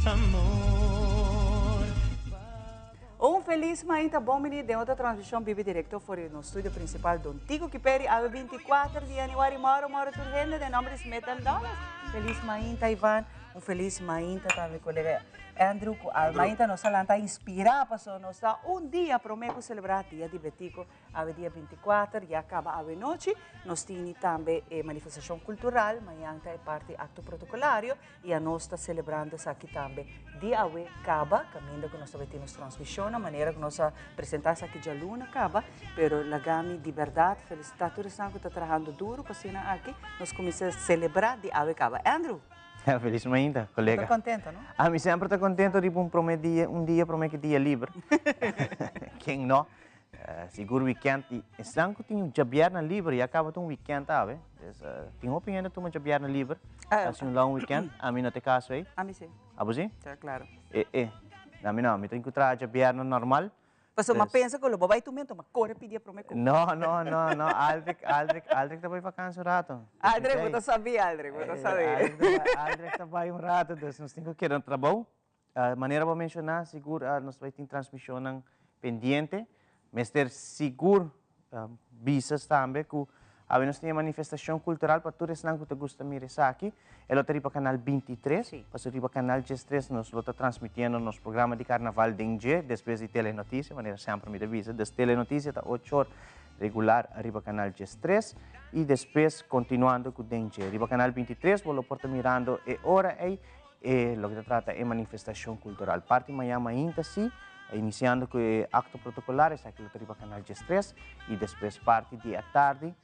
Amor. Un felis mainta, bon bini den otro transmishon bibi direkto for di nos studio prinsipal Don Tico Kiperi awe 24 di januari. Moro moro tur hende den nomber di Smith and Dollars. Felis mainta, Ivan. Un felis mainta tambe kolega Andrew ku awe mainta nos a lanta inspirá pasobra nos ta un dia promé ku selebrá Dia di Betico. Awe dia 24 ya kaba awe nochi. Nos tini tambe e manifestashon kultural, mañan ta e parti akto protokolario i anos ta selebrando esaki tambe di awe kaba, kaminda ku nos ta bai tin nos transmishonnan, manera ku nos a presentá esaki djaluna kaba. Pero laga mi di bèrdat felisitá tur esnan ku ta trahando duru pa asina aki nos kuminsá selebrá di awe kaba. Andrew! Felis mainta, kolega. Bo ta kontento, no? Ami semper ta kontento riba un promé dia, un dia promé ku dia liber. Ken no? Sigur weekend y esnan cu tin djabièrnè liber ya caba ta un weekend awe. Dus tin hopi hende tuma djabièrnè liber. Haci un long weekend. Ami no ta e caso ey. Ami si. Abo si? Ta claro. E e. Ami no. Mi tin cu traha djabièrnè normal. Pasobra mi a pensa cu lo bo bay tumento, ma core pidi e prome cu. No, no, no, no. Aldrich, Aldrich, Aldrich ta bay vakantie un rato. Aldrich, bo ta sabi, Aldrich, bo ta sabi. Aldrich ta bay un rato, dus nos tin cu keda na trabou. Manera bo a menshoná, sigur nos bai tin transmishonnan pendiente. Mester sigur bisa tambe ku awe nos tin e manifestashon kultural pa tur esnan ku ta gusta mira esaki. E lo ta riba kanal 23, pasobra riba kanal 13 nos lo ta transmitiendo nos programa di karnaval den dje despues di Telenotisia, manera semper mi ta bisa. Dus Telenotisia ta ocho or regular riba kanal 13 i despues kontinuando ku den dje. Riba kanal 23 bo lo por ta mirando e ora ei. E loke ta trata e manifestacion cultural. Parti mañan mainta si, iniciando cu e acto protocolar, esaki lo ta riba Canal 13 y despues parti di atardi,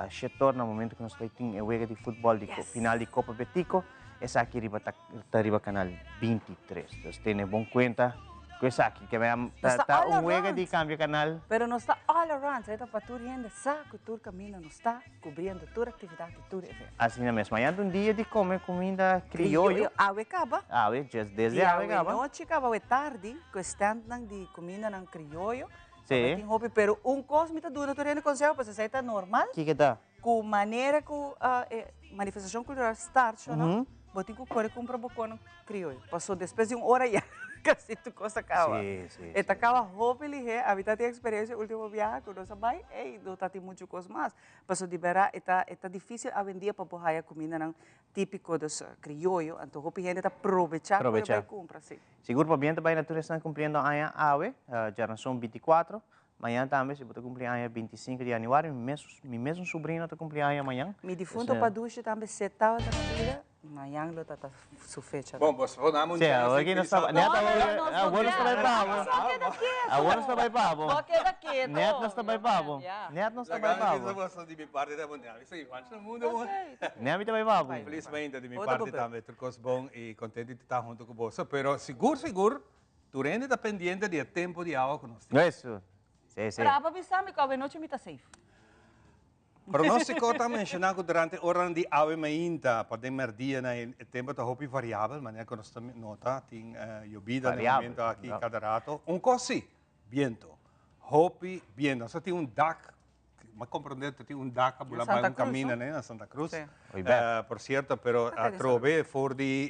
shetor na momento cu nos ta tin e wega di futbol di final di Copa Betico, esaki riba ta riba Canal 23. Dus tene bon cuenta cu esaki, ke ta un wega di cambia canal. Pero nos ta all around, sa ta pa tur hende sa cu tur caminda nos ta. Cubriendo tur actividad y tur evento. Asina mes. Mañana ta un dia di come cuminda crioyo. Crioyo. Awe caba. Awe, just desde awe caba. Y awe nochi caba, awe tardi, cu e standnan di cumindanan crioyo. Si. Tabata tin hopi, pero un cos mi ta duna tur hende conseho, pasobra esey ta normal. Kico ta? Cu manera cu e manifestacion cultural start, shono, bo tin cu core cumpra bo conan crioyo. Pasobra despues di un ora ya casi tur cos a caba. Si, si, E ta caba hopi lihe. Ami ta tin experiencia ultimo biaha cu nos a bay, ey, no ta tin mucho cos mas. Pasobra di bera e ta e ta dificil awendia pa bo haya cumindanan tipico, dus crioyo. Anto hopi hende ta probecha cu e bay cumpra, si. Sigur pabia ta bay na tur esnan cumpliendo aña awe, djaranson 24. Mañan tambe si bo ta cumpli aña 25 di januari, mi mes mi mesun sobrino ta cumpli aña mañan. Mi difunto Padushi tambe se tabata na bida, mañan lo ta ta su fecha. Bon, bo dame un Sí, chance awor aki nos ta No, net no, awor no, nos no awor nos ta kier. bay pa bo. Nos a keda ketu. Awor nos ta bay pa bo. Bo a keda ketu. Net nos ta bay pa bo. Ya. Net nos ta bay pa Laga mi bo. bisa boso di mi parti ta bon. Mi sa igual na mundo bon. Net mi ta bay pa bo. Felizmente di mi Otro parti papel. tambe tur cos bon y contento di ta hunto cu boso. Pero sigur sigur Tur hende ta pendiente di e tempo di awa ku nos tin. Eso. Sí, sí. Pero abo bisa mi ku awenochi mi ta safe. Pronóstiko ta menshoná ku durante oranan di awe mainta pa den mèrdia na e tempo ta hopi variabel, manera ku nos ta nota tin yobida na e momento aki kada rato. Un kos si, biento. Hopi biento. Nos ta tin un dak, mi a komprondé ta tin un dak a bula bai un kaminda na Santa Cruz. Por sierto, pero atrobe for di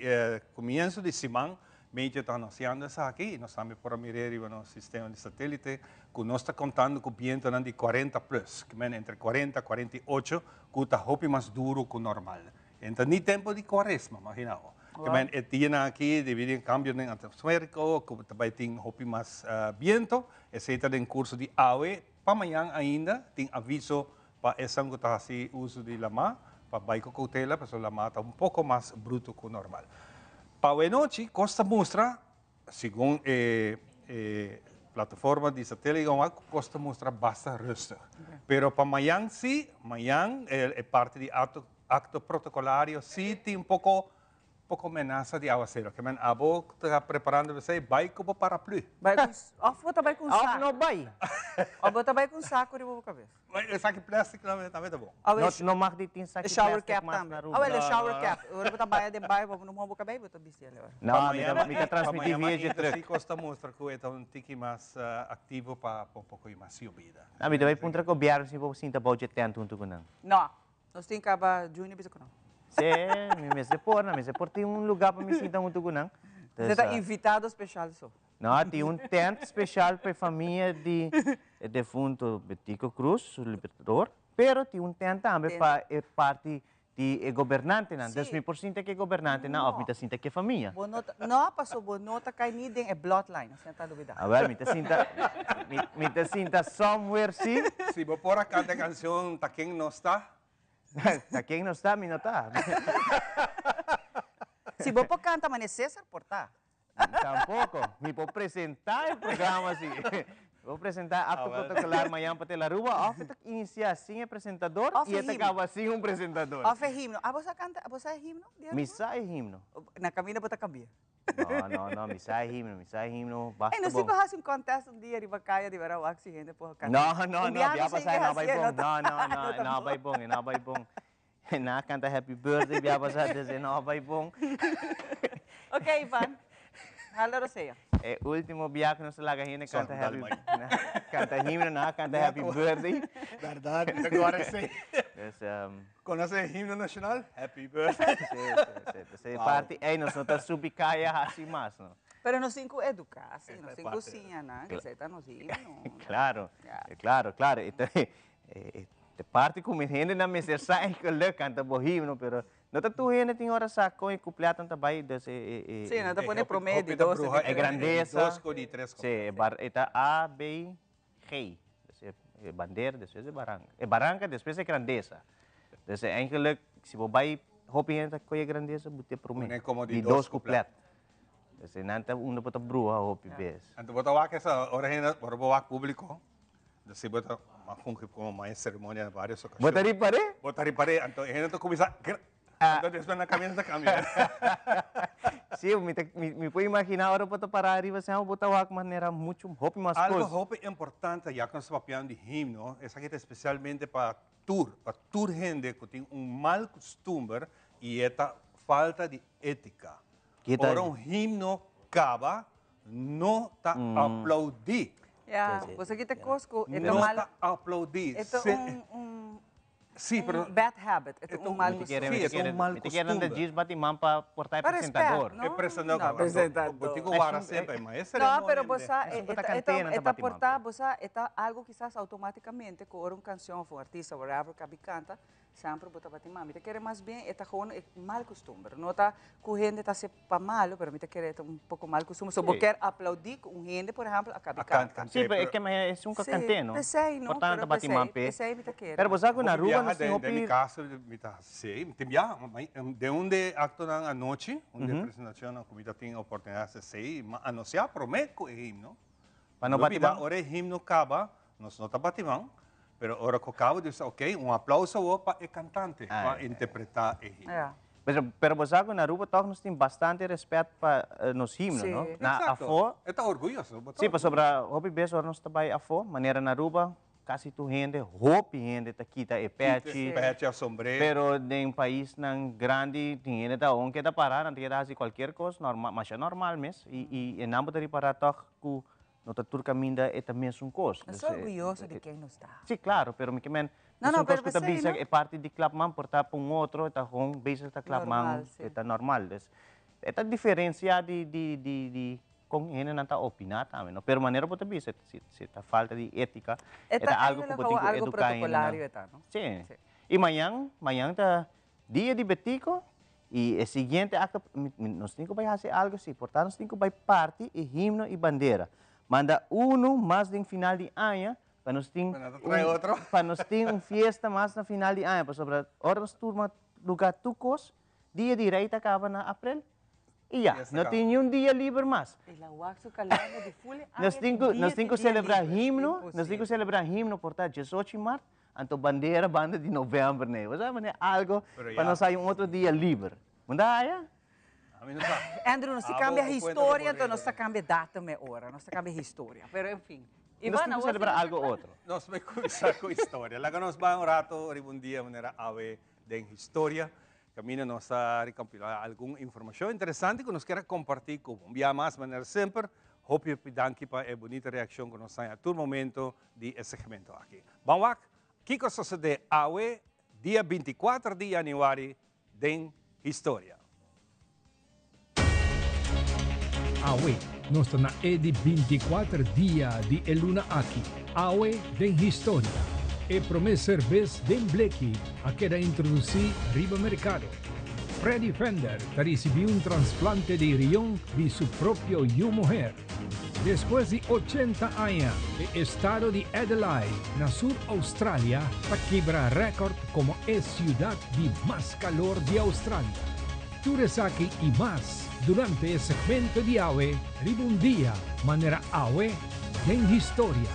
komienso di siman Media ta anunciando esaki y nos tambe por a mir'é riba nos sistema di satelite cu nos ta contando cu bientonan di 40 plus, ke men entre 40 48, cu ta hopi mas duro cu normal. En ta ni tempo di cuaresma, magina bo. Ke men e dianan aki debi di e cambionan atmosferico cu ta bay tin hopi mas biento, esey ta den curso di awe pa mañan ainda tin aviso pa esan cu ta haci uso di lama pa bay cu cautela pasobra lama ta un poco mas bruto cu normal. Pa awenochi cos ta mustra, segun e e plataforma di satelite cos ta mustra basta rustig. Pero pa mañan si, mañan e parti di acto acto protocolario si tin un poco Poko menasa di awasero. Ke men abo ta preparando p'esei, bai ku bo paraplu. Bai ku, òf bo ta bai ku un Òf saku. no bai. Òf bo ta bai ku un saku riba bo kabes. E saki plastic tambe tambe ta bon. Awe No, no mag di tin saki shower plastic cap mas tambe. na Aruba. Awel e shower cap. Ora bo ta baña den baño bo no moha bo kabei bo ta bisti el ora. No, mi ta mi ta transmiti via dje truck. Si kos ta mustra ku e ta un tiki mas aktivo pa un poko i mas yobida. No, mi ta bai puntra gobièrnu si bo sinta bou dje tent huntu ku nan. No. Nos tin caba Juni bisa cu nan. Sí, mi mester por, nan mester por tin un lugar pa mi sinta hunto cu nan. Bo ta invitado special so. No, tin un tent special pa e famia di e defunto Betico Croes, su libertador, pero tin un tent tambe pa e parti di e gobernantenan. Dus mi por sinta ku e gobernantenan òf mi ta sinta ku e famia? Bo no ta, no, paso bo no ta kai ni den e bloodline, asina ta lubida. Awel, mi ta sinta, mi, mi ta sinta somewhere si. Si bo por a kanta e kanshon Ta Ken Nos Ta? Ta ken nos ta, mi no ta. Si bo por kanta manera Cesar por ta. Tampoco. Mi por presenta e programa si. Mi por presenta acto protocolar mañan pa Telaruba of e ta inicia sin e presentador y e ta caba sin un presentador. Of e himno. Abo sa canta, abo sa e himno di Aruba? Mi sa e himno. Na caminda bo ta cambia. No, no, no, mi sa e himno, mi sa e himno basta bon. Ey, nos tin cu haci un contest un dia riba caya di wera wak si hende por canta. No, no, no, bia pasa e no bay bon. No, no, no, e no bay bon, e no bay bon. Na canta happy birthday bia pasa dus e no bay bon. Ok Ivan, hala rosea. E ultimo bia cu nos a laga hende canta happy canta himno nan a canta happy birthday. Berdad, mi ta gora esey. Dus Conoce e himno nacional? Happy birthday. Si, si, si. Dus e parti ey nos no ta subi caya haci mas no. Pero nos tin cu educa, si, nos tin cu siña nan, esey ta nos himno. Claro, claro, claro. E parti ku mi hendenan mester sa e geluk kanta bo himno, pero no ta tur hende tin ora sa kon e kuplètnan ta bai, dus e e Sí, nan ta pone promé, di dos, di tres. E grandesa. Sí, e bar e ta A, B, G. Dus e bandera, despues e baranka. E baranka, despues e grandesa. Dus eigenlijk si bo bai hopi hende ta kohe e grandesa bo ta e promé, di dos kuplèt. Dus nan ta unda bo ta bruha hopi bes. Anto bo ta wak esa ora hende, ora bo wak públiko. Si bo ta a fungi como maestro de ceremonia na varios ocasiones. Bo ta ripar'é? Bo ta ripar'é, anto e hende ta cuminsa gr. Anto despues nan camina ta cambia. Si, mi ta, mi, mi por imagina ora bo ta para ariba asina, bo ta wak manera mucho, hopi mas cos. Algo hopi importante, ya cu nos ta papiando di himno, esaki ta especialmente pa tur, pa tur hende cu tin un mal custumber y e ta falta di etica. Ora un himno caba, no ta aplaudí. Ya, bo sa kita kos ku e ta No ta aplaudí. E ta un, un, un bad habit, e ta un mal kustumber. Sí, e ta un mal kustumber. Mi ta kere nan ta djis bati man pa porta e presentador. E presentador. No. Bo tin ku wara semper, ma e ceremonia. No, pero bo sa, e ta porta, bo sa, e ta algu kisas automaticamente ku ora un kanshon òf un artista, whatever, kabi kanta, Semper bo tabatin ma mi ta kere mas bien e ta gewoon e mal costumber. No ta cu hende ta haci pa malo, pero mi ta kere e ta un poco mal costumber. So bo kier aplaudi cu un hende, por ehempel, a cabi canta. Si, pero e ke manera esun ka cant'é, no? Si, pesey no, Por tanto pero tabatin man pesey, p'e. pesey mi ta kere. Pero bo sa cu na Aruba nos tin hopi. Den mi caso mi ta haci, mi tin biaha, den un de actonan anochi, un de presentacionnan cu mi ta tin oportunidad di haci, mi a anuncia prome cu e himno. Pa no bati man? Ora e himno caba, nos no ta bati man, pero ora cu caba di bisa, ok, un aplauso awor pa e cantante cu a interpreta e himno. Pero bo sa cu na Aruba toch nos tin bastante respet pa nos himno, no? Na afo. E ta orguyoso. Si, pasobra hopi bes ora nos ta bay afo, manera na Aruba, casi tur hende, hopi hende ta kita e pechi. Pechi of sombrero. Pero den paisnan grandi tin hende ta aun keda para, nan ta keda haci cualkier cos, normal, masha normal mes, y e nan bo ta ripara toch cu no ta tur caminda e ta mesun cos. Nos ta orguyoso di ken nos ta. Si, claro, pero mi ke men, mesun cos cu ta bisa e parti di klap man por ta pa un otro, e ta gewoon bezig ta klap man, e ta normal. Dus, e ta diferencia di, di, di, di con hendenan ta opina tambe, no? Pero manera bo ta bisa, si, si ta falta di etica, e ta algo cu bo tin cu educa hendenan. Si. Y mañan, mañan ta Dia di Betico y e siguiente acto nos tin cu bay haci algo si, por ta nos tin cu bay parti e himno y bandera. Manda uno mas den final di aña pa nos tin pa nos tin un fiesta mas na final di aña pasobra ora nos turma lugar tur cos Dia di Rey ta caba na april y ya, no tin niun dia liber mas. Nos tin cu nos tin cu celebra himno, nos tin cu celebra himno por ta diesocho di mart. Anto bandera banda di november nee. Bo sa manera algo pa nos haya un otro dia liber. Bo ta haya? Andrew, nos ta cambia historia, anto nos ta cambia datum e ora. Nos ta cambia historia. Pero en fin. Nos tin cu celebra algo otro. Nos bay cuminsa cu historia. Laga nos bay un rato riba un dia manera awe den historia. Caminda nos ta recompila algun informacion interesante cu nos kier a comparti cu bo. Un bia mas manera semper, hopi hopi danki pa e bunita reaccion cu nos haña tur momento di e segmento aki. Ban wak kiko a sosode awe dia 24 di januari den historia. Awe nos ta na e di binticuater dia di e luna aki. Awe den historia, e prome cerbes den bleki a keda introduci riba mercado. Freddy Fender ta ricibi un transplante di rion di su propio yu muher. Despues di ochenta aña, e estado di Adelaide na Sur Australia ta kibra rèkòrt komo e siudat di mas kalor di Australia. Tur esaki i mas durante e segmento di awe riba un dia manera awe den historia.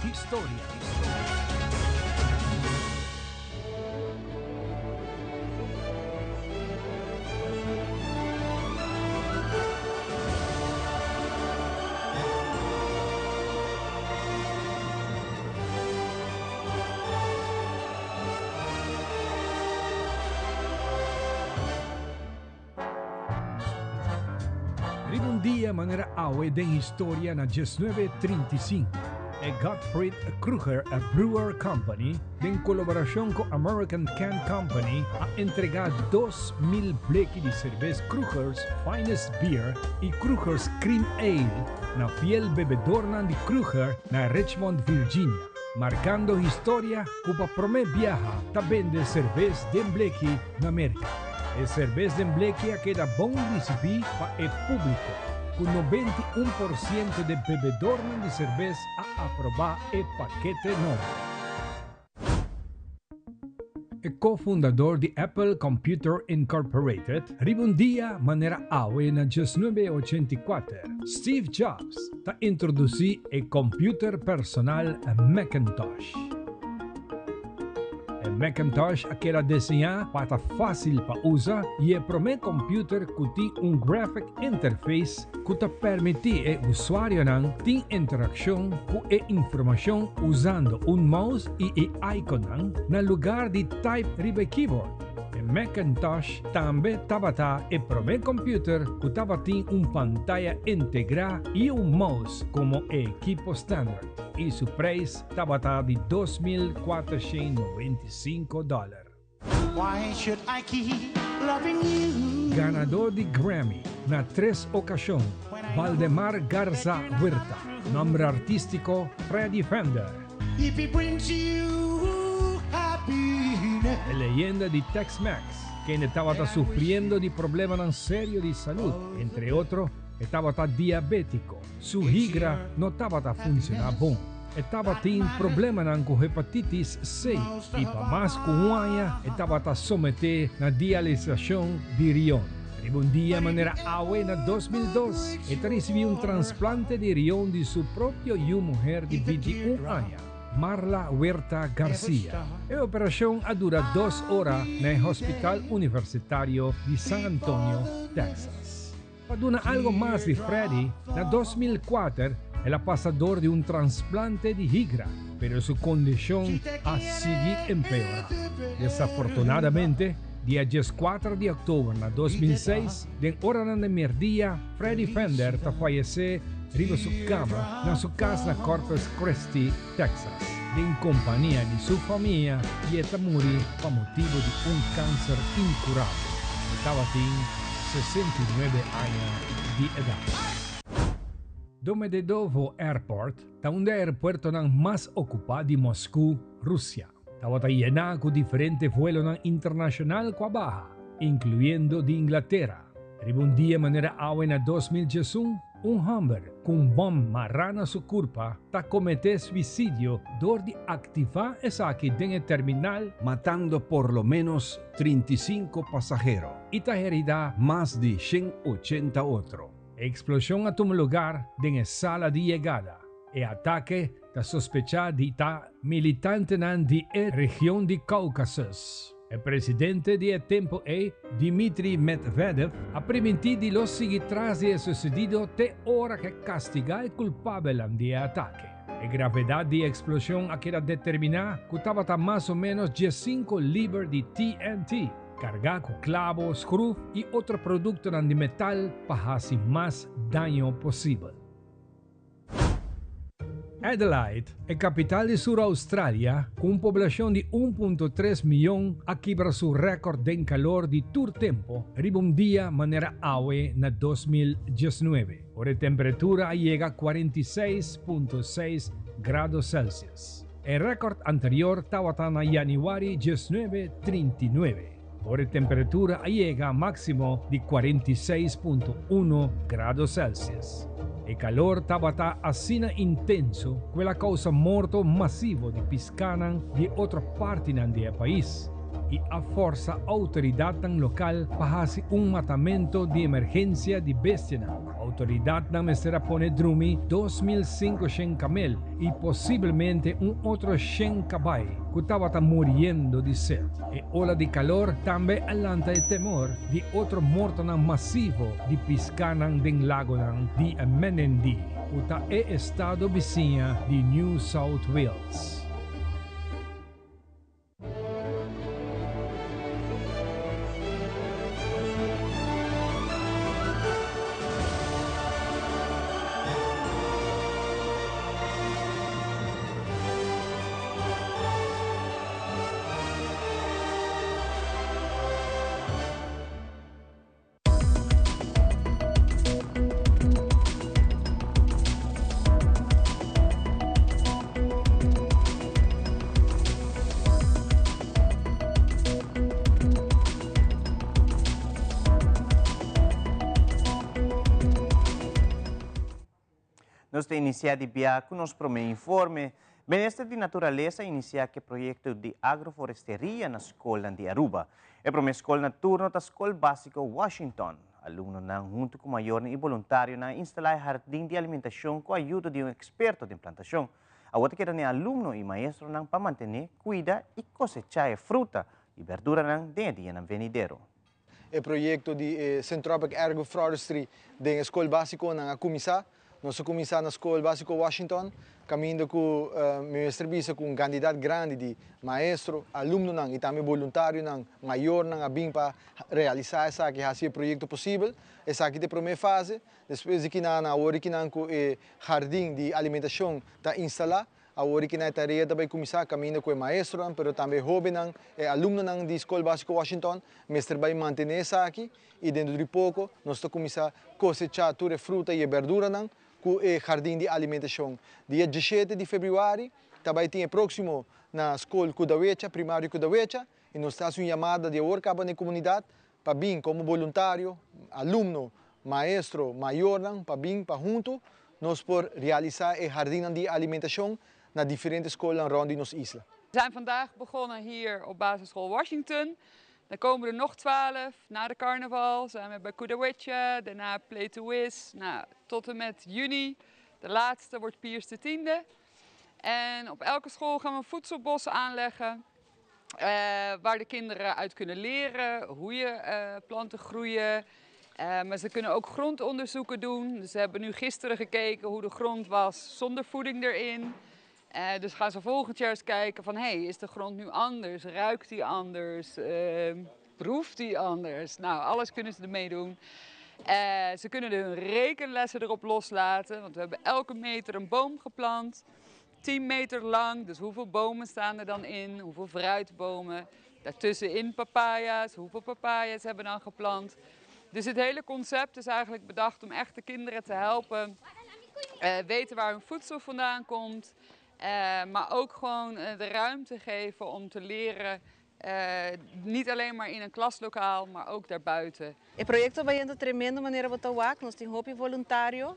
Riba un dia manera awe den historia na diesnuebe trinta i sinku, e Gottfried Kruger Brewer Company den kolaborashon ku American Can Company a entregá 2000 bleki di serbes Kruger's Finest Beer i Kruger's Cream Ale na fiel bebedornan di Kruger na Richmond, Virginia, markando historia ku pa promé biaha ta bende serbes den bleki na Merka. E serbes den bleki a keda bon risibí pa e públiko, ku 91% de bebedornan di serbes a aprobá e pakete nobo. E ko-fundador di Apple Computer Incorporated riba un dia manera awe na 1984, Steve Jobs ta introdusí e computer personal Macintosh. E Macintosh a keda deseñá pa ta fásil pa usa i e promé computer ku tin un graphic interface ku ta permití e usuarionan tin interakshon ku e informashon usando un mouse i e iconnan na lugar di type riba e keyboard. E Macintosh tambe tabata e promé computer ku tabatin un pantaya integrá i un mouse komo e ekipo standard, i su preis tabata di 2495 dòler. Why should I keep loving you? Ganadó di Grammy na tres okashon, Valdemar Garza Huerta, nòmber artístiko Freddy Fender. If he brings you happiness. E leyenda di Tex-Mex, kende tabata sufriendo di problemanan serio di salud, entre otro e tabata diabétiko. Su higra no tabata funciona bon. E tabatin problemanan cu hepatitis C y pa mas cu un aña e tabata somete na dialisacion di rion. Riba un dia manera awe na 2002 e ta ricibi un transplante di rion di su propio yu muher di 21 aña, Marla Huerta Garcia. E operacion a dura dos ora na e Hospital Universitario di San Antonio, Texas. Pa duna algo mas di Freddy, na 2004 el a pasa dor di un transplante di higra, pero su kondishon a sigui empeorá. Desafortunadamente, dia 14 di òktober na 2006, den oranan di merdia, Freddy Fender ta fayesé riba su kama na su kas na Corpus Christi, Texas, den kompania di su famia i e ta muri pa motibu di un kanser inkurabel. E tabatin 69 aña di edat. Domodedovo Airport ta un di e aeropuertonan mas okupá di Mosku, Rusia. Tabata yená ku diferente vuelonan internashonal ku a baha, inkluyendo di Inglatera. Riba un dia manera awe na 2011, un hòmber ku un bòm mará na su kurpa ta kometé suisidio dor di aktivá esaki den e terminal, matando por lo ménos 35 pasahero i ta heridá mas di 180 otro. E eksploshon a tuma lugar den e sala di yegada. E atake ta sospechá di ta militantenan di e region di Caucasus. E presidente di e tempu ei, Dmitry Medvedev, a primintí di lo sigui tras di e susedido te ora ke kastigá e kulpabelnan di e atake. E gravedat di e eksploshon a keda determiná ku tabata mas o ménos 15 liber di TNT, kargá ku klabo, skruf i otro produktonan di metal pa hasi mas daño posibel. Adelaide, e kapital di Sur Australia, ku un poblashon di un punto tres miyon a kibra su rèkòrt den kalor di tur tempu riba un dia manera awe na 2019, ora e temperatura a yega 46.6 grado Celsius. E rèkòrt anterior tabata na yanüari 1939, ora e temperatura a yega máksimo di 46.1 grado Celsius. E kalor tabata asina intenso ku el a kousa morto masivo di piskanan di e otro partinan di e pais i a forsa outoridatnan lokal pa hasi un matamento di emergensia di bestianan. Outoridatnan mester a pone drumi 2500 kamel i posiblemente un otro shen kabai ku tabata muriendo di set. E ola di kalor tambe a lanta e temor di otro mortonan masivo di piskanan den lagonan di Menindee, ku ta e estado bisiña di New South Wales. Nos ta inicia di bia cu nos prome informe. Minister di Naturalesa a inicia cu e proyecto di agroforesteria na scolnan di Aruba. E prome scol na turno ta Scol Basico Washington. Alumnonan hunto cu mayornan y boluntarionan a instala e hardin di alimentacion cu ayudo di un experto den plantacion. Awor ta keda n'e alumno y maestronan pa mantene, cuida y cosecha e fruta y berduranan den e dianan venidero. E proyecto di e Syntropic Agroforestry den e scol basiconan a cuminsa. Nos a cuminsa na Scol Basico Washington, caminda cu mi mester bisa cu un cantidad grandi di maestro, alumnonan y tambe boluntarionan, mayornan a bin pa realisa esaki, haci e proyecto posibel. Esaki ta e prome fase. Despues di kinan, awor di kinan cu e hardin di alimentacion ta instala, Awor ki na e tarea ta bai kuminsá kaminda ku e maestronan, pero tambe e hóbennan, e alumnonan di Skol Básiko Washington mester bai mantené esaki i dentro di poko nos ta kuminsá kosechá tur e fruta i e bèrduranan ku e hardin di alimentashon. Dia diesshete di febrüari ta bai tin e próksimo na Skol Kudawecha, Primario Kudawecha, i nos ta hasi un yamada di awor kaba na e komunidat pa bin komo boluntario, alumno, maestro, mayornan pa bin pa huntu nos por realisá e hardinnan di alimentashon na diferente skolnan rònt di nos isla. We zijn vandaag begonnen hier op basisschool Washington. Dan komen er nog 12. Na de carnaval zijn we bij Kudawecha, daarna Play to Wiz. Nou, tot en met juni. De laatste wordt Piers de tiende. En op elke school gaan we een voedselbos aanleggen. Uh, waar de kinderen uit kunnen leren hoe je uh, planten groeien. Uh, maar ze kunnen ook grondonderzoeken doen. Dus ze hebben nu gisteren gekeken hoe de grond was zonder voeding erin. Dus gaan ze volgend jaar eens kijken van... hey, is de grond nu anders? Ruikt die anders? Proeft die anders? Nou, alles kunnen ze ermee doen. Ze kunnen hun rekenlessen erop loslaten. Want we hebben elke meter een boom geplant. 10 meter lang, dus hoeveel bomen staan er dan in? Hoeveel fruitbomen? Daartussenin papaya's, hoeveel papaya's hebben we dan geplant? Dus het hele concept is eigenlijk bedacht om echt de kinderen te helpen weten waar hun voedsel vandaan komt. Maar ook gewoon de ruimte geven om te leren. Niet alleen maar in een klaslokaal, maar ook daarbuiten. E proyecto bayendo tremendo manera bo ta wak, nos tin hopi voluntario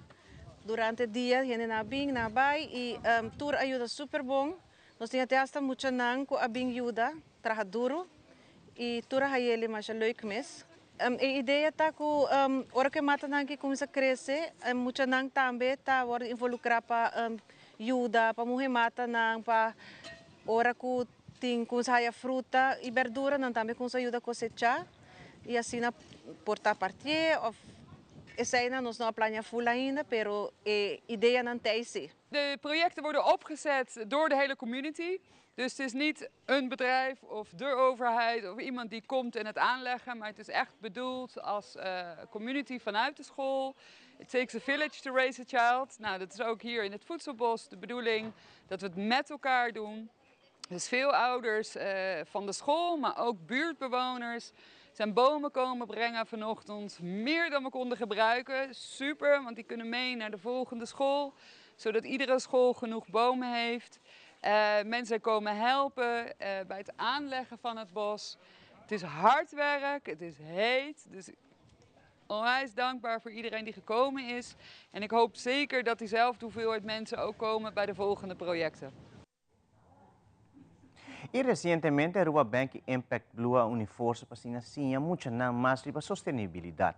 durante dia, hende nan a bin, nan a bay y tur a yuda super bon. Nos tin te hasta muchanan cu a bin yuda traha duro y tur a hayele masha leuk mes. E idea ta cu ora cu e matanan aki cuminsa crece, muchanan tambe ta wordo involucra pa yuda, pa muhe matanan, pa ora cu tin cuminsa haya fruta y berdura nan tambe cuminsa yuda cosecha y asina por ta partié of. Eseinan nos no a plania full ainda, pero e ideanan t'ei si. De projecten worden opgezet door de hele community. Dus het is niet een bedrijf of de overheid of iemand die komt en het aanleggen. Maar het is echt bedoeld als community vanuit de school. It takes a village to raise a child. Nou, dat is ook hier in het voedselbos de bedoeling dat we het met elkaar doen. Dus veel ouders van de school, maar ook buurtbewoners zijn bomen komen brengen vanochtend. Meer dan we konden gebruiken. Super, want die kunnen mee naar de volgende school. Zodat iedere school genoeg bomen heeft. Mensen komen helpen bij het aanleggen van het bos. Het is hard werk, het is heet. Dus onwijs dankbaar voor iedereen die gekomen is. En ik hoop zeker dat diezelfde hoeveelheid mensen ook komen bij de volgende projecten. Y recientemente Aruba Bank y Impact Blue a uni forsa pa asina siña muchanan mas riba sostenibilidad.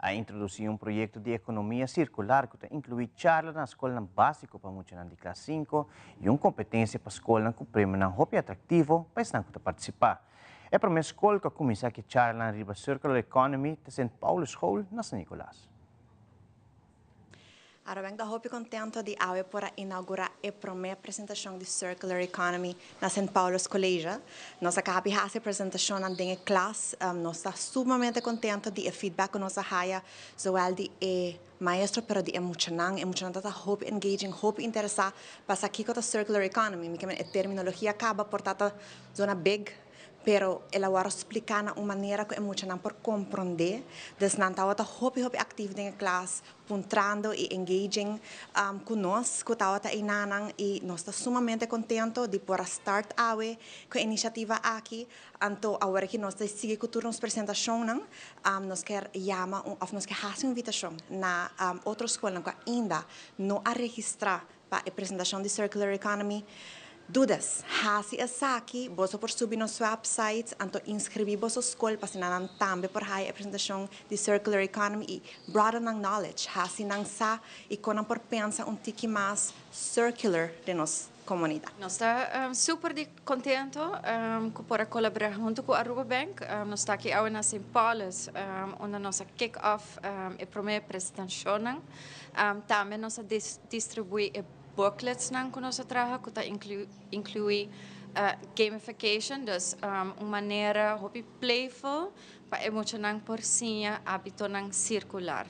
A introduci un proyecto di economia circular cu ta inclui charla na scolnan basico pa muchanan di klas 5 y un competencia pa scolnan cu premionan hopi atractivo pa esnan cu ta participa. E prome scol cu a cuminsa cu e charlanan riba Circular Economy ta Sint Paulusschool na San Nicolas. Aruba ta hopi contento di awe por a inaugura e prome presentacion di Circular Economy na St. Paulus College. Nos a caba di haci e presentacion den klas. Nos ta sumamente contento di e feedback cu nos a haya, zowel di e maestro pero di e muchanan. E muchanan ta hopi engaging, hopi interesa pa sa kico ta Circular Economy. Mi e terminologia caba por ta zona big, pero el a wordo splica na un manera cu e muchanan por comprende. Dus nan tawata hopi hopi activo den klas, puntrando y engaging cu nos, cu tawata eynan, y nos ta sumamente contento di por start awe cu e iniciativa aki. Anto awor cu nos ta sigui cu nos presentacion, nos kier yama of nos kier haci un invitacion na otro scol cu ainda no a registra pa e presentacion di Circular Economy. Dus, hasi esaki, boso por subi nos website, anto inscribi boso scol pa nan tambe por haya e presentacion di Circular Economy y broaden nan knowledge, hasi nan sa y con por pensa un tiki mas circular den nos comunidad. Nos ta super di contento cu por colabora hunto cu Aruba Bank. Nos ta aki na St. Paulus, unda nos a kick-off e prome presentacion. Tambe nos a distribui e booklets nan cu nos a traha, cu ta inclui gamification, dus un manera hopi playful pa e muchanan por siña habitonan circular.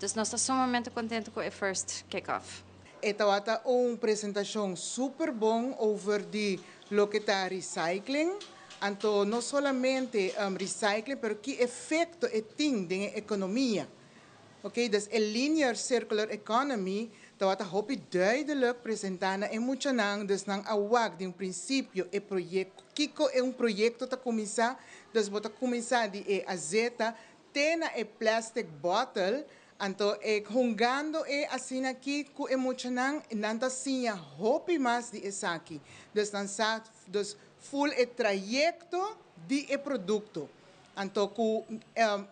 Dus nos ta sumamente contento cu e first kick-off. E tawata un presentacion super bon over di loke ta recycling. Anto, no solamente recycling, pero ki efecto e tin den economia. Ok, dus e linear circular economy tawata hopi duidelijk presenta na e muchanan, dus nan a wak di un principio e proyecto, kico e un proyecto ta cuminsa, dus bo ta cuminsa di e azeta te na e plastic bottle, anto e hungando e asina aki cu e muchanan, nan ta siña hopi mas di esaki. Dus nan sa, dus full e trayecto di e producto. Anto cu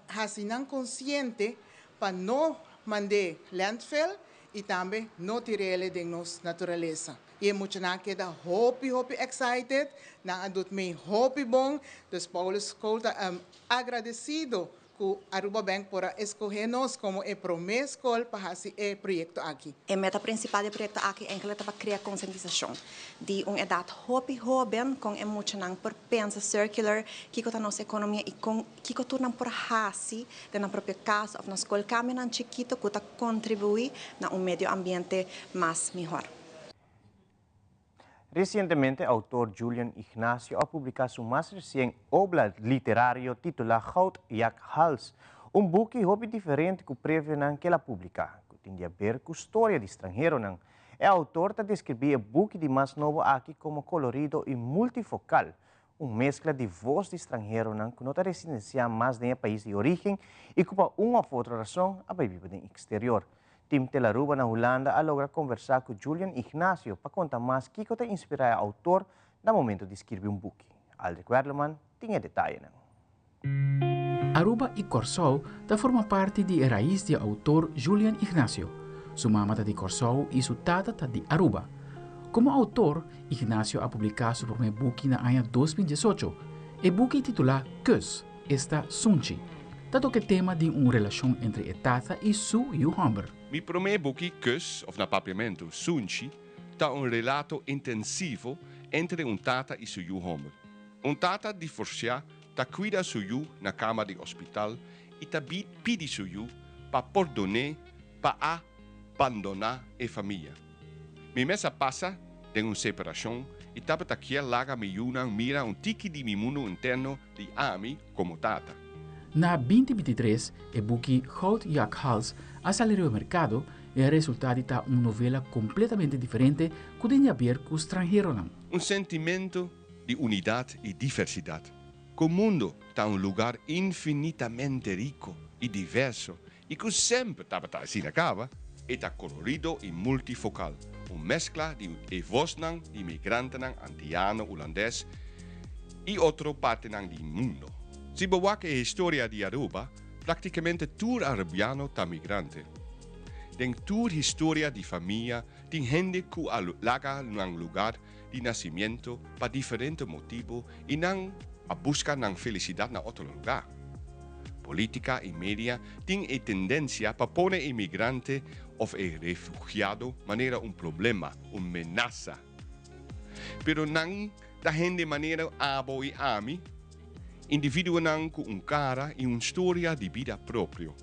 hasi nan consciente pa no mand'e landfill y tambe no tir'e den nos naturalesa. Y muchanan a keda hopi hopi excited, nan a doet mee hopi bon, dus Paulus School ta agradecido cu Aruba Bank por escoge nos como e prome scol pa haci e proyecto aki. E meta principal di e proyecto aki eigenlijk ta pa crea concientisacion di un edad hopi hoben con e muchanan por pensa circular, kico ta nos economia y con kico tur nan por hasi den nan propio cas of na scol, cambionan chikito cu ta contribui na un medio ambiente mas mihor. Recientemente, autor Julian Ignacio a publica su mas recien obra literario titula Goudjakhals, un buki hopi diferente cu previo cu el a publica, cu tin di haber cu historia di stranheronan. E autor ta describi e buki di mas nobo aki como colorido y multifocal, un mescla di voz di stranheronan cu no ta residencia mas den e pais di origen y cu pa un of otro rason a biba den exterior. Team Telaruba na Hulanda a logra conversa cu Julian Ignacio pa conta mas kico ta inspira e autor na momento di skirbi un buki. Aldrich Werleman tin detaye. Aruba y Corsou ta forma parti di rais di autor Julian Ignacio. Su mama ta di Corsou y su tata ta di Aruba. Como autor, Ignacio a publica su prome buki na aña 2018. E buki titula Kus, esta Sunchi. ta toca e tema di un relacion entre e tata y su yu homber. Mi promé buki Kus, òf na papiamentu, Sunchi, ta un relato intensivo entre un tata i su yu hòmber. Un tata divorsiá ta kuida su yu na kama di hospital i ta pidi su yu pa pordon'é pa a bandoná e famia. Mi mes a pasa den un separashon i tabata kier laga mi yunan mira un tiki di mi mundu interno di ami komo tata. Na 2023 e buki Goud Jakhals a sali riba merkado i a resultá di ta un novela kompletamente diferente ku tin di haber ku stranheronan. Un sentimento di unidat i diversidat, ku mundu ta un lugar infinitamente riko i diverso i ku semper tabata asina kaba, e ta kolorido i multifokal, un meskla di e vosnan di migrantenan antiano, hulandes i otro partinan di mundo. Si bo wak e historia di Aruba, praktikamente tur arubiano ta migrante. Den tur historia di famia tin hende ku a laga nan lugar di nasimiento pa diferente motibu i nan a buska nan felisidat na otro lugá. Polítika i media tin e tendensia pa pone e migrante òf e refugiado manera un problema, un menasa. Pero nan ta hende manera abo i ami, individuonan ku un kara i un storia di bida propio.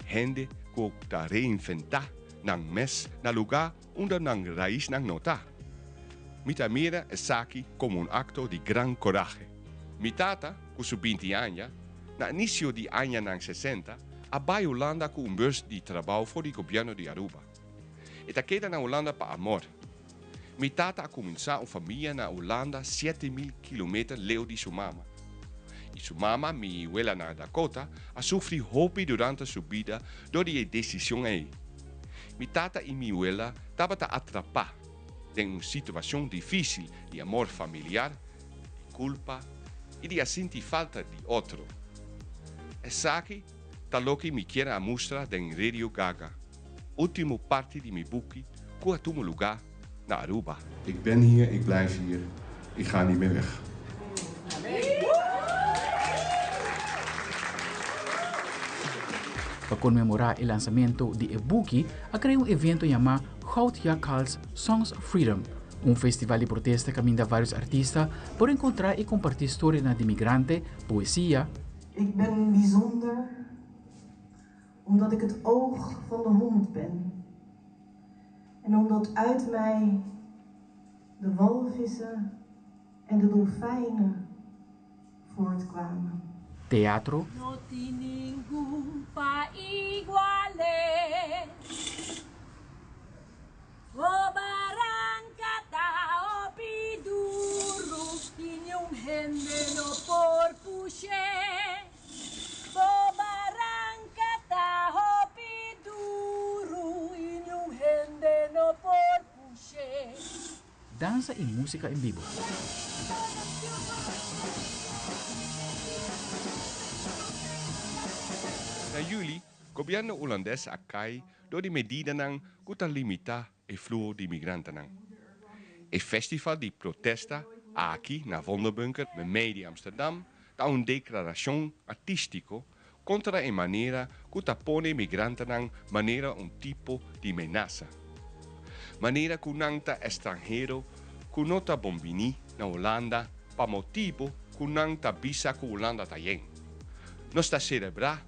Hende ku ta reinventá nan mes na lugá unda nan raisnan no ta. Mi ta mira esaki komo un akto di gran korahe. Mi tata, ku su binti aña, na inisio di añanan sesenta, a bai Hulanda ku un bus di trabou for di gobièrnu di Aruba. E ta keda na Hulanda pa amor. Mi tata a kuminsá un famia na Hulanda 7000 kilometer leu di su mama. I su mama, mi wela na Dakota, a sufri hopi durante su bida dor di e desishon ei. Mi tata i mi wela tabata atrapá den un situashon difísil di amor familiar, di kulpa i di a sinti falta di otro. Esaki ta loke mi kier a mustra den Radio Gaga, último parti di mi buki ku a tuma lugá na Aruba. Ik ben hier, ik blijf hier, ik ga niet meer weg. Pa konmemorá e lansamentu di e buki a krea un evento yamá Goudjakhals Songs of Freedom, un festival di protesta kaminda vários artista por enkontrá i kompartí storianan di migrante, poesia, Ik ben bijzonder omdat ik het oog van de hond ben. En omdat uit mij de walvissen en de dolfijnen voortkwamen. Teatro. No tin ningun pa igual'é. Bo baranka ta hopi duru i niun hende no por push'é. Bo baranka ta hopi duru i niun hende no por push'é. Dansa y musica en bibo. Na juli, gobièrnu hulandes a kai dor di medidanan ku ta limitá e fluho di migrantenan. E festival di protesta aki na Vondelbunker meimei di Amsterdam ta un deklarashon artístiko kontra e manera ku ta pone migrantenan manera un tipo di menasa. Manera ku nan ta estranhero ku no ta bon bini na Hulanda pa motibu ku nan ta bisa ku Hulanda ta yen. Nos ta selebrá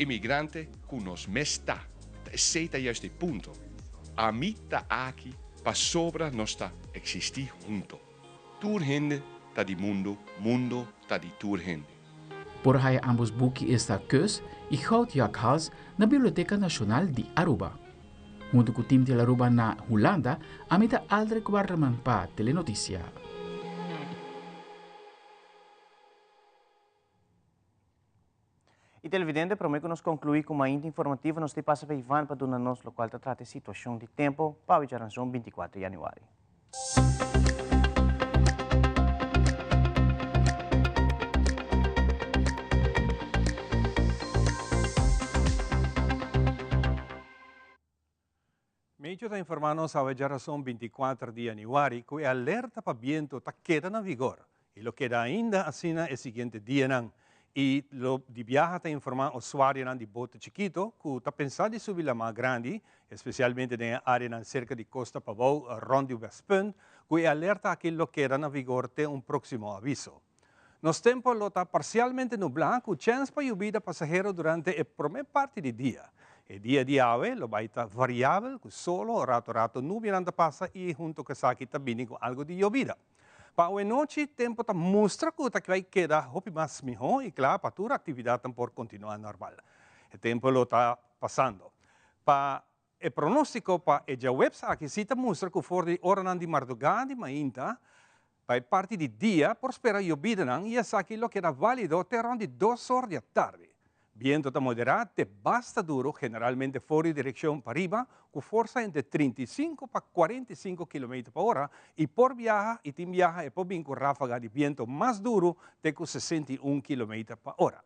e migrante ku nos mes ta. Ta esei ta juist e punto. Ami ta aki pasobra nos ta eksistí hunto. Tur hende ta di mundo, mundo ta di tur hende. Por haya ambos buki esta Kus y Goudjakhals na Biblioteca Nacional di Aruba. Hunto cu Team Telearuba na Hulanda, ami ta Aldrich Warderman pa Telenoticia. Y televidente, prome cu nos conclui cu Mainta Informativo, nos ta pasa pa Ivan pa duna nos locual ta trata e situacion di tempo pa awe djaranzon 24 januari. Mecho ta informá nos awe djarason 24 di yanüari ku e alerta pa bientu ta keda na vigor i lo keda ainda asina e siguiente dianan. Y lo di biaha ta informa usuarionan di boto chikito cu ta pensa di subi lama grandi, especialmente den e areanan cerca di costa pabou rond di Westpunt, cu e alerta aki lo keda na vigor te un proximo aviso. Nos tempo lo ta parcialmente nubla cu chens pa yubida pasahero durante e prome parti di dia. E dia di awe lo bay ta variabel cu solo rato rato nubianan ta pasa y hunto cu esaki ta bini cu algo di yobida. Pa awe nochi tempo ta mustra cu ta bay keda hopi mas miho y cla pa tur actividadnan por continua normal. E tempo lo ta pasando. Pa e pronostico pa e djaweps aki si ta mustra cu for di oranan di marduga di mainta pa e parti di dia por spera yobidanan y esaki lo keda valido te rond di dos or di atardi. Biento ta moderá te basta duro, generalmente for di direkshon pariba, ku forsa entre 35 pa 45 kilometer pa ora i por biaha i tin biaha e por bin ku ráfaga di biento mas duru te ku 61 kilometer pa ora.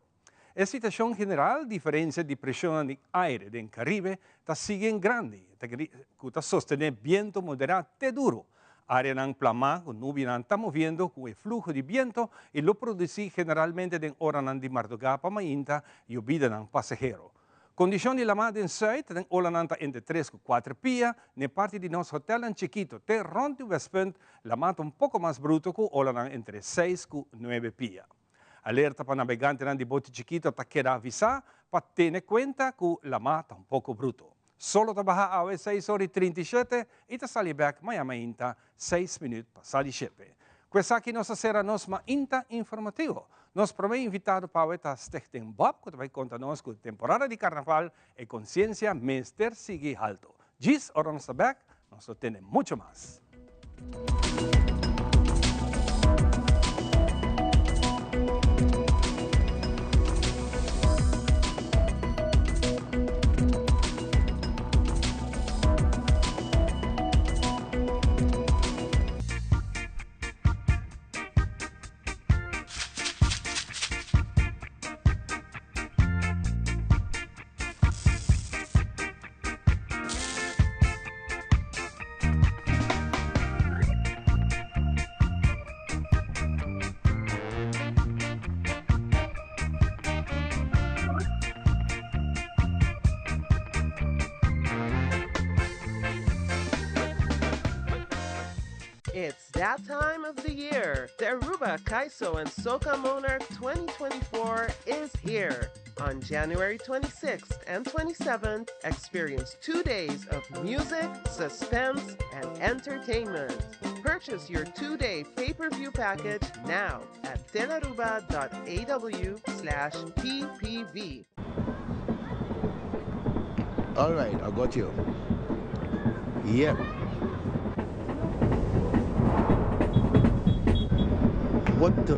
E situashon general, diferensia di preshonnan di aire den Karibe ta sigui en grandi, ku ta sostené biento moderá te duru. Áreanan plamá ku nubianan ta moviendo ku e fluho di biento i lo produsí generalmente den oranan di mardugá pa mainta yobidanan pasahero. Kondishon di lamá den sùit den olanan ta entre tres ku kuater pia, n'e parti di nos hotèlnan chikito te rònt di Westpunt lamá ta un poko mas bruto ku olanan entre seis ku nuebe pia. Alerta pa nabegantenan di boti chikito ta keda avisá pa tene kuenta ku lamá ta un poko bruto. Solo ta baha awe seis ora i 37 i ta sali bèk maña mainta seis minüt pasá di shete. Ku esaki nos ta sera nos mainta informativo. Nos promé invitado pa awe ta Stichting Bob ku ta bai konta nos ku temporada di karnaval e konsiensia mester sigui haltu. Djis ora nos ta bèk nos lo tene mucho mas. It's that time of the year. The Aruba Kaiso and Soca Monarch 2024 is here. On January 26th and 27th, experience two days of music, suspense, and entertainment. Purchase your two-day pay-per-view package now at telaruba.aw slash ppv. All right, I got you. Yep. What the?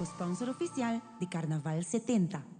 Sponsor oficial di Carnaval 70.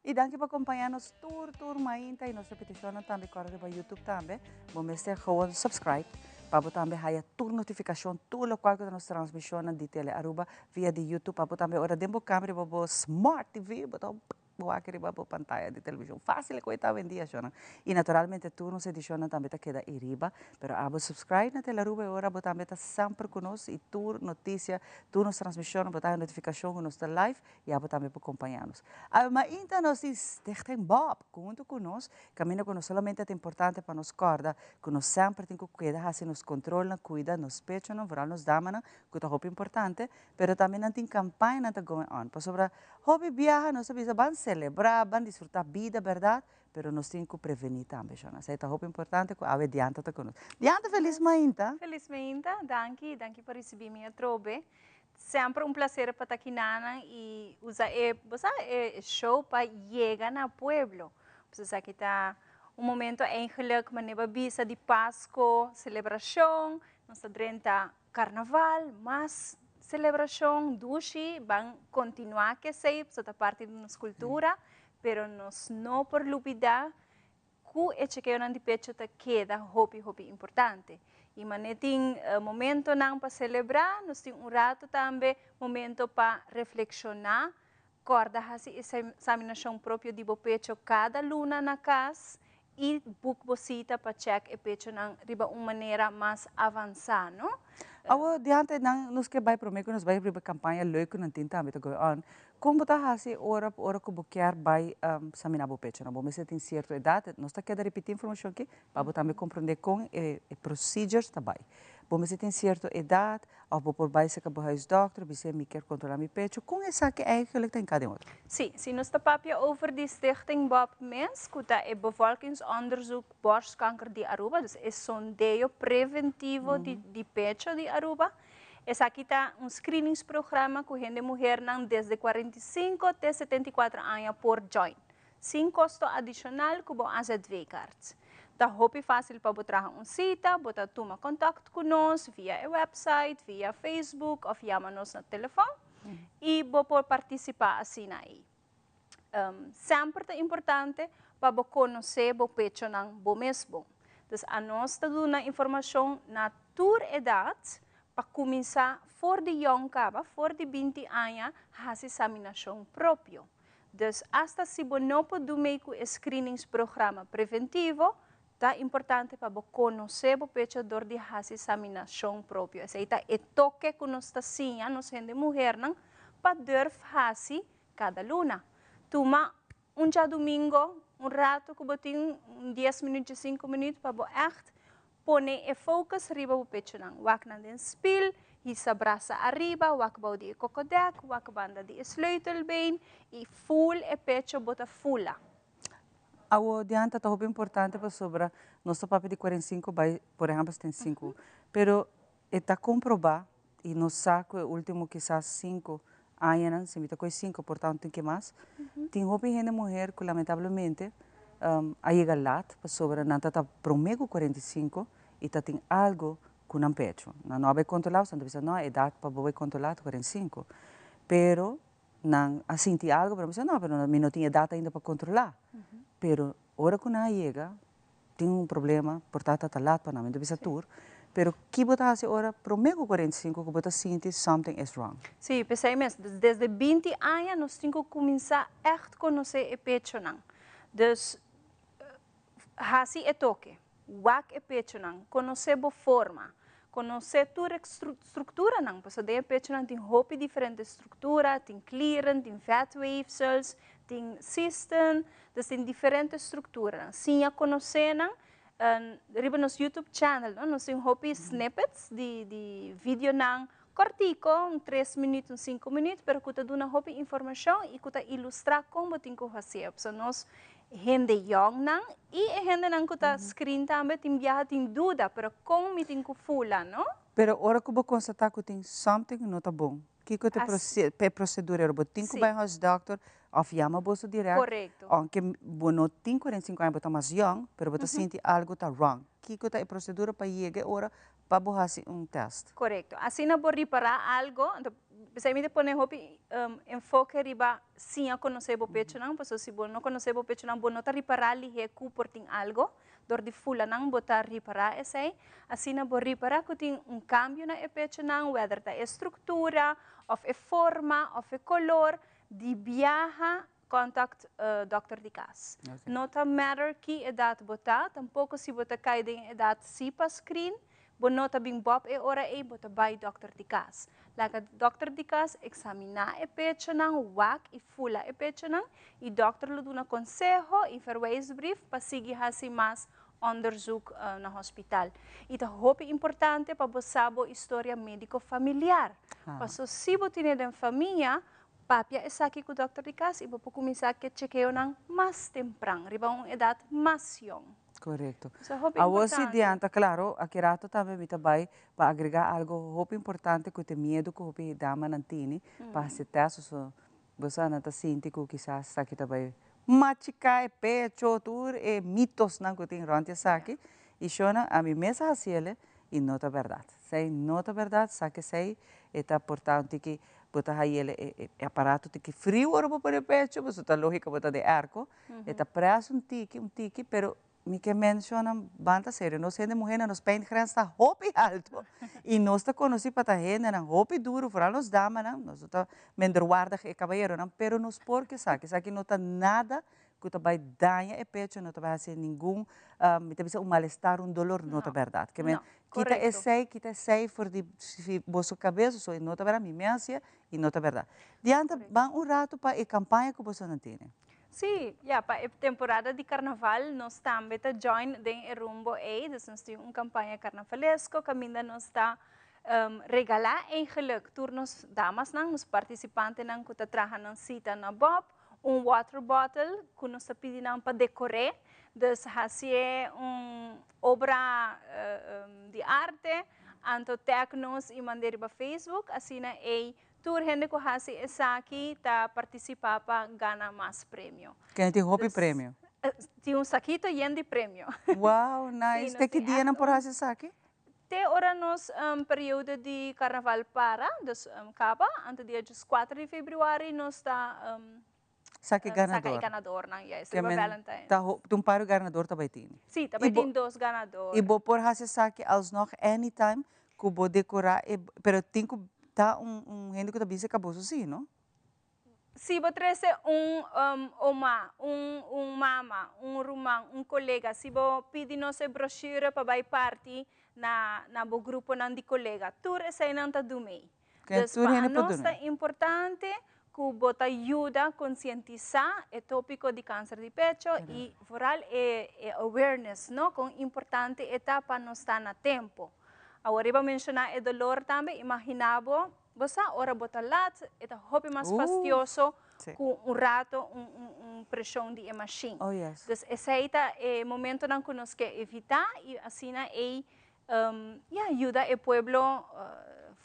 Y danki pa acompaña nos tur tur mainta y nos repeticionnan tambe corre riba YouTube tambe. Bo mester gewoon subscribe. pa bo tambe haya tur notificacion, tur locual cu ta nos transmisionnan di Tele Aruba via di YouTube, pa bo tambe ora den bo camber riba bo smart TV, bo ta Bo wak riba bo pantaya di television. Fácil ku e ta awendia, shonnan. I naturalmente tur nos edishonnan tambe ta keda ei riba. Pero abo subscribe na Telaruba e ora bo tambe ta semper ku nos i tur notisia, tur nos transmishonnan bo ta haña notifikashon ku nos ta live i abo tambe por kompañá nos. Awe mainta nos tin Stichting Bob ku huntu ku nos kaminda ku no solamente ta importante pa nos kòrda ku nos semper tin ku keda hasi nos kontrolnan, kuida nos pechonan, vooral nos damanan ku ta hopi importante, Pero tambe nan tin campañanan ta going on. Pasobra hopi biaha nos ta bisa ban celebra, ban disfruta bida, berdad? Pero nos tin cu preveni tambe, shon. Esey ta hopi importante cu awe Diantha ta cu nos. Diantha, feliz mainta! Feliz mainta, danki, danki pa ricibi mi atrobe. Semper un placer pa ta aki nanan y usa e, bo sa, e show pa yega na pueblo. Pues esaki ta un momento eigenlijk manera bo a bisa di Pasco, celebracion, nos ta drenta Carnaval, mas celebracion dushi, ban continua cu esey, pasobra ta parti di nos cultura, pero nos no por lubida cu e chekeonan di pecho ta keda hopi hopi importante. Y mane tin momentonan pa celebra, nos tin un rato tambe momento pa reflexiona, corda haci examinacion propio di bo pecho cada luna na cas y boek bo cita pa check e pechonan riba un manera mas avansa, no? Awor, diante nan nos ke bai prome ku nos bai riba kampaña leuk ku nan tin tambe ta going on. Kon bo ta hasi ora ora ku bo kier bai samina bo pechonan? Bo mester tin sierto edat? Nos ta keda ripiti informashon aki pa bo tambe komprende kon e procedures ta bai. Bo mester tin sierto edat of bo por bai serka bo huisdokter bis'é mi kier kontrolá mi pecho. Kon esaki eigenlijk ta hinká den otro? Sí, si nos ta papia over di Stichting Bob mes, ku ta e Bevolkingsonderzoek Borstkanker di Aruba, dus e sondeo preventivo di di pecho di Aruba. Esaki ta un screeningsprogramma ku hende muhernan desde 45 te 74 aña por join. Sin kosto adishonal ku bo AZV-kaart. Ta hopi fásil pa bo traha un sita, bo ta tuma kontakt ku nos via e wèpsait, via Facebook òf yama nos na telefòn i bo por partisipá asina ei. Semper ta importante pa bo konosé bo pechonan bo mes bon. Dus anos ta duna informashon na tur edat pa kuminsá for di yòn kaba, for di 20 aña, hasi saminashon propio. Dus asta si bo no por du mei ku e screeningsprogramma preventivo, ta importante pa bo konosé bo pecho dor di hasi saminashon propio. Esei ta e toke ku nos ta siña nos hende muhernan pa durf hasi kada luna. Tuma un djadumingo, un rato ku bo tin, un dies minüt, diesinku minüt, pa bo ègt Pone e focus riba bo pechonan. Wak nan den spil, hisa brasa ariba, wak bou di e kokodek, wak banda di e sleutelbeen i ful e pecho bo ta fula. Awo dianta ta hopi importante pasobra nos ta papia di 45 bai por ehempel 75 pero e ta comproba i nos sa ku e ultimo kisas 5 añanan si mi ta koe 5 por tanto tin ke mas tin hopi hende muher ku lamentablemente a yega lat pasobra nan ta ta prome ku 45 i ta tin algo ku nan pecho. Nan no a bai kontrola pasobra nan ta bisa no e edat pa bo bai kontrola ta 45 pero nan a sinti algo pero nan bisa no pero mi no tin edat ainda pa kontrola pero ora ku nan a yega tin un problema por ta ta ta lat pa nan, mi ta bisa tur, pero ki bo ta hasi ora prome ku 45 ku bo ta sinti something is wrong? Sí, p'esei mes, dus desde 20 aña nos tin ku kuminsá ègt konosé e pechonan. Dus hasi e toke, wak e pechonan, konosé bo forma, konosé tur e strukturanan, pasobra den e pechonan tin hopi diferente struktura, tin klieren, tin vetweefsels, tin cysten, dus tin diferente strukturanan. Siña konosé nan, riba nos YouTube channel no, nos tin hopi snippets di di videonan kòrtiko, un tres minüt, un sinku minüt, pero ku ta duna hopi informashon i ku ta ilustrá kon bo tin ku hasié. Pasobra nos hende yòngnan i e hendenan ku ta screen tambe tin biaha tin duda, pero kon mi tin ku fula, no? Pero ora ku bo konstatá ku tin something no ta bon, kiko ta e prosedura? Bo tin ku bai huisdòkter? Of yama boso direct. Korekto. Aunke bo no tin 45 aña, bo ta mas yong, pero bo ta sinti algo ta wrong. Kiko ta e prosedura pa yega e ora pa bo hasi un test? Korekto. Asina bo ripará algo, anto p'esei mi ta pone hopi enfoke riba siña konosé bo pechonan, pasobra si bo no konosé bo pechonan bo no ta ripará lihé ku por tin algo. Dor di fula nan bo ta ripará esei. Asina bo ripará ku tin un kambio na e pechonan, wèder ta e struktura òf e forma òf e kolor, di biaha kontakt dòkter di kas. No ta matter ki edat bo ta, tampoko si bo ta kai den e edat si pa screen, bo no ta bin bòp e ora ei, bo ta bai dòkter di kas. Laga dòkter di kas eksaminá e pechonan, wak i fula e pechonan i dòkter lo duna konseho i verwijsbrief pa sigui hasi mas onderzoek na hospital. I ta hopi importante pa bo sa bo historia médiko familiar. Paso si bo tine den famia, papia esaki ku dòkter di kas i bo por kuminsá ke chekeonan mas tempran, riba un edat mas yòn. Korekto. Eso hopi Awor si importante. Dianta, klaro, aki rato tambe mi ta bai pa agregá algo hopi importante ku ta e miedu ku hopi damanan tini pa hasi tèst, so bo sa nan ta sinti ku kisas esaki ta bai machiká e pecho, tur e mitosnan ku tin rònt esaki, i shona ami mes a hasi el i no ta bèrdat. Esei no ta bèrdat, sa ku esei e ta portá un tiki, bo ta haña el e aparato tiki friu ora bo pone pecho, pasobra ta lógiko bo ta den airco, E ta pres un tiki, un tiki, pero mi ke menciona banda serio, nos hende muhernan nos pijngrens ta hopi alto y nos ta conoci pa ta hendenan hopi duro, vooral nos damanan, nos no ta minderwaardig e caballeronan, pero nos por ke esaki, esaki no ta nada cu ta bay daña e pecho, no ta bay haci ningun, mi ta bisa un malestar, un dolor, no ta berdad. Ke men kita esey, kita esey for di boso cabes, so no ta berdad, mi mes haci'e y no ta berdad. Dianta, ban un rato pa e campaña cu bosonan tene. Sí, ya, pa e temporada di carnaval nos tambe ta join den e rumbo ey, dus nos tin un campaña carnavalesco caminda nos ta regala eigenlijk tur nos damasnan, nos participantenan cu ta traha nan cita na Bob, un water bottle cu nos ta pidi nan pa decore, dus haci'e un obra di arte, anto tag nos y mand'e riba Facebook, asina ey Tur hende ku hasi esaki ta partisipá pa gana mas premio. Kende tin hopi premio? Tin un sakito yen di premio. Wow, nice. Te ki dia nan por hasi esaki? Te ora nos periodo di karnaval para, dus kaba, anto dia djeskuater di febrüari nos ta Saka e ganador. Saka e ganadornan, juist, riba Valentine. Ta un par di ganador ta bai tini. Sí, ta bai tin dos ganador. I bo por hasi esaki alsnog anytime ku bo dekorá e, pero tin ku ta un hende ku ta bin serka boso sí, no? Si bo trese un oma, un mama, un ruman, un kolega, si bo pidi nos e brochure pa bai parti na bo gruponan di kolega, tur eseinan ta dumei. Ke Dus tur pa hende por anos duna. ta importante ku bo ta yuda konsientisá e tópiko di kanser di pecho i vooral e e awareness, no, kon importante e ta pa nos ta na tempu. Awor riba menshoná e dolor tambe, imaginá bo, bo sa ora bo ta lat e ta hopi mas fastioso ku un rato un un un preshon di e mashin. Oh yes. Dus esei ta e momentonan ku nos ke evitá i asina ei Ya, yuda e pueblo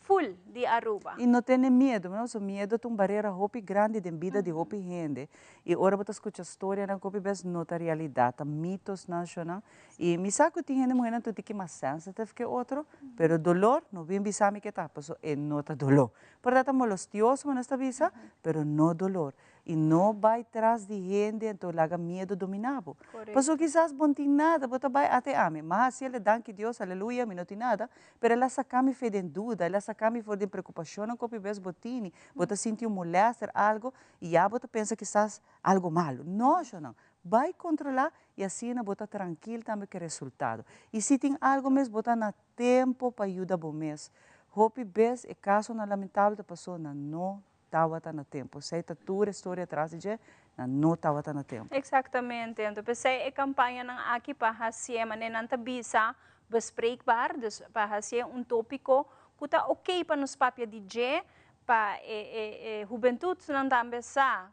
full di Aruba. Y no tene miedo, no? So miedo ta un barera hopi grandi den bida di hopi hende. Y ora bo ta scucha storianan cu hopi bes no ta realidad, ta mitos nan shonan. Y mi sa cu tin hende muhernan ta un tiki mas sensitive ke otro, pero dolor no bin bisa mi ke ta, paso e no ta dolor. Por ta ta molestioso bo nos ta bisa, pero no dolor. I no bai tras di hende anto laga miedu dominá bo. Pasobra kisas bo no tin nada, bo ta bai ate ami. M'a hasi el e danki Dios, aleluya, mi no tin nada, pero el a saka mi fe den duda, el a saka mi for den preokupashonnan ku hopi bes bo tini, bo ta sinti un molèster, algu, i ya bo ta pensa kisas algu malu. No, shonnan, bai kontrolá i asina bo ta trankil tambe ku e resultado. I si tin algu mes, bo ta na tempu pa yuda bo mes. Hopi bes e kasonan lamentabel ta pasobra nan no Tabata na tempu. Esei ta tur e storia tras di dje, nan no tabata na tempu. Exactamente. Anto p'esei e campañanan aki pa hacié manera nan ta bisa bespreekbaar, dus pa hacié un topico cu ta ok pa nos papia di dje, pa e e e hubentudnan tambe sa,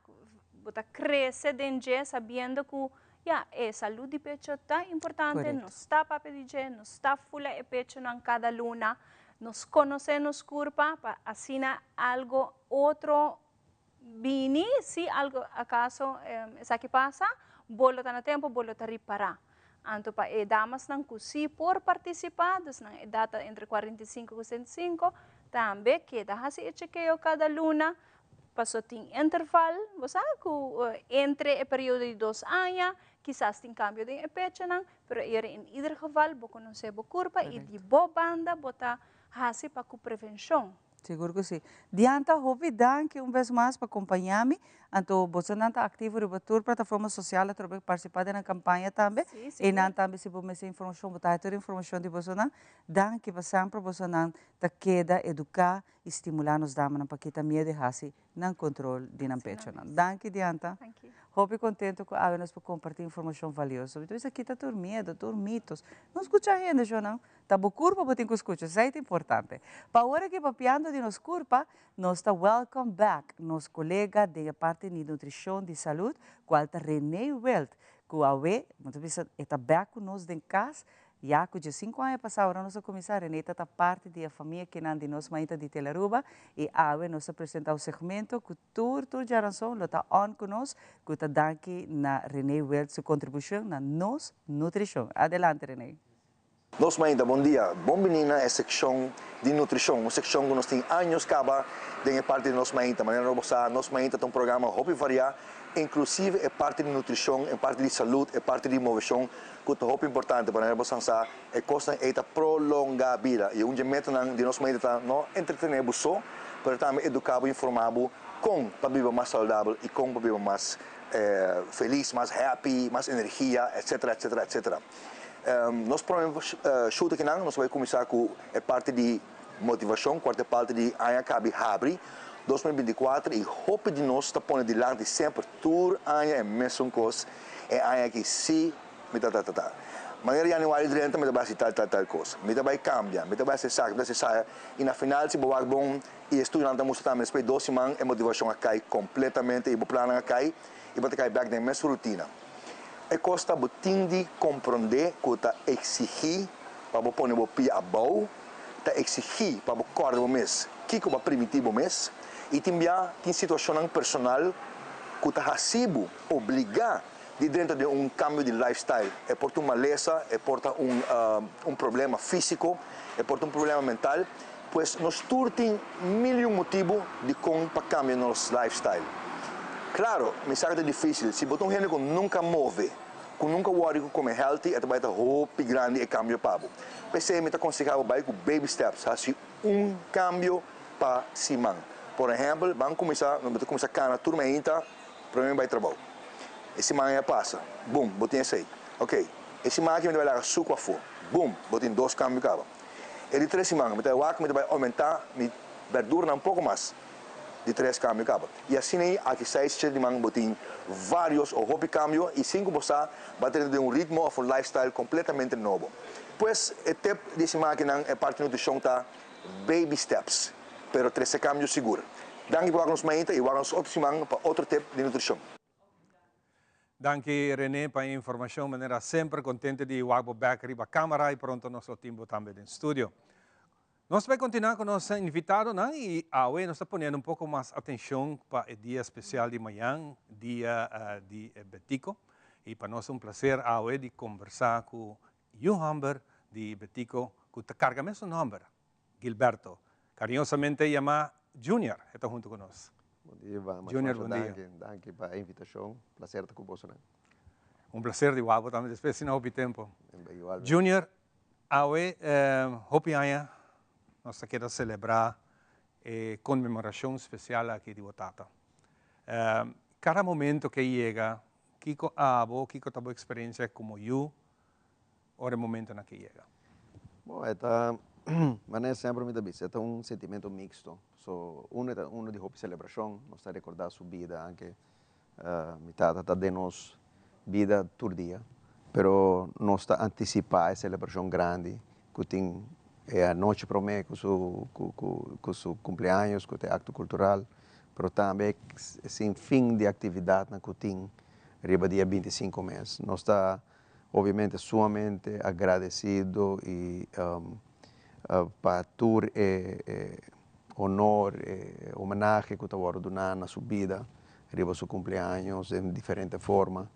bo ta crece den dje sabiendo cu ya, e salud di pecho ta importante, nos ta papia di dje, nos ta fula e pechonan cada luna, Nos conoce nos curpa pa asina algo otro bini si algo acaso esaki pasa, bo lo ta na tempo, bo lo ta ripara. Anto pa e damasnan cu si por participa, dus nan edad ta entre 45 cu 65, tambe keda haci e chekeo cada luna, paso tin interval, bo sa, cu entre e periodo di dos aña, kisas tin cambio den e pechonan, pero in ieder geval bo conoce bo curpa y di bo banda bo ta haci pa cu prevencion. Sigur ku si. Dianta, hopi danki un bes mas pa kompañá mi. Anto bosonan ta aktivo riba tur plataforma sosial atrobe partisipá den nan kampaña tambe. Sí, sigur. Einan tambe si bo mester informashon bo ta haña tur informashon di bosonan. Danki pa semper bosonan ta keda eduká i stimulá nos damanan pa kita miedu i hasi nan control di nan pechonan. Danki Dianta. Hopi contento cu awe nos por comparti informacion valioso. Mi ta bisa kita tur miedo, tur mitos. No scucha hende shonan. Ta bo curpa bo tin cu scucha, esey ta importante. Pa awor aki papiando di nos curpa, nos ta welcome back nos colega den e parti di nutricion di salud, cual ta Rene Wild, cu awe, mi ta bisa e ta back cu nos den cas, Ya cu 15 aña pasa ora nos a cuminsa, Reneta ta parti di e famia kinan di nos mainta di Telaruba y awe nos ta presenta un segmento cu tur tur djaranson lo ta on cu nos cu ta danki na Rene Wild su contribucion na nos nutricion. Adelante Rene. Nos mainta, bon dia. Bon bini na e seccion di nutricion, un seccion cu nos tin años caba den e parti di Nos Mainta. Manera nos bo sa, Nos Mainta ta un programa hopi varia, inclusive e parti di nutricion, e parti di salud, e parti di movecion, cu ta hopi importante. Manera bo san sa, e cosnan ey ta prolonga bida. Y un dje metanan di Nos Mainta ta no entretene bo so, pero tambe educa bo y informa bo con pa biba mas saludabel y con pa biba mas feliz, mas happy, mas energia, etcetera, etcetera, etcetera. Nos prome shoot akinan nos bai kuminsá ku e parti di motivashon, kuarta parti di aña kabi habri 2024 i hopi di nos ta pone dilanti semper tur aña e mesun kos, e aña aki si mi ta ta ta ta. Manera januari drenta mi ta bai hasi tal tal tal kos, mi ta bai kambia, mi ta bai hasi esaki, mi ta hasi esaya i na final si bo wak bon i e studionan ta mustra tambe despues di dos siman e motivashon a kai kompletamente i bo plannan a kai i bo ta kai bèk den e mesun rutina. E kos ta bo tin di komprondé ku ta eksigí pa bo pone bo pia abou, ta eksigí pa bo kòrda bo mes kiko bo a primintí bo mes, i tin bia tin situashonnan personal ku ta hasi bo obligá di drenta den un kambio di lifestyle. E por ta un malesa, e por ta un un problema físiko, e por ta un problema mental. Pues nos tur tin mil i un motibu dikon pa kambia nos lifestyle. Klaro, mi sa ku ta difísil. Si bo ta un hende ku nunka move, ku nunka wòri ku kome healthy, e ta bai ta hopi grandi e kambio pa bo. P'esei mi ta konsehá bo bai ku baby steps, hasi un kambio pa siman. Por ehèmpel, ban kuminsá, bo ta kuminsá kana tur mainta promé mi bai trabou. E siman ei a pasa, bum, bo tin esei. Oké, e siman aki mi ta bai laga suku afó. Bum, bo tin dos kambio kaba. E di tres siman mi ta wak mi ta bai oumentá mi berduranan un poko mas. Di tres kambio kaba. I asina ei aki seis shete siman bo tin vários o hopi kambio i sin ku bo sa bo a drenta den un ritmo òf un lifestyle kompletamente nobo. Pues e tip di e siman akinan e parti nutrishon ta baby steps, pero trese kambio sigur. Danki pa wak nos mainta i wak nos otro siman pa otro tip di nutrishon. Danki Rene pa e informacion manera semper contente di wak bo bek riba camera y pronto nos lo tin bo tambe den studio. Nos ta bay continua cu nos invitadonan y awe nos ta poniendo un poco mas atencion pa e dia especial di mañan, dia di Betico y pa nos ta un placer awe di conversa cu yu homber di Betico cu ta carga mesun nomber, Gilberto, cariñosamente yama Junior, e ta hunto cu nos. Bon dia Ivan, masha Junior, masha bon dia. danki, danki pa e invitacion, placer ta cu bosonan. Un placer di wak bo tambe despues asina hopi tempo. Igualmente. Junior, awe hopi aña nos ta keda celebra e conmemoracion special aki di bo tata. Cada momento ke yega, kico abo, kico ta bo experiencia como yu ora e momentonan ke yega? Bon, e ta, manera semper mi ta bisa, e ta un sentimento mixto. So, uno e ta uno di hopi celebracion, nos ta recorda su bida, anke mi tata ta den nos bida tur dia, pero nos ta anticipa e celebracion grandi cu tin e anochi prome cu su, cu, cu, cu su cumpleaños, cu ta e acto cultural, pero tambe e sin fin di actividadnan cu tin riba dia 25 mes. Nos ta Obviamente sumamente agradecido y pa tur e honor, e homenahe ku ta wòrdu duná na su bida riba su kumpleaños den diferente forma.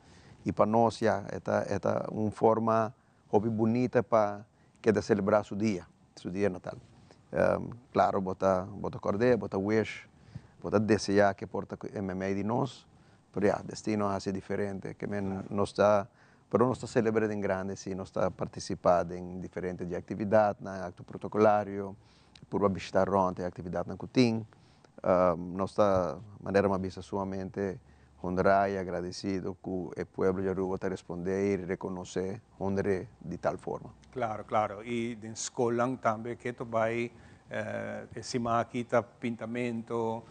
I pa nos ya e ta e ta un forma hopi bunita pa keda selebrá su dia, su dia natal. Klaro bo ta bo ta kòrd'é, bo ta wish, bo ta deseá ke por ta ku e meimei di nos, pero ya, destino a hasi diferente. Ke men nos ta Pero nos ta celebra den grandi si nos ta participa den diferente di actividadnan, acto protocolario, purba bishita rond e actividadnan cu tin. Nos ta, manera mi a bisa, sumamente honra y agradecido cu e pueblo di Aruba ta responde y reconoce honr'e di tal forma. Claro, claro. Y den scolnan tambe ke ta bay e siman aki ta pintamento,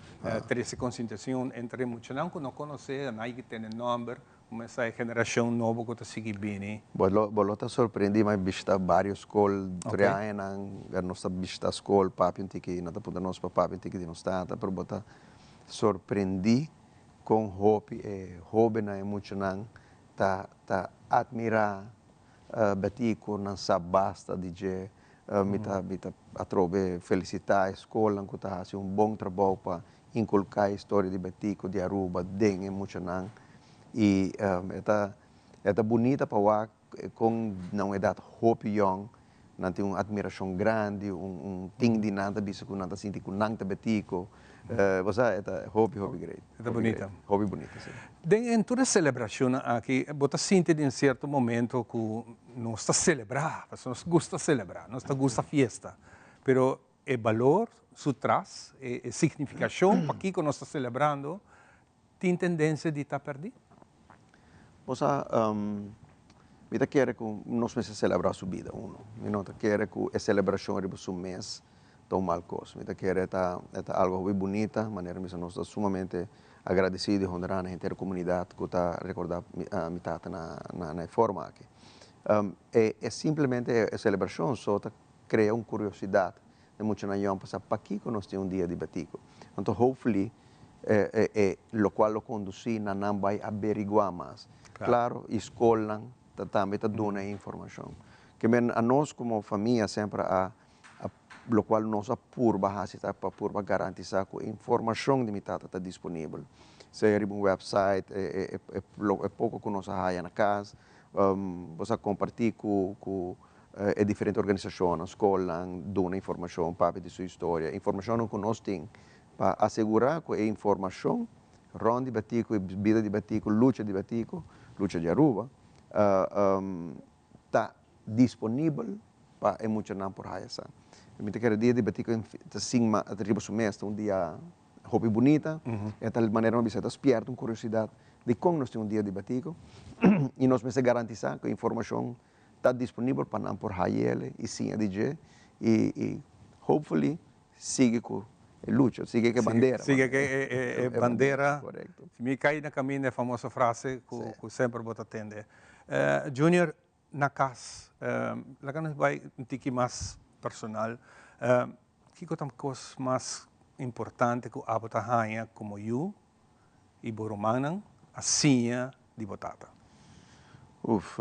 trece concientisacion entre muchanan cu no conoce, nan hay tene nomber, Kumesa e generashon nobo ku ta sigui bini. Bo lo bo lo ta sorprendí mi a bishita varios skol tur e añanan nos ta bishita skol papia un tiki nan ta puntra nos pa papia un tiki di nos tata pero bo ta sorprendí kon hopi e hóbennan e muchanan ta ta atmirá Betico nan sa basta di dje mi ta mi ta atrobe felisitá e skolnan ku ta hasi un bon trabou pa inculca e historia di Betico di Aruba den e muchanan y e ta e ta bunita pa wak con na un edad hopi yong nan tin un admiracion grandi un un tin di nan ta bisa cu nan ta sinti cu nan ta Betico bo sa e ta hopi hopi great. E ta bunita. Hopi bunita si. Den en tur e celebracionnan aki bo ta sinti den cierto momento cu nos ta celebra pasobra nos gusta celebra nos ta gusta fiesta pero E balor su tras, e signifikashon pakiko nos ta selebrando, tin tendensia di ta pèrdí? Bo sa, mi ta kere ku nos mester selebrá su bida, uno. Mi no ta kere ku e selebrashon riba su mes ta un mal kos. Mi ta kere e ta e ta algu hopi bunita, manera mi sa nos ta sumamente agradesido i honrá na henter komunidat ku ta rekordá mi tata na na e forma aki. E e simplemente e selebrashon so ta crea un curiosidad den muchanan yong pa sa pakico nos tin un dia di Betico. Anto hopefully e locual lo conduci na nan bay aberigua mas. Claro y scolnan ta tambe ta duna e informacion. Ke men anos como famia semper a locual nos a purba haci ta pa purba garantisa cu e informacion di mi tata ta disponibel. Sea riba un website e poco cu nos a haya na cas, bo sa comparti cu E diferente organisashonnan, skolnan, duna informashon, papia di su historia. Informashonnan ku nos tin pa asegurá ku e informashon rònt di Betico, e bida di Betico, lucha di Betico, lucha di Aruba, ta disponibel pa e muchanan por haya sa. Mi ta kere dia di Betico ta sin riba su mes, ta un dia hopi bunita, e tal manera mi a bisa e ta spierta un kuriosidat dikon nos tin un dia di Betico i nos mester garantisá ku e informashon ta disponibel pa nan por hayele y siña di dje y y hopefully sigui cu e lucha, sigui cu e bandera. Sigui cu e bandera. Correcto. Si mi cay na caminda e famoso frase cu cu semper bo ta tende. Junior, na cas, laga nos bay un tiki mas personal, kico ta cos mas importante cu abo ta haña como yu y bo rumannan a siña di bo tata? Uf,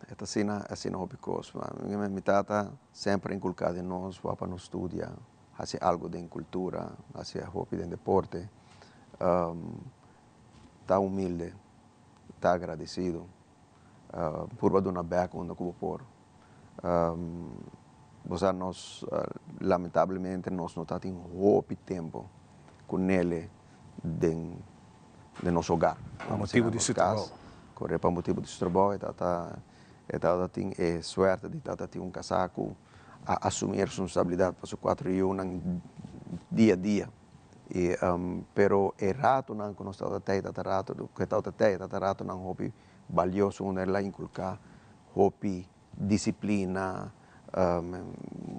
e ta asina, asina hopi kos. Mi tata semper a inkulká den nos wak pa nos studia, hasi algu den kultura, hasi hopi den deporte. Ta humilde, ta agradesido, purba duna bèk unda ku bo por. Bo sa nos lamentablemente nos no ta tin hopi tempo cu Nele den den nos hogar. Pa motibo di su trabou. Core pa motibo di su trabou e tata e tata tin e suerte di tata tin un casa cu a asumi e responsabilidad pa su cuatro yiunan dia dia y pero e ratonan cu nos tata tey tata rato cu e tata tey tata ratonan hopi balioso unda el a inculca hopi disciplina,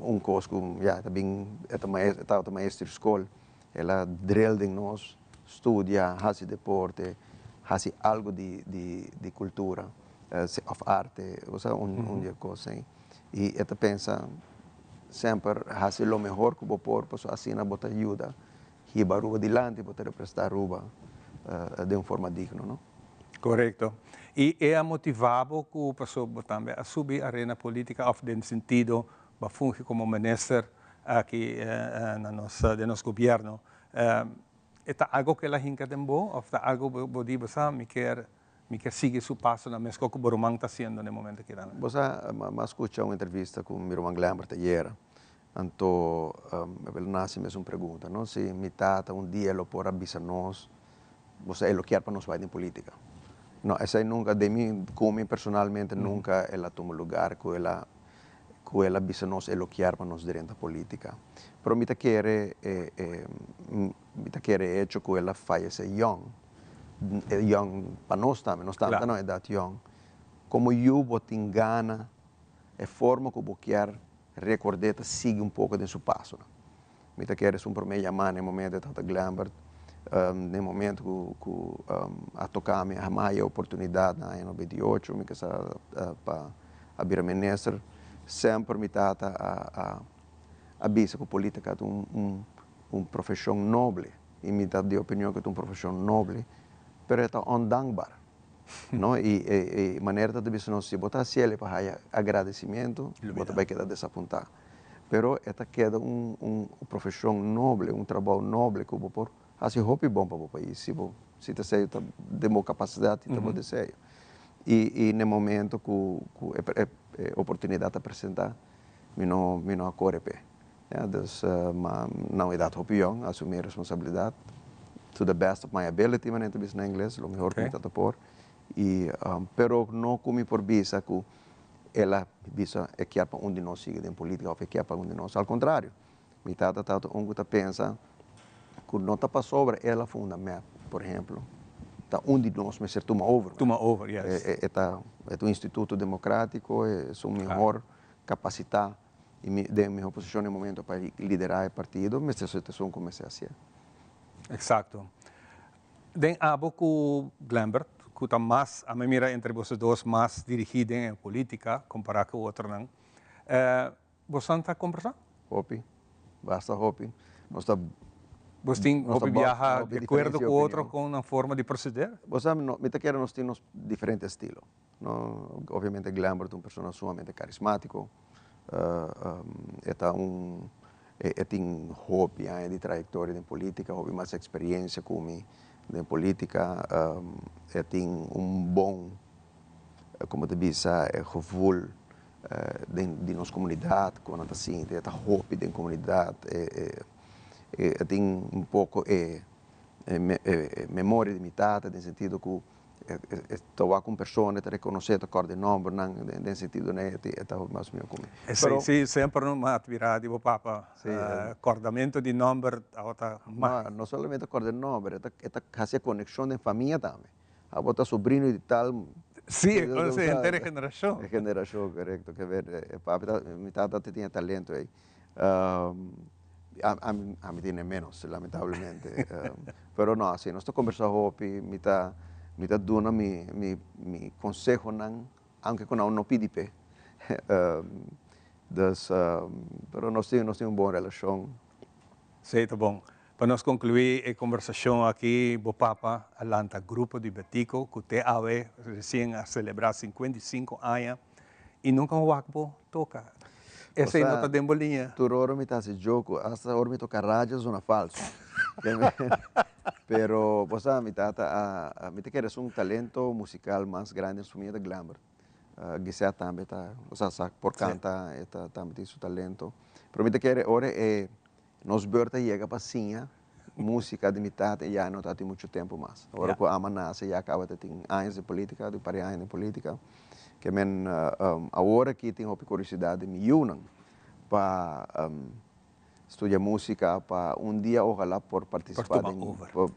un cos cu ya ta bin e ta maestro e tabata maestro di scol, el a drill den nos studia, haci deporte, haci algo di di di cultura of arte, osea un di e cos ey. Y e ta pensa semper haci lo mehor cu bo por pasobra asina bo ta yuda hiba Aruba dilanti, bo ta representa Aruba den un forma digno, no. Korekto. I e a motivá bo ku paso bo tambe a subi arena politika òf den sentido bo a fungi komo minister. aki na nos den nos gobierno. E ta algo cu el a hinca den bo of ta algo bo di bo sa mi kier mi kier sigui su pasonan mesco cu bo ruman ta haciendo na e momento aki tambe? Bo sa, mi a scucha un entrevista cu mi ruman Glembert ayera, anto el a haci mes un pregunta, no, si mi tata un dia lo por a bisa nos, bo sa e lo kier pa nos bay den politica. No, esey nunca, den mi, cu mi personalmente nunca el a tuma lugar cu el a cu el a bisa nos e lo kier pa nos drenta politica. Pero mi ta kere e e mi ta kere e hecho cu el a fayece yong, yong pa nos tambe, nos tambe ta na un edad yong, como yu bo tin gana e forma cu bo kier record'e ta sigui un poco den su pasonan. Mi ta kere esun prome yama na e momento e tata Glembert, na e momento cu cu a toca mi a haya e oportunidad na aña 98 mi kesa pa a bira minister, semper mi tata a a a bisa cu politica ta un un un profesion noble y mi ta di opinion cu ta un profesion noble, pero e ta ondankbaar, no, y e e manera ta ta bisa nos si bo ta haciel pa haya agradecimiento bo ta bay keda desapunta. Pero e ta keda un un profesion noble, un trabou noble cu bo por haci hopi bon pa bo pais si bo si ta esey ta den bo capacidad y ta bo deseo. Y y n'e momento cu cu e e oportunidad ta presenta mi no mi no a core p'e. Ya, dus ma na un edad hopi yong asumi e responsabilidad to the best of my ability manera ta bisa na ingles, lo mehor cu mi ta ta por y pero no cu mi por bisa cu El a bisa e kier pa un di nos sigui den politica of e kier pa un di nos. Al contrario, mi tata tabata un cu ta pensa cu no ta pasobra el a funda mep, por ehemplo, ta un di nos mester tuma over. Tuma over, yes. E ta e ta un instituto democratico, e esun mihor capacita y den mihor posicion den momento pa lidera e partido, mester ser esun cu mester hacié. Exacto. Den abo ku Glembert, ku ta mas, a mi mira entre boso dos mas dirigí den e polítika kompará ku otronan, bosonan ta kombersá? Hopi, basta hopi. Nos ta. Bos tin hopi biaha di akuerdo ku otro kon nan forma di proseder? Bo sa, mi ta kere nos tin nos diferente estilo. No, obviamente Glembert ta un persona sumamente karismátiko, e ta un e tin hopi aña di trayektoria den polítika, hopi mas eksperiencia ku mi den polítika, e tin un bon, komo ta bisa, e gevoel den di nos komunidat, ku nan ta sinti, e ta hopi den komunidat, e tin un poko e memoria di mi tata den sentido ku E ta wak un persona, e ta rekonosé, e ta kòrda e nòmbernan, den sentido nei e ta hopi mas mihó ku mi. Esei si, semper no a atmirá di bo papa, kòrdamentu di nòmber tabata mas. No, no solamente kòrda e nòmber, e ta hasi e konekshon den famia tambe. Abo ta sobrino di tal. Si, e konosé henter e generashon. E generashon, korekto. Ke ber, e papi ta, mi tata tin e talento ei. Ami tene menos, lamentablemente. Pero no, si nos ta combersa hopi, mi ta mi ta duna mi mi mi consehonan, aunke cu nan no pidi p'e. Dus, pero nos tin nos tin un bon relacion. Sí, ta bon. Pa nos conclui e combersacion aki, bo papa a lanta Grupo di Betico, cu te awe recien a celebra 55 aña. I nunka un wak bo toka. Esei no ta den bo liña. Tur ora mi ta hasi joku, asta ora mi toka raja zona falso. Pero bo sa mi tata a, mi ta kere esun talento musical mas grandi den su famia ta Glambert. Gisette tambe ta, osea sa por kanta, e ta tambe tin su talento. Pero mi ta kere ora e Nos beurt a yega pa siña musica di mi tata y ya no ta tin mucho tempo mas. Ora cu ama nace ya caba ta tin años den politica, un par di aña den politica. Ke men awor aki tin hopi curiosidad di mi yiunan pa studia musica pa un dia ojalá por participa den. Por tuma over.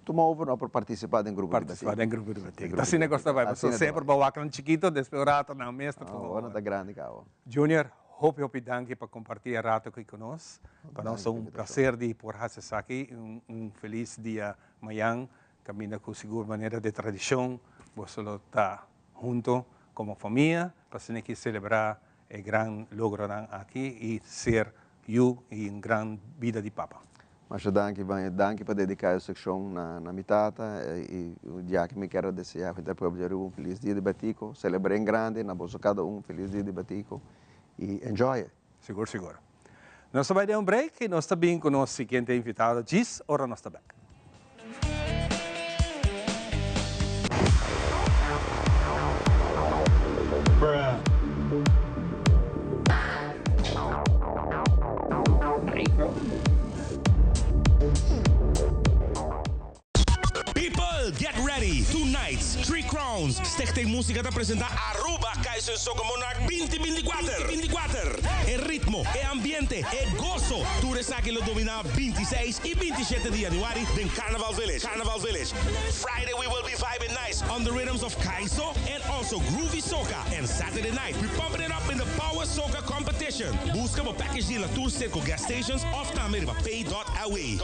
Tuma over no, por participa den grupo di batik. Participa den grupo di batik. Ta asina cos ta bay, pasobra semper bo wak nan chikito, despues un rato nan mes ta tuma over. Awor nan ta grandi caba. Junior, Hopi hopi danki pa comparti e rato aki cu nos. Pa nos ta un placer di por haci esaki. Un feliz dia mayan caminda cu sigur manera di tradicion boso lo ta hunto como famia pa asina ki celebra e gran logronan aki y ser yu y un gran bida di papa. Masha danki Vanja, danki pa dedica e seccion na mi tata y ya ki mi kier a desea henter pueblo di Aruba un feliz dia di Batico, celebra en grande, na boso cada un feliz dia di Batico y enjoy it. Sigur sigur. Nos ta bai den un break y nos ta bin cu nos siguiente invitado djis ora nos ta bek. People, get ready! Tonight, Three Crowns, Stichting Musica ta presenta Aruba Kaiser Soca Monarch 2024! 24! E ritmo, e ambiente, e goso! Tur esaki lo domina 26 y 27 di januari den Carnaval Village. Carnaval Village. Friday we will be vibing nice on the rhythms of Kaiso and also groovy soca and Saturday night we pumping it up in the Power Soca Competition. Busca bo package deal na tur Circo gas stations of tambe riba pay.awe.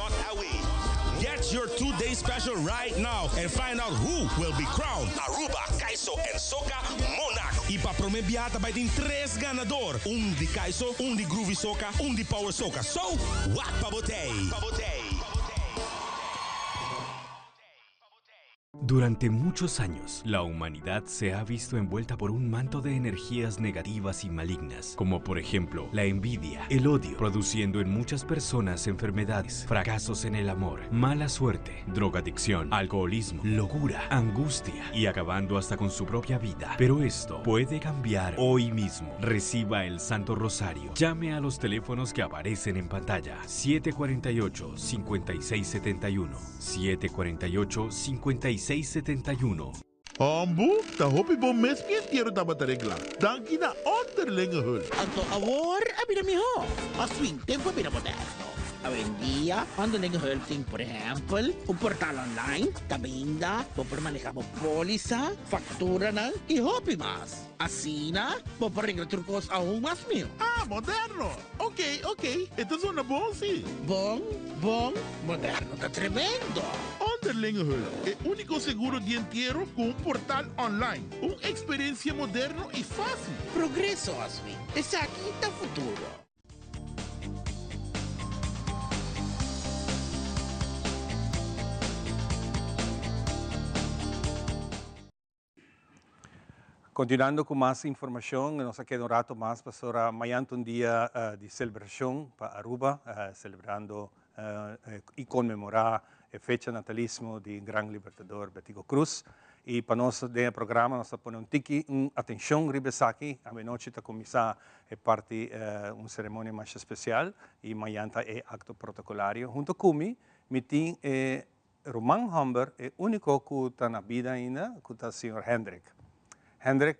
Get your two-day special right now and find out who will be crowned Aruba, Kaiso and Soca Monarch. Y pa prome biaha ta bay tin tres ganador, un di Kaiso, un di Groovy Soca, un di Power Soca. So, wak pa bo tey! Durante muchos años, la humanidad se ha visto envuelta por un manto de energías negativas y malignas, como por ejemplo la envidia, el odio, produciendo en muchas personas enfermedades, fracasos en el amor, mala suerte, drogadicción, alcoholismo, locura, angustia y acabando hasta con su propia vida. Pero esto puede cambiar hoy mismo. Reciba el Santo Rosario. Llame a los teléfonos que aparecen en pantalla. 748-5671. 748-5671. Hombu, ta hopi bon mes mi entiero tabata reglá. Danki na Onderlinge Hulp. Anto awor a bira mihó. Aswin tempu a bira moderno. Awendia, Onderlinge Hulp tin por ehèmpel un portal online kaminda bo por manehá bo pólisa, fakturanan i hopi mas. Asina bo por regla tur kos aun mas mihó. Ah, moderno! Ok, ok, e ta zona bon si. Bon, bon, moderno ta tremendo! Onderlinge Hulp, e úniko seguro di entiero ku un portal online. Un eksperensia moderno i fásil. Progreso, Oswin. Esaki ta futuro. Continuando cu mas informacion, nos a keda un rato mas pasobra mañan ta un dia di celebracion pa Aruba, celebrando y conmemora e fecha natalismo di Gran Libertador Betico Croes. Y pa nos den e programa nos ta pone un tiki un atencion riba esaki. Awenochi ta cuminsa e parti un ceremonia masha especial y mañan ta e acto protocolario. Hunto cu mi, mi tin e Ruman homber e unico cu ta na bida ainda cu ta señor Hendrik. Hendrik,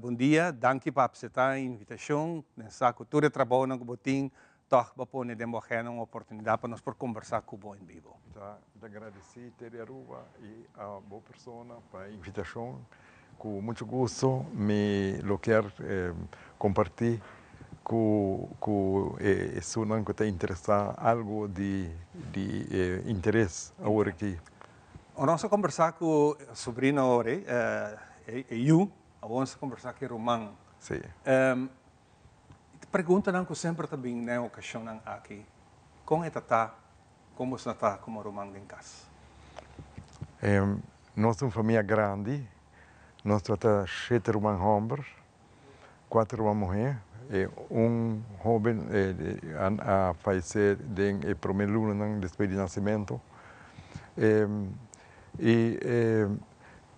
bon dia, danki pa apseta e invitacion, den sa cu tur e trabounan cu bo tin, tog bo pone den bo agenda un oportunidad pa nos por combersa cu bo en bibo. Ta gradeci Tele Aruba y a bo persona pa e invitacion. Cu mucho gusto mi lo kier comparti cu cu esunnan cu ta interesa algo di di e interes awor aki. Ora nos a combersa cu sobrino awor e e yu, awor nos a combersa cu e ruman. Si. Preguntanan cu semper ta bin na e ocasionnan aki, con e ta ta, con boso na ta como ruman den cas? Nos ta un famia grandi, nos tabata shete ruman homber, kuater ruman muhé, e un hoben a fayesé den e promé lunanan despues di nasementu. I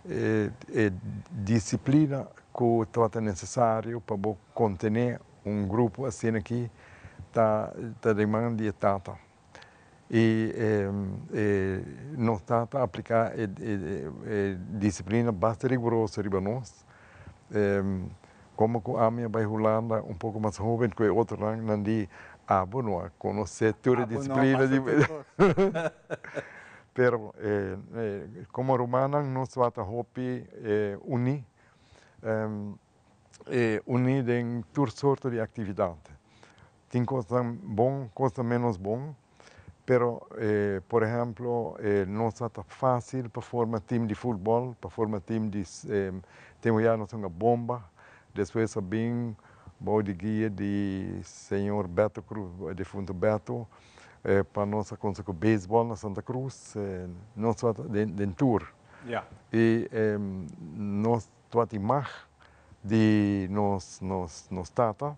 e disiplina ku tabata nesesario pa bo kontené un grupo asina aki ta den man di e tata. I nos tata a apliká e disiplina basta riguroso riba nos. Komo ku ami a bai Hulanda un poko mas hoben ku e otronan, nan di, Abo no a konosé tur e disiplina di. Pero komo rumannan nos tabata hopi uní, uní den tur sorto di aktividat. Tin kosnan bon, kosnan ménos bon, pero por ehèmpel no sa ta fásil pa forma tim di futbòl, pa forma tim di tempu ya nos hunga bomba, despues a bin bou di guia di señor Beto Cruz, defunto Beto, pa nos a kuminsá ku beisbòl na Santa Cruz, nos tabata den tur i nos tabata tin mag di nos tata.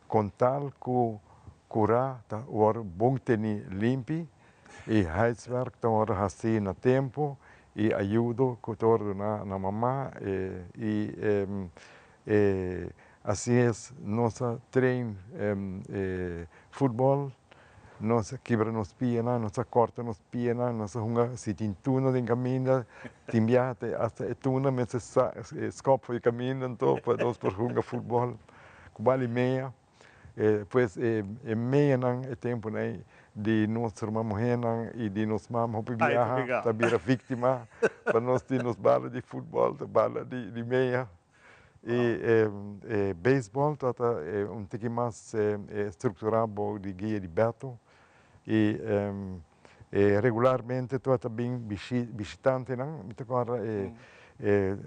Con tal cu Kurá ta wòrdu bon tení limpi i huiswerk ta wòrdu hasí na tempu i ayudo ku ta wòrdu duná na mama i así es nos a train futbòl, nos a kibra nos pianan, nos a kòrta nos pianan, nos a hunga si tin tuna den kaminda, tin biaha te asta e tuna mester skòp for e kaminda anto pa nos por hunga futbòl ku bal i mea. Pues e meanan e tempunan ei di nos ruman muhénan i di nos mama hopi biaha ta bira víktima pa nos tin nos bala di futbòl, ta bala di mea. I e beisbòl tabata un tiki mas strukturá bou di guia di Beto i regularmente tabata bin bishitantenan. Mi ta kòrda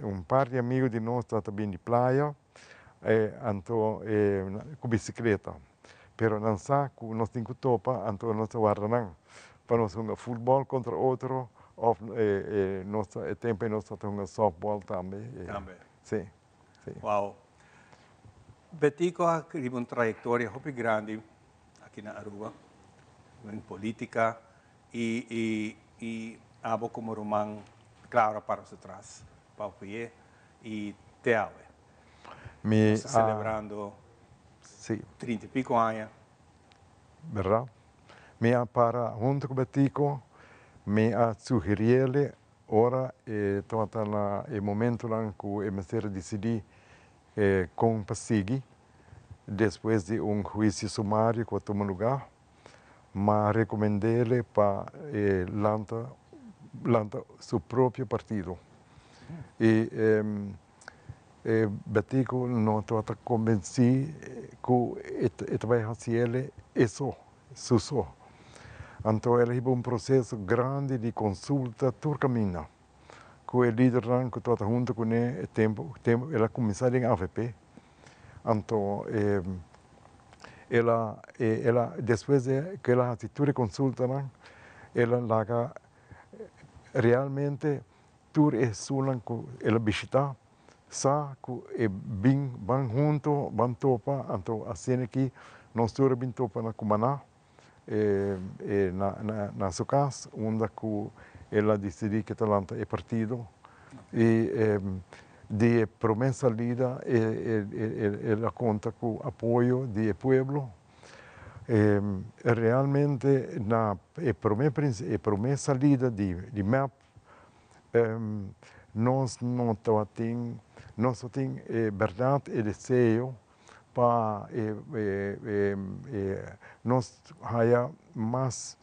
un par di amigu di nos tabata bin di playa. Anto ku bisikleta. Pero nan sa ku nos tin ku topa, anto nos ta warda nan pa nos hunga futbòl kontra otro òf nos ta e tempu ei nos ta hunga sòftbòl tambe. Tambe. Si, si. Wow. Betico a riba un trayektoria hopi grandi aki na Aruba, den politica i i i abo komo ruman klaro a para su tras pa apoy'é i te awe. Mi Nos ta a celebrando Sí. 30 y pico aña. Berdad. Mi a para hunto cu Betico, mi a sugeriele ora e tabata na e momentonan cu e mester a dicidi con pa sigui despues di un huicio sumario cu a tuma lugar, m'a recomendele pa e lanta lanta su propio partido. Y E Betico no tabata convenci cu e ta bay haci el e so, su so. Anto el a hiba un proceso grandi di consulta tur caminda cu e lidernan cu tabata hunto cune e tempo, tempo el a cuminsa den avp. Anto el a, el a despues de cu el a haci tur e consultanan el a laga realmente Tur esunnan ku el a bishitá sa ku e bin ban hunto, ban topa, anto asina aki nos tur a bin topa na Cumaná, na su kas, unda ku el a disidí ke ta lanta e partido. I di e promé salida el a konta ku apoyo di e pueblo. Realmente na e promé e promé salida di mep Nos no tabatin, nos tabatin e bèrdat e deseo pa nos haya mas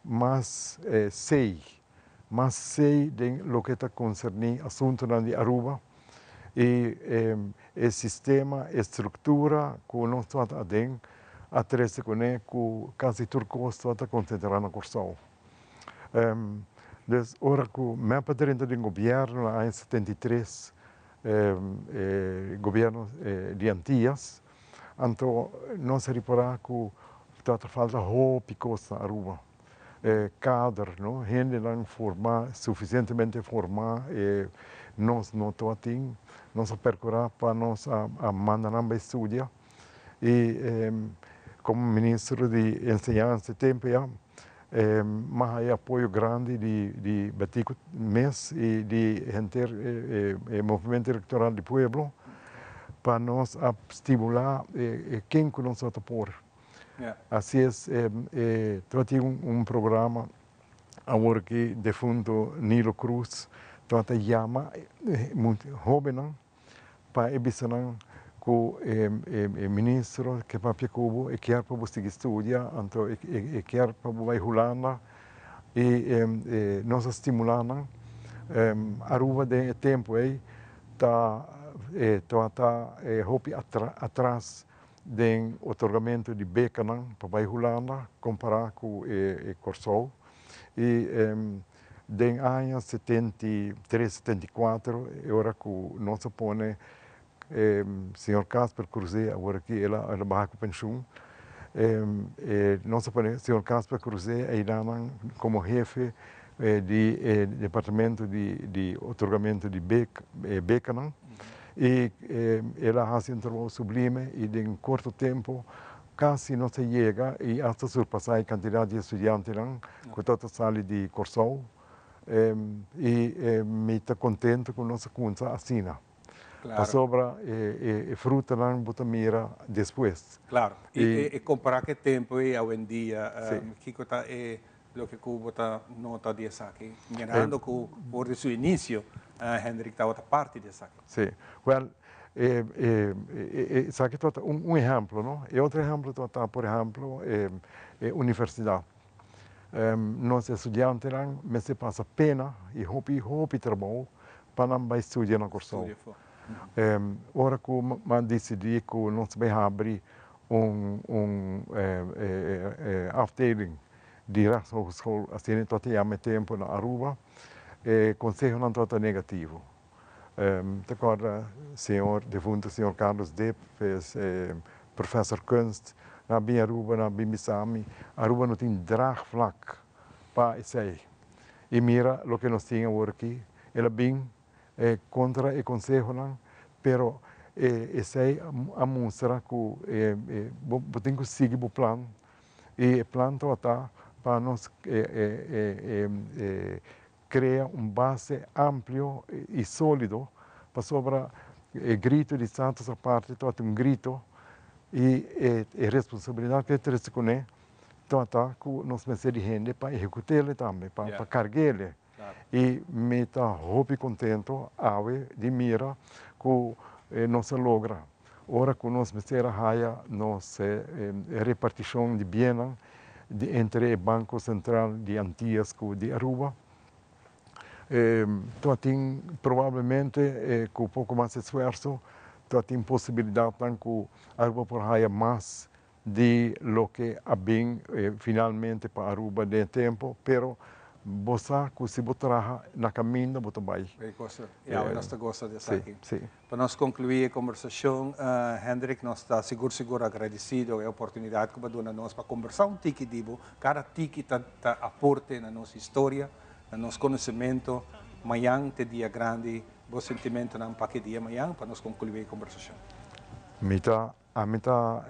mas sei, mas sei den loke ta konserní asuntunan di Aruba i e sistema, e struktura ku nos tabata aden a trese kuné ku kasi tur kos tabata konsentrá na Kòrsou. Dus ora ku mep a drenta den gobièrnu na aña 73, e gobièrnu di Antias, anto nos a ripará ku tabata falta hopi kos na Aruba. Kader, no, hendenan formá, sufisientemente formá, nos no tabatin. Nos a perkurá pa nos a manda nan bai studia. I komo ministro di enseñansa e tempu ya, M'a haya apoyo grandi di di Betico mes y di henter e Movimento Electoral di Pueblo pa nos a stimula e ken cu nos ta por. Así es tabatin un programa awor ki defunto Nilo Cruz tabata yama hobennan Pa e bisa nan ku e ministro ke papia ku bo, e kier pa bo sigui studia, anto e kier pa bo bai Hulanda i nos a stimulá nan. Aruba den e tempu ei ta tabata hopi atras den otorgamentu di bekanan pa bai Hulanda kompará ku e Kòrsou i Den aña 73, 74, e ora ku nos a pone señor Casper Cruzé, awor aki el a baha ku penshun, nos a pone señor Casper Cruzé eidanan komo hefe di e departamento di otorgamentu di bekanan i el a hasi un trabou sublime i den korto tempu. kasi nos a yega i asta surpasá e kantidat di estudiantenan ku tabata sali di Kòrsou i mi ta kontentu ku nos a kumsa asina pasobra e frutanan bo ta mira despues. Klaro. I kompará ku e tempu ei awendia kiko ta e loke ku bo ta nota di esaki mirando ku for di su inisio Hendrik tabata parti di esaki? Sí. Wèl, esaki tabata un ehèmpel, no? E otro ehèmpel tabata, por ehèmpel, e universidat. Nos estudiantenan mester pasa pena i hopi, hopi trabou pa nan bai studia na Kòrsou. Ora ku m'a disidí ku nos bai habri un un afdeling di Rechtshogeschool, asina tabata yama e tempu na Aruba, e konsehonan tabata negativo. Mi ta kòrda señor defunto señor Carlos Dip, professor kunst, nan a bin Aruba, nan a bin bisa mi, Aruba no tin draagvlak pa esei. I mira loke nos tin awor aki. El a bin kontra e konsehonan, pero esei a mustra ku bo tin ku sigui bo plan. I e plan tabata pa nos Crea un base amplio y solido pasobra e grito di Status Aparte tabata un grito y e responsabilidad cu e trece cune tabata cu nos mester di hende pa ehecutele tambe, pa carguele. Y mi ta hopi contento awe di mira cu nos a logra. Ora cu nos mester a haya nos reparticion di biennan di entre e Banco Central di Antillas cu di Aruba, tabatin probablemente cu poco mas esfuerzo tabatin posibilidadnan cu Aruba por haya mas di loke a bin finalmente pa Aruba den e tempo, pero bo sa cu si bo traha na caminda bo ta bay. Bay gosa. Y awe nos ta gosa di esaki. Si, si. Pa nos conclui e conversacion, Hendrik, nos ta sigur sigur agradecido e oportunidad cu bo a duna nos pa conversa un tiki di bo. Cada tiki ta ta aporte na nos historia, na nos conocemento. Mayan t'e dia grandi. Bo sentimentonan pa ki dia mayan pa nos conclui e conversacion. Mi ta Ami ta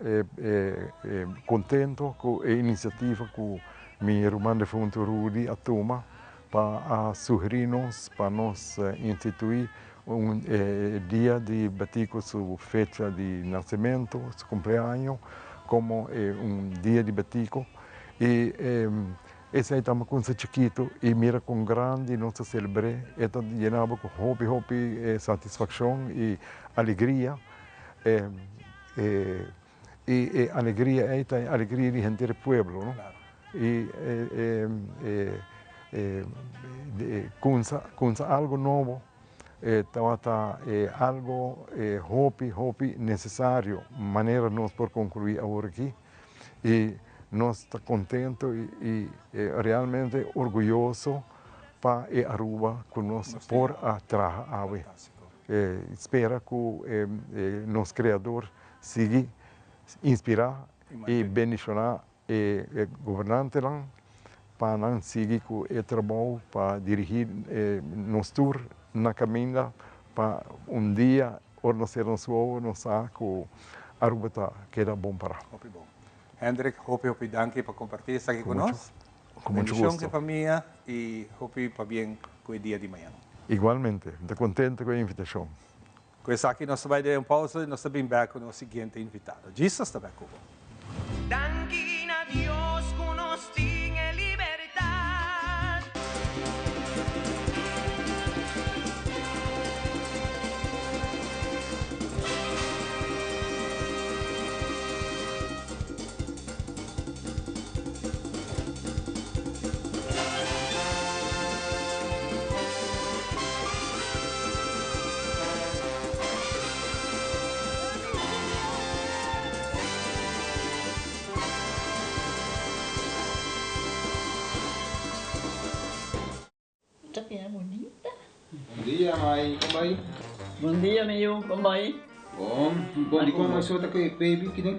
contento cu e iniciativa cu mi ruman defunto Rudy a tuma pa a sugeri nos pa nos institui un dia di Betico su fecha di nacemento, su cumpleaños, como un dia di Betico. Y esey ta cuminsa chikito y mira con grandi nos ta celebre, e ta yena bo cu hopi hopi satisfaccion y alegria. Y e alegria ei ta e alegria di henter e pueblo, no? Y cunsa, cunsa algo nobo tabata algo hopi, hopi necesario, manera nos por conclui awor aki. Y nos ta contento y realmente orguyoso pa e Aruba cu nos por a traha awe. Spera ku nos Kreador sigui inspirá i bendishoná e gobernantenan pa nan sigui ku e trabou pa dirigí nos tur na kaminda pa un dia ora nos sera nos wowo nos sa ku Aruba ta keda bon pará. Hopi bon. Hendrik, hopi hopi danki pa kompartí esaki ku nos. Ku mucho gusto. Bendishon ku e famia i hopi pabien ku e dia di mañana. Igualmente. Mi ta contento cu e invitacion. Cu esaki nos ta bay den un pausa y nos ta bin bek cu nos siguiente invitado. Jesus ta bek cu bo. Danki na Dios cu nos tin e libertad. Ta bira bunita. Bon dia mai, kon bai? Bon dia mi yu, kon bai? Bon, bon dikon mai so ta ku e baby kiden?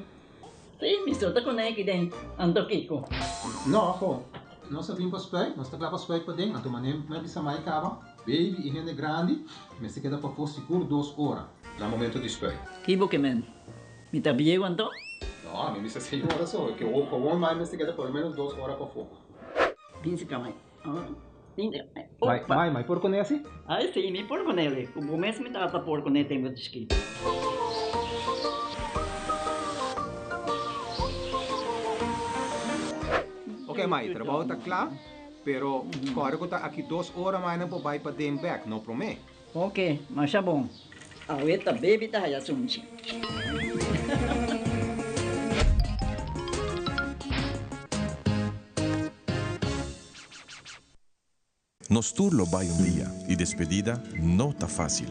Sí, mi so ta kuné kiden, anto kiko? No, ho, nos a bin pa spuit, nos ta kla pa spuit paden, anto manera mi a bisa mai kaba, baby i hende grandi mester keda pafó sigur dos ora na momento di spuit. Ki bo ke men? Mi ta bieu anto? No, No, mi bisa 6 ora so, ke gewoon mai mester keda por lo menos 2 ora pafó. Binsi ka mai. Mai, mai, mai por kuné asi? Ai si, mi por kuné li. Ku bo mes mi tata por kuné tempu di chikitu. Ok mai, trabou ta kla, pero kòrda ku ta aki 2 ora mai nan por bai paden bèk, no promé. Ok, masha bon. Awe ta baby ta haya sunchi. Nos tur lo bai un dia y despedida no ta facil.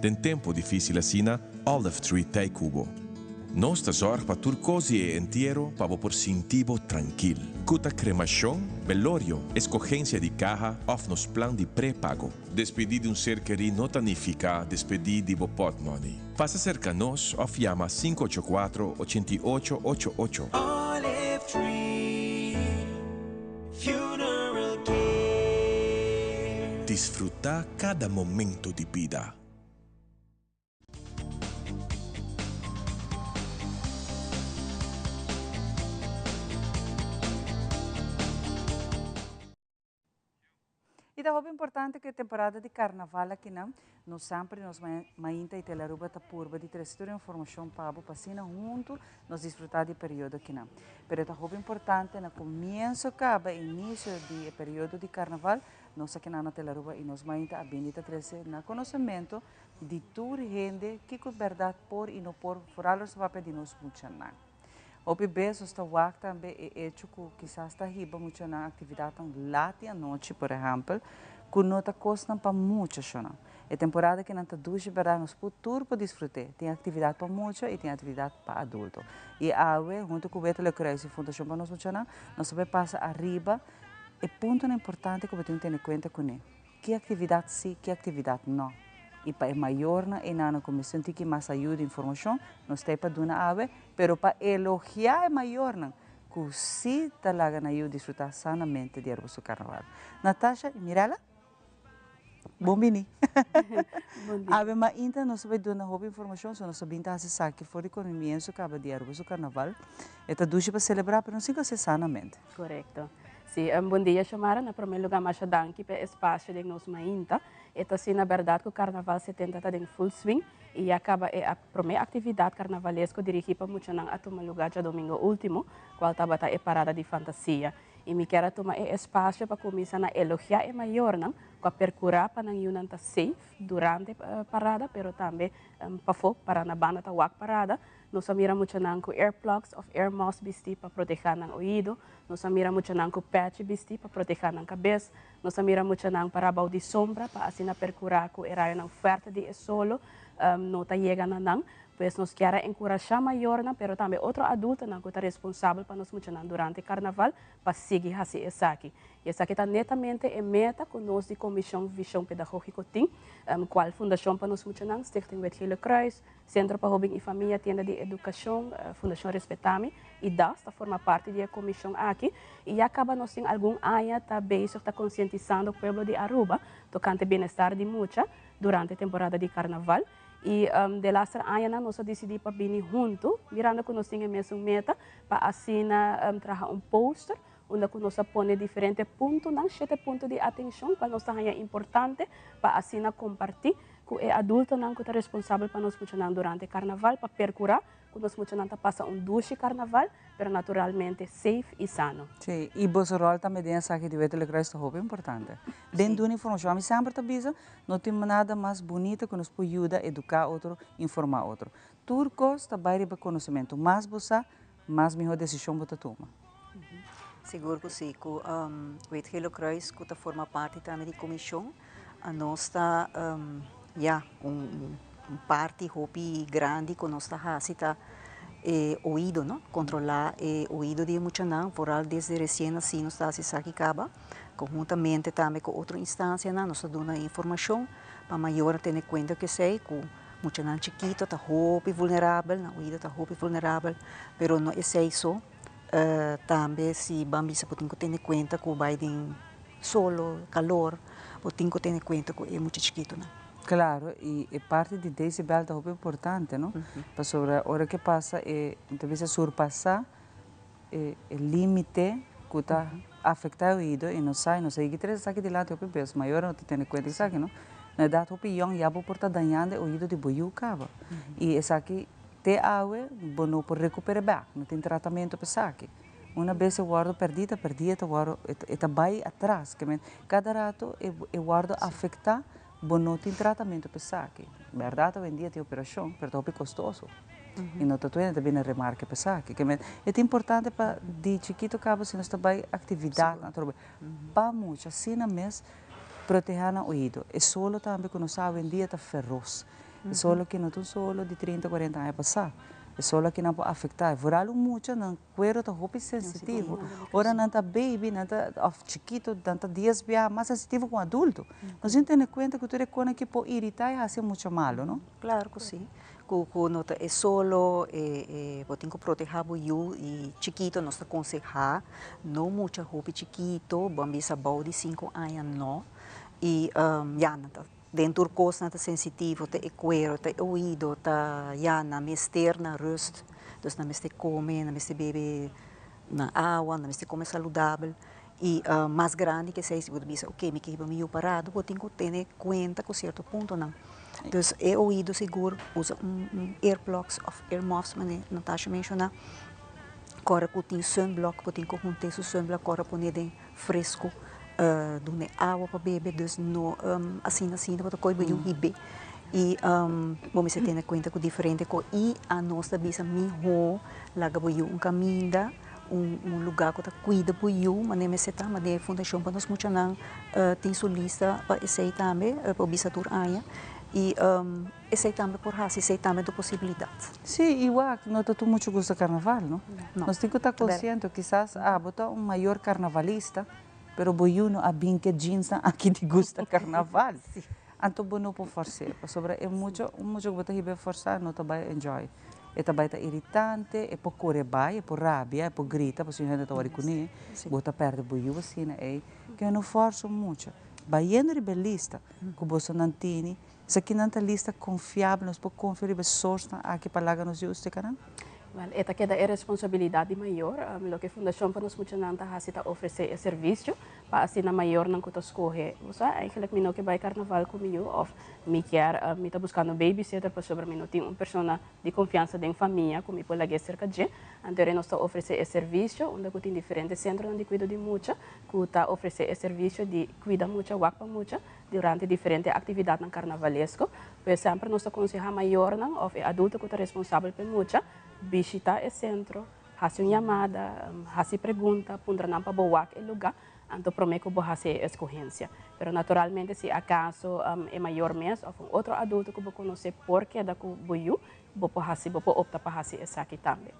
Den tempo dificil asina, Olive Tree t'ey cu bo. Nos ta zorg pa tur cos di e entiero pa bo por sinti bo trankil. Cu ta cremacion, belorio, escogencia di caha of nos plan di prepago. Despedí di un ser kerí no ta nifiká despedí di bo pòtmòni. Pasa serka nos òf yama 584 88 88. Olive Tree Funeral Care. Disfrutá kada momento di bida. Y ta hopi importante cu e temporada di carnaval akinan, nos semper di nos mainta y Telearuba ta purba di trece tur e informacion pa bo pa asina hunto nos disfruta di e periodo akinan. Pero ta hopi importante na comienzo caba e inicio di e periodo di carnaval, nos akinan na Telearuba y nos mainta a bini ta trece na conocemento di tur hende kico berdad por y no por, vooral nos ta papia di nos muchanan. Hopi bes nos ta wak tambe e echo ku kisas ta hiba muchanan aktividatnan lat di anochi, por ehèmpel, ku no ta kosnan pa mucha shonnan. E temporada ku nan ta dushi bèrdat nos por tur por disfrut'é. Tin aktividat pa mucha i tin aktividat pa adulto. I awe, huntu ku Wetele Kruis i Fundashon pa Nos Muchanan, nos ta bai pasa ariba e puntonan importante ku bo tin ku tene kuenta kuné. Ki aktividat si, ki aktividat no. I pa e mayornan einan ku mester un tiki mas ayuda i informashon, nos ta ei pa duna awe, pero pa elogiá e mayornan ku si ta laga nan yu disfrutá sanamente di Aruba su karnaval. Natasha i Mirella, bon bini. Awe mainta nos ta bai duna hopi informashon, so nos ta bin ta hasi esaki for di komienso kaba di Aruba su karnaval. E ta dushi pa selebrá, pero nos tin ku hasié sanamente. Korekto. Sí, bon dia Xiomara, na promé lugá masha danki p'e espasio den nos mainta. E ta asina bèrdat ku Karnaval 70 ta den full swing i ya kaba e promé aktividat karnavalesko dirigí pa muchanan a tuma lugá djadomingo último, kual tabata e Parada di Fantasia. I mi kier a tuma e espasio pa kuminsá na elogiá e mayornan ku a perkurá pa nan yunan ta safe durante parada pero tambe pafó, pará na banda ta wak parada. Nos a mira muchanan ku earplugs òf earmuffs bistí pa protehá nan oido. Nos a mira muchanan ku pèchi bistí pa protehá nan kabes. Nos a mira muchanan pará bou di sombra pa asina perkurá ku e rayonan fuerte di e solo no ta yega na nan. Pues nos kier a enkurashá mayornan pero tambe otro adultonan ku ta responsabel pa nos muchanan durante karnaval pa sigui hasi esaki. I esaki ta netamente e meta ku nos di Komishon Vishon Pedagógiko tin, kual Fundashon pa Nos Muchanan, Stichting Wit Gele Kruis, Sentro pa Hóben i Famia, Tienda di Edukashon, Fundashon Respetami i das ta forma parti di e komishon aki i ya kaba nos tin algun aña ta bezig ta konsientisando pueblo di Aruba tokante bienestar di mucha durante temporada di karnaval i delaster añanan nos a disidí pa bini huntu mirando ku nos tin e mesun meta pa asina traha un poster unda ku nos a pone diferente puntonan, shete punto di atenshon kual nos ta haña importante pa asina kompartí ku e adultonan ku ta responsabel pa nos muchanan durante karnaval pa perkurá ku nos muchanan ta pasa un dushi karnaval, pero naturalmente safe i sano. Sí, i boso ròl tambe den esaki di Wetele Kruis ta hopi importante. Den duna informashon, ami semper ta bisa, no tin nada mas bunita ku nos por yuda eduká otro, informá otro. Tur kos ta bai riba konosementu. Mas bo sa, mas mihó desishon bo ta tuma. Sigur ku sí, ku Wit Gele Kruis ku ta forma parti tambe di komishon, anos ta ya un parti hopi grandi ku nos ta hasi ta e oido no, kontrolá e oido di e muchanan, foral desde resien nasí nos ta hasi esaki kaba, konhuntamente tambe ku otro instansianan nos ta duna e informashon pa mayornan tene kuenta ku esei ku Muchanan chikito ta hopi vulnerabel, nan oido ta hopi vulnerabel, pero no esei so, tambe si ban bisa bo tin ku tene kuenta ku bai den solo, kalor, bo tin ku tene kuenta ku e mucha chikitonan. Claro, y e parti di decibel ta hopi importante, no? Pasobra ora ke pasa e, mi ta bisa surpasa e limite cu ta afecta e oido y nos sa y nos a yigi trece esaki dilanti hopi bes, mayornan no ta tene cuenta esaki, no? Na edad hopi yong ya bo por ta dañando e oido di bo yu caba y esaki te awe bo no por recupera bek, no tin tratamento pa esaki. Una bes e wordo perdi ta perdi e ta wordo e ta bay atras ke men cada rato e wordo afecta bo no tin tratamento pa esaki. Berdad awendia tin operacion pero ta hopi costoso y no ta tur hende ta bini remarke pa esaki. Ke men e ta importante pa di chikito caba si nos ta bay actividadnan atrobe pa mucha asina mes proteha nan oido. E solo tambe cu nos sa awendia ta feroz. E solo aki no ta un solo di trinta cuarenta aña pasa. E solo aki nan por afecta. Vooral un mucha nan Cuero ta hopi sensitivo. Ora nan ta baby, nan ta, of chikito, nan ta dies biaha mas sensitivo cu un adulto. Nos tin tene cuenta cu tur e cosnan aki por irita y haci mucha malo, no? Claro cu si. Cu, cu no ta e solo, e, e, bo tin cu proteha bo yu y chikito nos ta conseha no mucha hopi chikito, bo a bisa bou di cinco aña no. Y, ya, nan ta, den tur cos nan ta sensitivo, ta e cuero, ta e oido, ta, ya, nan mester na rust. Dus nan mester come, nan mester bebe nan awa, nan mester come saludabel. Y mas grandi ke esei, si bo ta bisa, ok, mi ke hiba mi yu parado, bo tin ku tene kuenta ku sierto puntonan. Dus e oido sigur, usa un earplugs of earmuffs, manera Natasha menshoná. Kòrda ku tin sunblock, bo tin ku hunt'é su sunblock, kòrda pon'é den fresku, dun'é awa pa bebe, dus no asina asina bo ta kohe bo yu hib'é. I bo mester tene kuenta ku diferente kos. I anos ta bisa mihó laga bo yu un kaminda, un un lugá ku ta kuida bo yu manera mester ta, manera Fundashon pa Nos Muchanan tin su lista pa esei tambe, pa bisa tur aña. I esei tambe por hasi, esei tambe ta un posibilidat. Sí, i wak, no ta tur muchu gusta karnaval, no? No. Nos tin ku ta konsiente, kisas abo ta un mayor karnavalista, pero bo yu no a bin ku e jeansnan aki di gusta karnaval. Anto bo no por fors'é, pasobra e mucha, un mucha ku bo ta hib'é forsá no ta bai enjoy. E ta bai ta iritante, e por kore bai, e por rabia, e por grita pasobra un hende ta wòrdu kuné, bo ta pèrdè bo yu asina ei. Ke no fòrsa un mucha. Bayendo riba e lista ku bosonan tini, esakinan ta lista konfiabel, nos por konfia riba e sorsnan aki pa laga nos yu ustekanan? Wèl, e ta keda e responsabilidat di mayor. Loke Fundashon pa Nos Muchanan ta hasi ta ofresé e servisio Pa asina mayornan ku ta skohe, bo sa, eigenlijk mi no ke bai karnaval ku mi yu òf mi kier, mi ta buskando un babysitter pasobra mi no tin un persona di konfiansa den famia ku mi por lag'é serka dje. Anto ora nos ta ofresé e servisio unda ku tin diferente sentronan di kuido di mucha ku ta ofresé e servisio di kuida mucha, wak pa mucha durante diferente aktividatnan karnavalesko. Pues semper nos ta konsehá mayornan òf e adulto ku ta responsabel pa e mucha bishitá e sentro. Hasi un yamada, hasi pregunta, puntra nan pa bo wak e lugá, anto promé ku bo hasi e eskohensia. Pero naturalmente si akaso e mayor mes òf un otro adulto ku bo konosé por keda ku bo yu, bo por hasi, bo por opta pa hasi esaki tambe.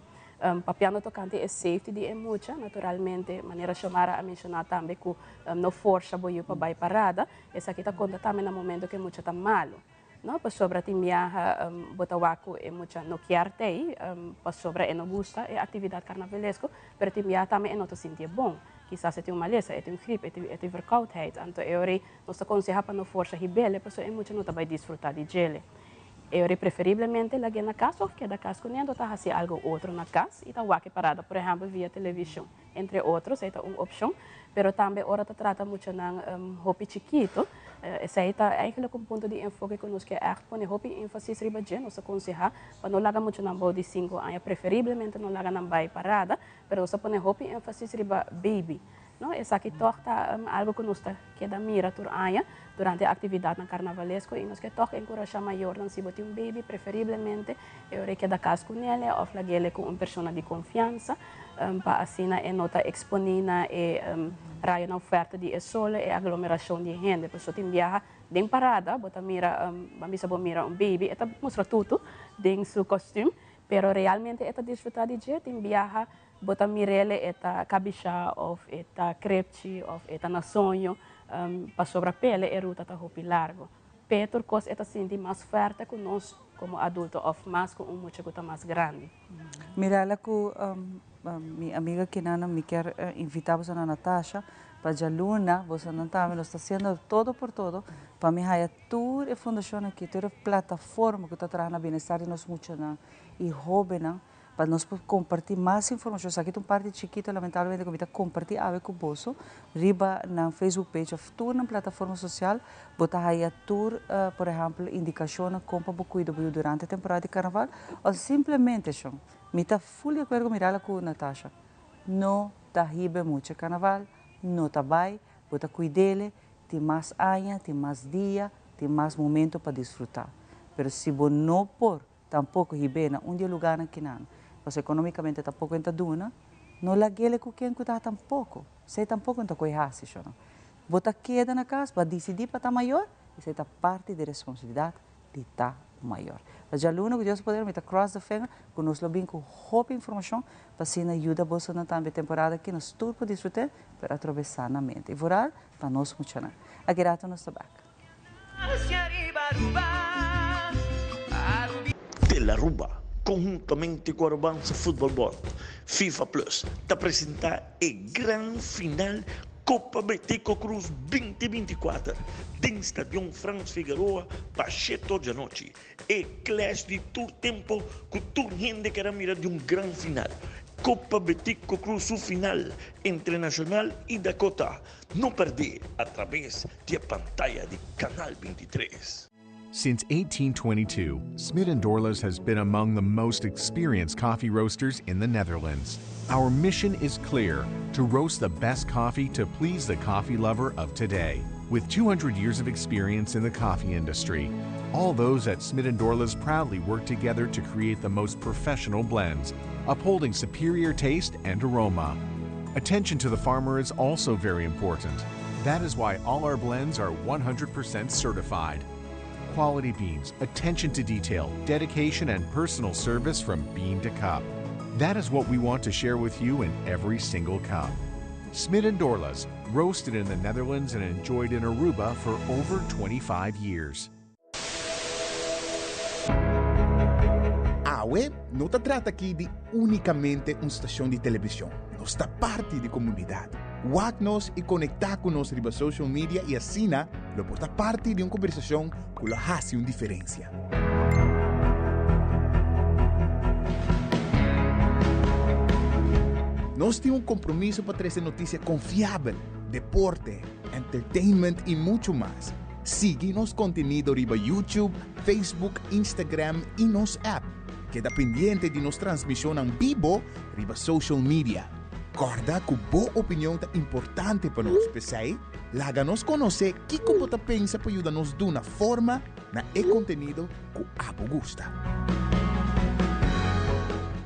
Papiando tokante e safety di e mucha, naturalmente manera Xiomara a menshoná tambe ku no forsha bo yu pa bai parada, esaki ta konta tambe na momento ku e mucha ta malu. No, pasobra tin biaha bo ta wak ku e mucha no kier t'ei, pasobra e no gusta e aktividat karnavalesko, pero tin biaha tambe e no ta sintié bon. Kisas e tin un malesa, e tin un grip, e tin e tin verkoudheid. Anto e ora ei nos ta konsehá pa no forsa hib'el, pasobra e mucha no ta bai disfrutá di djele. E ora ei preferiblemente lag'é na kas òf keda kas kuné, anto ta hasi algu otro na kas i ta wak e parada, por ehèmpel via televishon. Entre otro, esei ta un opshon, pero tambe ora ta trata muchanan hopi chikito, esei ta eigenlijk un punto di enfoke ku nos ke ègt pone hopi énfasis riba dje. Nos ta konsehá pa no laga muchanan bou di sinku aña, preferiblemente no laga nan bai parada, pero nos ta pone hopi énfasis riba baby. No, esaki tòg ta algu ku nos ta keda mira tur aña durante aktividatnan karnavalesko i nos ke tòg enkurashá mayornan si bo tin un baby, preferiblemente e ora e keda kas ku nele òf lag'ele ku un persona di konfiansa pa asina e no ta eksponí na e rayonan fuerte di e sol, e aglomerashon di hende. Pasobra tin biaha den parada bo ta mira, ban bisa bo mira un baby e ta mustra tutu den su kòstüm, pero realmente e ta disfrutá di dje? Tin biaha Bo ta mir'ele e ta kabishá òf e ta krepchi òf e ta na soño, pasobra p'ele e ruta ta hopi largu. P'e tur kos e ta sinti mas fuerte ku nos komo adulto òf mas ku un mucha ku ta mas grandi. Mirela ku mi amiga Kinana mi kier invitá boso na Natasha. Pa djaluna, bosonan tambe, nos ta hasiendo todo por todo pa mi haya tur e fundashon aki, tur e plataforma ku ta traha na bienestar di nos muchanan i hóbennan, pa nos por kompartí mas informashon. Esaki ta un parti chikito lamentablemente ku mi ta kompartí awe ku boso riba nan Facebook page òf tur nan plataforma sosial. Bo ta haya tur, por ehèmpel, indikashonnan kon pa bo kuida bo yu durante temporada di karnaval òf simplemente, shon, mi ta ful di akuerdo ku Mirala ku Natasha. No ta hiba e mucha karnaval, no ta bai, bo ta kuid'ele, tin mas aña, tin mas dia, tin mas momento pa disfrutá. Pero si bo no por tampoko hib'é na un di e lugarnan kinan, pasobra ekonómikamente tampoko e ta duna, no lag'ele ku ken ku ta tampoko. Esei tampoko no ta koe hasi, shornan. Bo ta keda na kas, bo a disidí pa ta mayor, esei ta parti di responsabilidat di ta mayor. Pa djaluna ku Dios poder mi ta cross the finger ku nos lo bin ku hopi informashon pa asina yuda bosonan tambe temporada aki nos tur por disfrut'é pero atrobe sanamente i vooral pa nos muchanan. Aki rato nos ta bek. Telaruba, konhuntamente ku Arubanse Futbol Bond, FIFA Plus, ta presentá e gran final Copa Betico Cruz 2024 den Stadion Frans Figaroa pa sheto djanochi. E clash di tur tempo cu tur hende ker a mira di un gran final. Copa Betico Cruz su final entre Nacional y Dakota. No perde a traves di e pantaya di Canal 23. Since 1822, Smit & Dorlas has been among the most experienced coffee roasters in the Netherlands. Our mission is clear, to roast the best coffee to please the coffee lover of today. With 200 years of experience in the coffee industry, all those at Smit & Dorlas proudly work together to create the most professional blends, upholding superior taste and aroma. Attention to the farmer is also very important. That is why all our blends are 100% certified. Quality beans, attention to detail, dedication, and personal service from bean to cup. That is what we want to share with you in every single cup. Smit and Dorlas, roasted in the Netherlands and enjoyed in Aruba for over 25 years. Awe no ta trata aki di únikamente un stashon di televishon, nos ta parti di komunidat. Wak nos i konektá ku nos riba social media i asina lo por ta parti di un kombersashon ku lo hasi un diferensia. Nos tin un kompromiso pa trese notisia konfiabel, deporte, entertainment i muchu mas. Sigui nos kontenido riba YouTube, Facebook, Instagram i nos app. Keda pendiente di nos transmishonnan bibo riba social media. Kòrda ku bo opinion ta importante pa nos, p'esei laga nos konosé kiko bo ta pensa pa yuda nos duna forma na e kontenido ku abo gusta.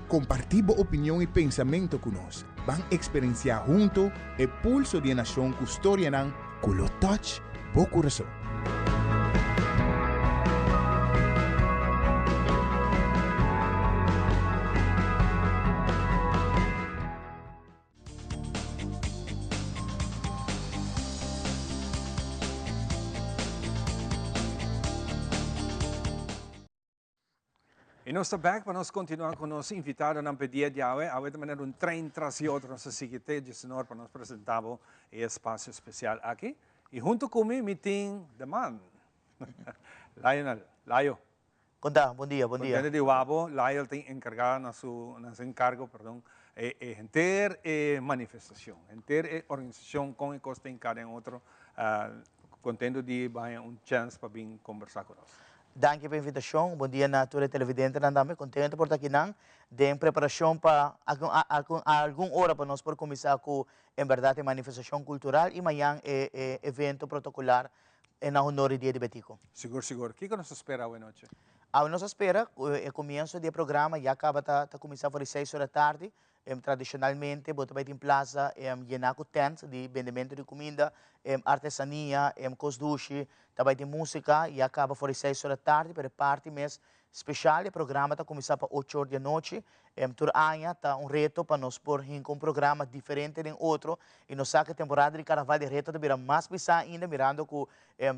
Kompartí bo opinion i pensamentu ku nos. Ban eksperensiá huntu e pulso di e nashon ku storianan ku lo touch bo kurason. Y nos ta back pa nos continua cu nos invitadonan p'e dia di awe. Awe ta manera un trein tras di otro nos ta sigui te djesenor pa nos presenta bo e espacio especial aki. Y hunto cu mi, mi tin the man, Lionel, Layo. Con ta? Bon dia, bon dia. Contento di wak bo. Lionel tin encarga na su, na su encargo, perdon, e e henter e manifestacion, henter e organisacion con e cos ta hinca den otro. Contento di baña un chance pa bin conversa cu nos. Danki pa invitashon. Bon dia na tur e televidentenan tambe. Kontento por ta akinan den preparashon pa algun ora pa nos por kuminsá ku en bèrdat e manifestashon kultural i mañan e e evento protokolar na honor di Dia di Betico. Sigur sigur. Kiko nos ta spera awe nochi? Awe nos ta spera ku e komienso di e programa ya kaba ta kuminsá for di seis ora tardi. Tradishonalmente bo ta bai tin plaza yená ku tènt di bendementu di kuminda, artesania, kos dushi, ta bai tin músika, ya kaba for di seis ora tardi, pero e parti mes speshal e programa ta kuminsá pa ocho or di anochi. Tur aña ta un reto pa nos por hinka un programa diferente den otro i nos sa ku e temporada di karnaval e reto ta bira mas pisá ainda mirando ku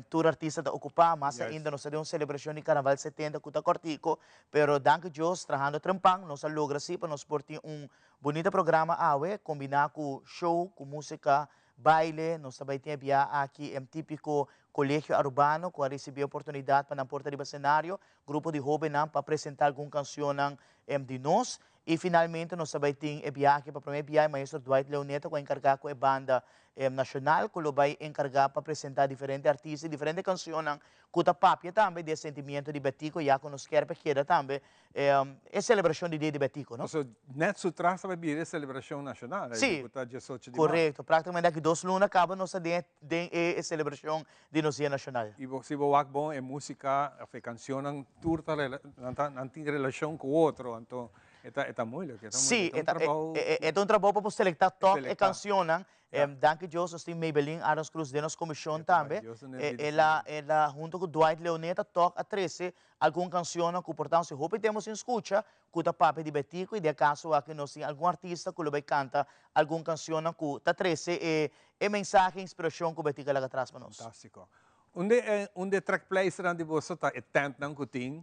Tur artista ta ocupa, mas ainda nos ta den un celebracion di Carnaval 70 cu ta cortico, pero danki Dios trahando trempan nos a logra si pa nos por tin un bunita programa awe combina cu show, cu musica, baile, nos ta bai tin e bia aki e típiko Colegio Arubano ku a risibí e oportunidat pa nan por ta riba senario, grupo di hóbennan pa presentá algun kanshonnan di nos. I finalmente nos ta bai tin e biahe pa promé bia e maestro Dwight Leoneta ku a enkargá ku e banda nashonal ku lo bai enkargá pa presentá diferente artista i diferente kanshonnan ku ta papia tambe di e sentimiento di Betico ya ku nos kier pa keda tambe e selebrashon di Dia di Betico, no? Paso net su tras ta bai bira e selebrashon nashonal, Sí, ku ta diesocho di mart. korekto. Praktikamente aki dos luna kaba nos ta den den e selebrashon di nos Dia Nashonal. I bo si bo wak bon e músika òf e kanshonnan tur ta nan ta nan tin relashon ku otro anto e ta e ta moeilijk e ta Sí, moeilijk e ta un trabou e ta un trabou pa bo selektá tòg e selektá kanshonnan. Ja. Danki Dios nos tin Maybelline Arends Cruz den nos komishon tambe. Dios duna e bida El a el a hunto ku Dwight Leoneta tòg a trese algun kanshonnan ku por ta si hopi tempu sin skucha ku ta papia di Betico i di akaso aki nos tin algun artista ku lo bai kanta algun kanshonnan ku ta trese e e mensahe i inspirashon ku Betico a laga tras pa nos. Fantástiko. Un di e un di e trekpleisternan di boso ta e tèntnan ku tin.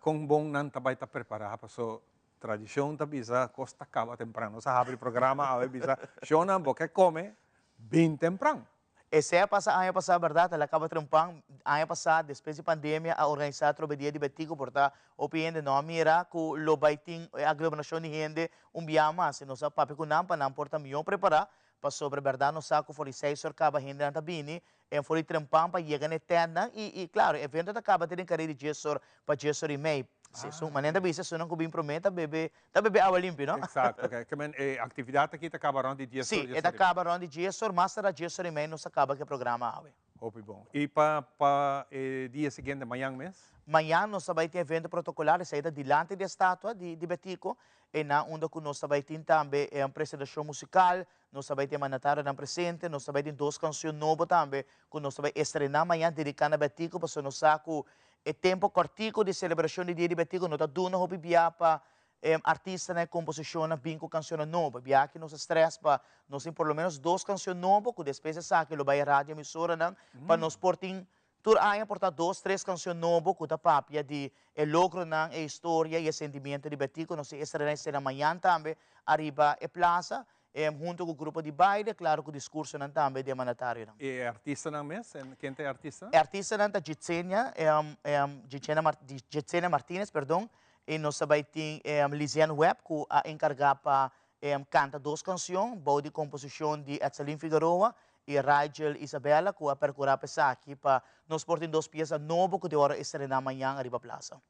Kon bon nan ta bai ta prepará paso tradishon ta bisa kos ta kaba tempran. Nos a habri programa awe bisa shonnan bo ke kome bin tempran. Esei a pasa aña pasá bèrdat, el a kaba trempan. Aña pasá despues di pandemia a organisá atrobe dia di Betico por ta hopi hende no a mira ku lo bai tin e aglomerashon di hende un bia mas. Nos a papia ku nan pa nan por ta mihó prepará pasobra bèrdat nos sa ku for di seis or kaba hendenan ta bini en for di trempan pa yega na e tèntnan i i klaro e evento ta kaba te den kare di dies or pa dies or i mei. Si esun manera ta bisa esunnan ku bin promé ta bebe ta bebe awa limpi no. Exacto, oke. Ke men e aktividat aki ta kaba rònt di dies or, Si, dies e ta or i mei. kaba rònt di dies or, mas tardá dies or i mei nos ta kaba ku e programa awe. Hopi bon. I pa pa e dia siguiente, mañan mes? Mañan nos ta bai tin evento protokolar, esei ta dilanti di e statua di di Betico, einan unda ku nos ta bai tin tambe e presentashon musikal, nos ta bai tin e mandatarionan presente, nos ta bai tin dos kanshon nobo tambe ku nos ta bai estrená mañan dediká na Betico, pasobra nos sa ku e tempo kòrtiku di selebrashon di Dia di Betico no ta duna hopi bia pa e artistanan e komposishonnan bin ku kanshonnan nobo. Bia aki nos a strès pa nos tin por lo ménos dos kanshon nobo ku despues esaki lo bai radio emisoranan pa nos por tin tur aña por ta dos tres kanshon nobo ku ta papia di e logronan, e historia i e sentimiento di Betico. Nos tin estrena esena mañan tambe ariba e plaza hunto ku grupo di baile, klaro ku diskursonan tambe di e mandatarionan. E artistanan mes? Ken ta e artistanan? E artistanan ta Jitsenia, Jitsenia Martinez, perdon, i nos ta bai tin Liziane Webb ku a enkargá pa kanta dos kanshon bou di komposishon di Etselin Figueroa i Rigel Isabella ku a perkurá pa esaki pa nos por tin dos piesa nobo ku ta wòrdu estrená mañan ariba plasa.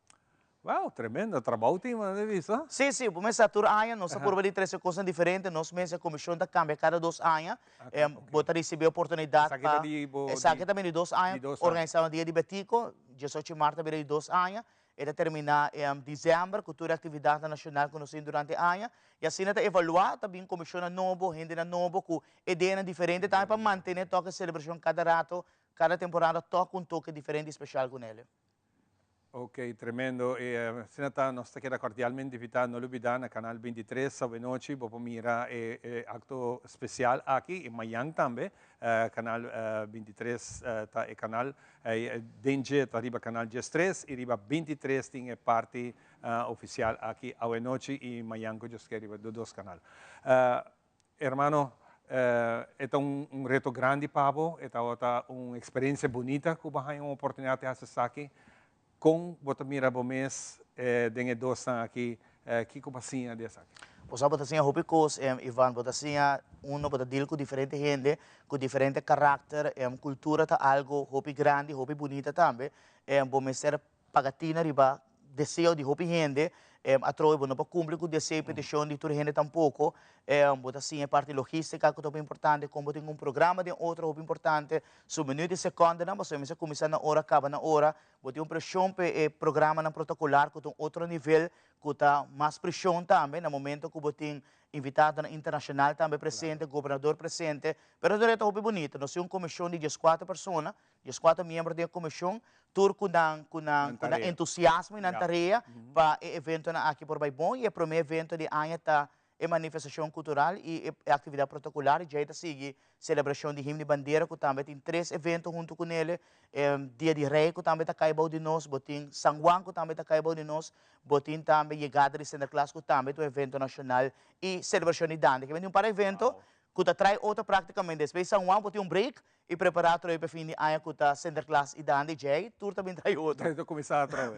Wow, tremendo trabou tin man de bisa. Sí, sí, bo mester sa tur aña nos ta purba di trese kosnan diferente, nos mes e komishon ta kambia kada dos aña, bo ta risibí oportunidat pa, esaki ta bini di dos aña, organisá un dia di Betico, diesocho di mart ta bira di dos aña, e ta terminá desèmber ku tur e aktividatnan nashonal ku nos tin durante e aña, i asina ta evaluá, ta bin komishonnan nobo, hendenan nobo ku ideanan diferente tambe pa mantené tòg e selebrashon kada rato, kada temporada tòg ku un toke diferente i speshal ku nele. Ok, tremendo. E asina ta, nos ta keda cordialmente invita, no lubida na Canal 23 awenochi bo por mira e e acto special aki y mayan tambe Canal 23 ta e canal den dje ta riba Canal 13 y riba 23 tin e parti oficial aki awenochi y mayan cu Dios kier riba dos canal. Hermano, e ta un reto grandi pa bo, e tabata un experiencia bunita cu bo a haña un oportunidad di haci esaki. Con bo ta mira bo mes den e dosnan aki? Kico bo a siña di esaki? Bo sa bo ta siña hopi cos, Ivan. Bo ta siña, uno, bo ta deal cu diferente hende, cu diferente karakter. Cultura ta algo hopi grandi, hopi bunita tambe. Bo mester paga tina riba deseo di hopi hende, atrobe bo no por cumpli cu deseo y peticion di tur hende tampoco, bo ta siña e parti logistica cu ta hopi importante, con bo tin un programa den otro hopi importante, su minuut y secondenan, pasobra mester cuminsa na ora caba na ora, bo tin un presion pa e programanan protocolar cu ta un otro nivel cu ta mas presion tambe na momento cu bo tin invitadonan internacional tambe presente, gobernador presente, pero ta hopi bunita, nos tin un comision di diescuatro persona Dieskuater miembro den e komishon, tur ku nan ku nan ku nan entusiasmo i nan tarea pa e eventonan aki por bai bon. I e promé evento di aña ta e manifestashon kultural i e aktividat protokolar. I djei ta sigui selebrashon di Himno di Bandera ku tambe tin tres evento huntu ku nele. Dia di Rei ku tambe ta kai bou di nos, bo tin San Juan ku tambe ta kai bou di nos, bo tin tambe yegada di Sinterklaas ku tambe ta un evento nashonal i selebrashon di Dande. Ke bini un par evento. ku ta trai otro práktikamente. Despues San Juan bo tin un break i prepará atrobe pa e fin di aña ku ta Sinterklaas i Dande djei tur ta bin trai otro. Ta kuminsá atrobe.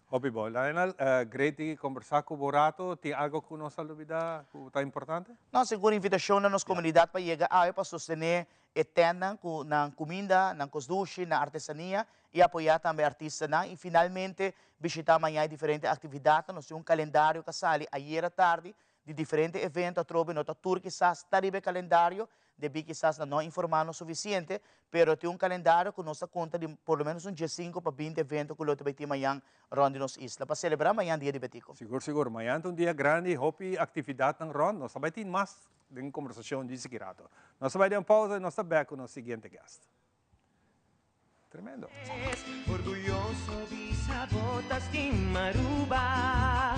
Hopi bon. Lionel, great di kombersá ku bo rato. Tin algo ku nos a lubidá ku ta importante? No, sigur invitashon na nos komunidat pa yega awe pa sostené e tèntnan ku nan kuminda, nan kos dushi, nan artesania i apoyá tambe artistanan i finalmente bishitá maña e diferente aktividatnan. Nos tin un kalendario ku a sali ayera tardi di diferente evento atrobe no ta tur kisas ta riba e kalendario debí kisas nan no a informá nos sufisiente pero tin un kalendario ku nos ta konta di por lo menos un diesinku pa binti evento ku lo ta bai tin mañan rònt di nos isla pa selebrá mañan dia di Betico. Sigur sigur, mañan ta un dia grandi, hopi aktividatnan rònt, nos ta bai tin mas den kombersashon di sigui rato. Nos ta bai den un pausa i nos ta bèk ku nos siguiente guest. Tremendo. Orguyoso bisa bo ta stima Aruba.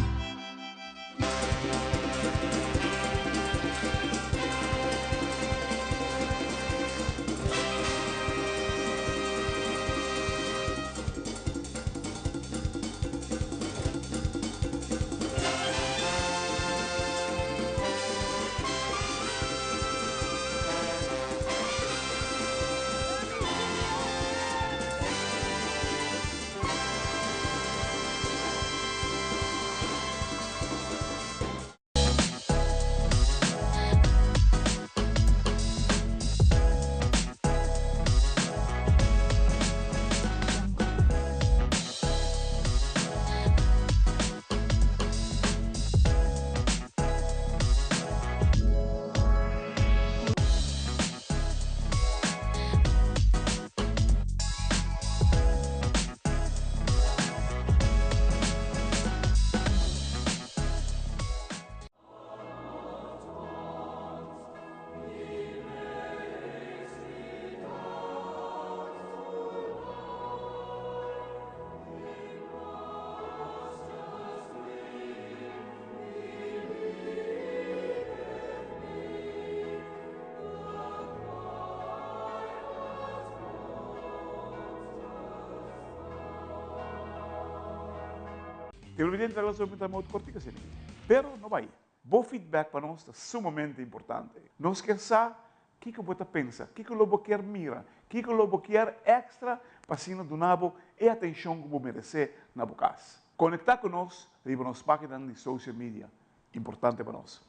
Televidente ta laga un modo cortico asina aki. Pero no bay. Bo feedback pa nos ta sumamente importante. Nos kier sa kico bo ta pensa, kico lo bo kier mira, kico lo bo kier extra pa asina duna bo e atencion cu bo merece na bo cas. Conecta cu nos riba nos paginanan di social media. Importante pa nos.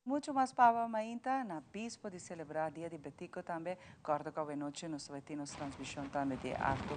Mucho mas paba mainta na bispo di celebra dia di Betico tambe. Corda cu awenochi nos ta bay tin nos transmision tambe di e acto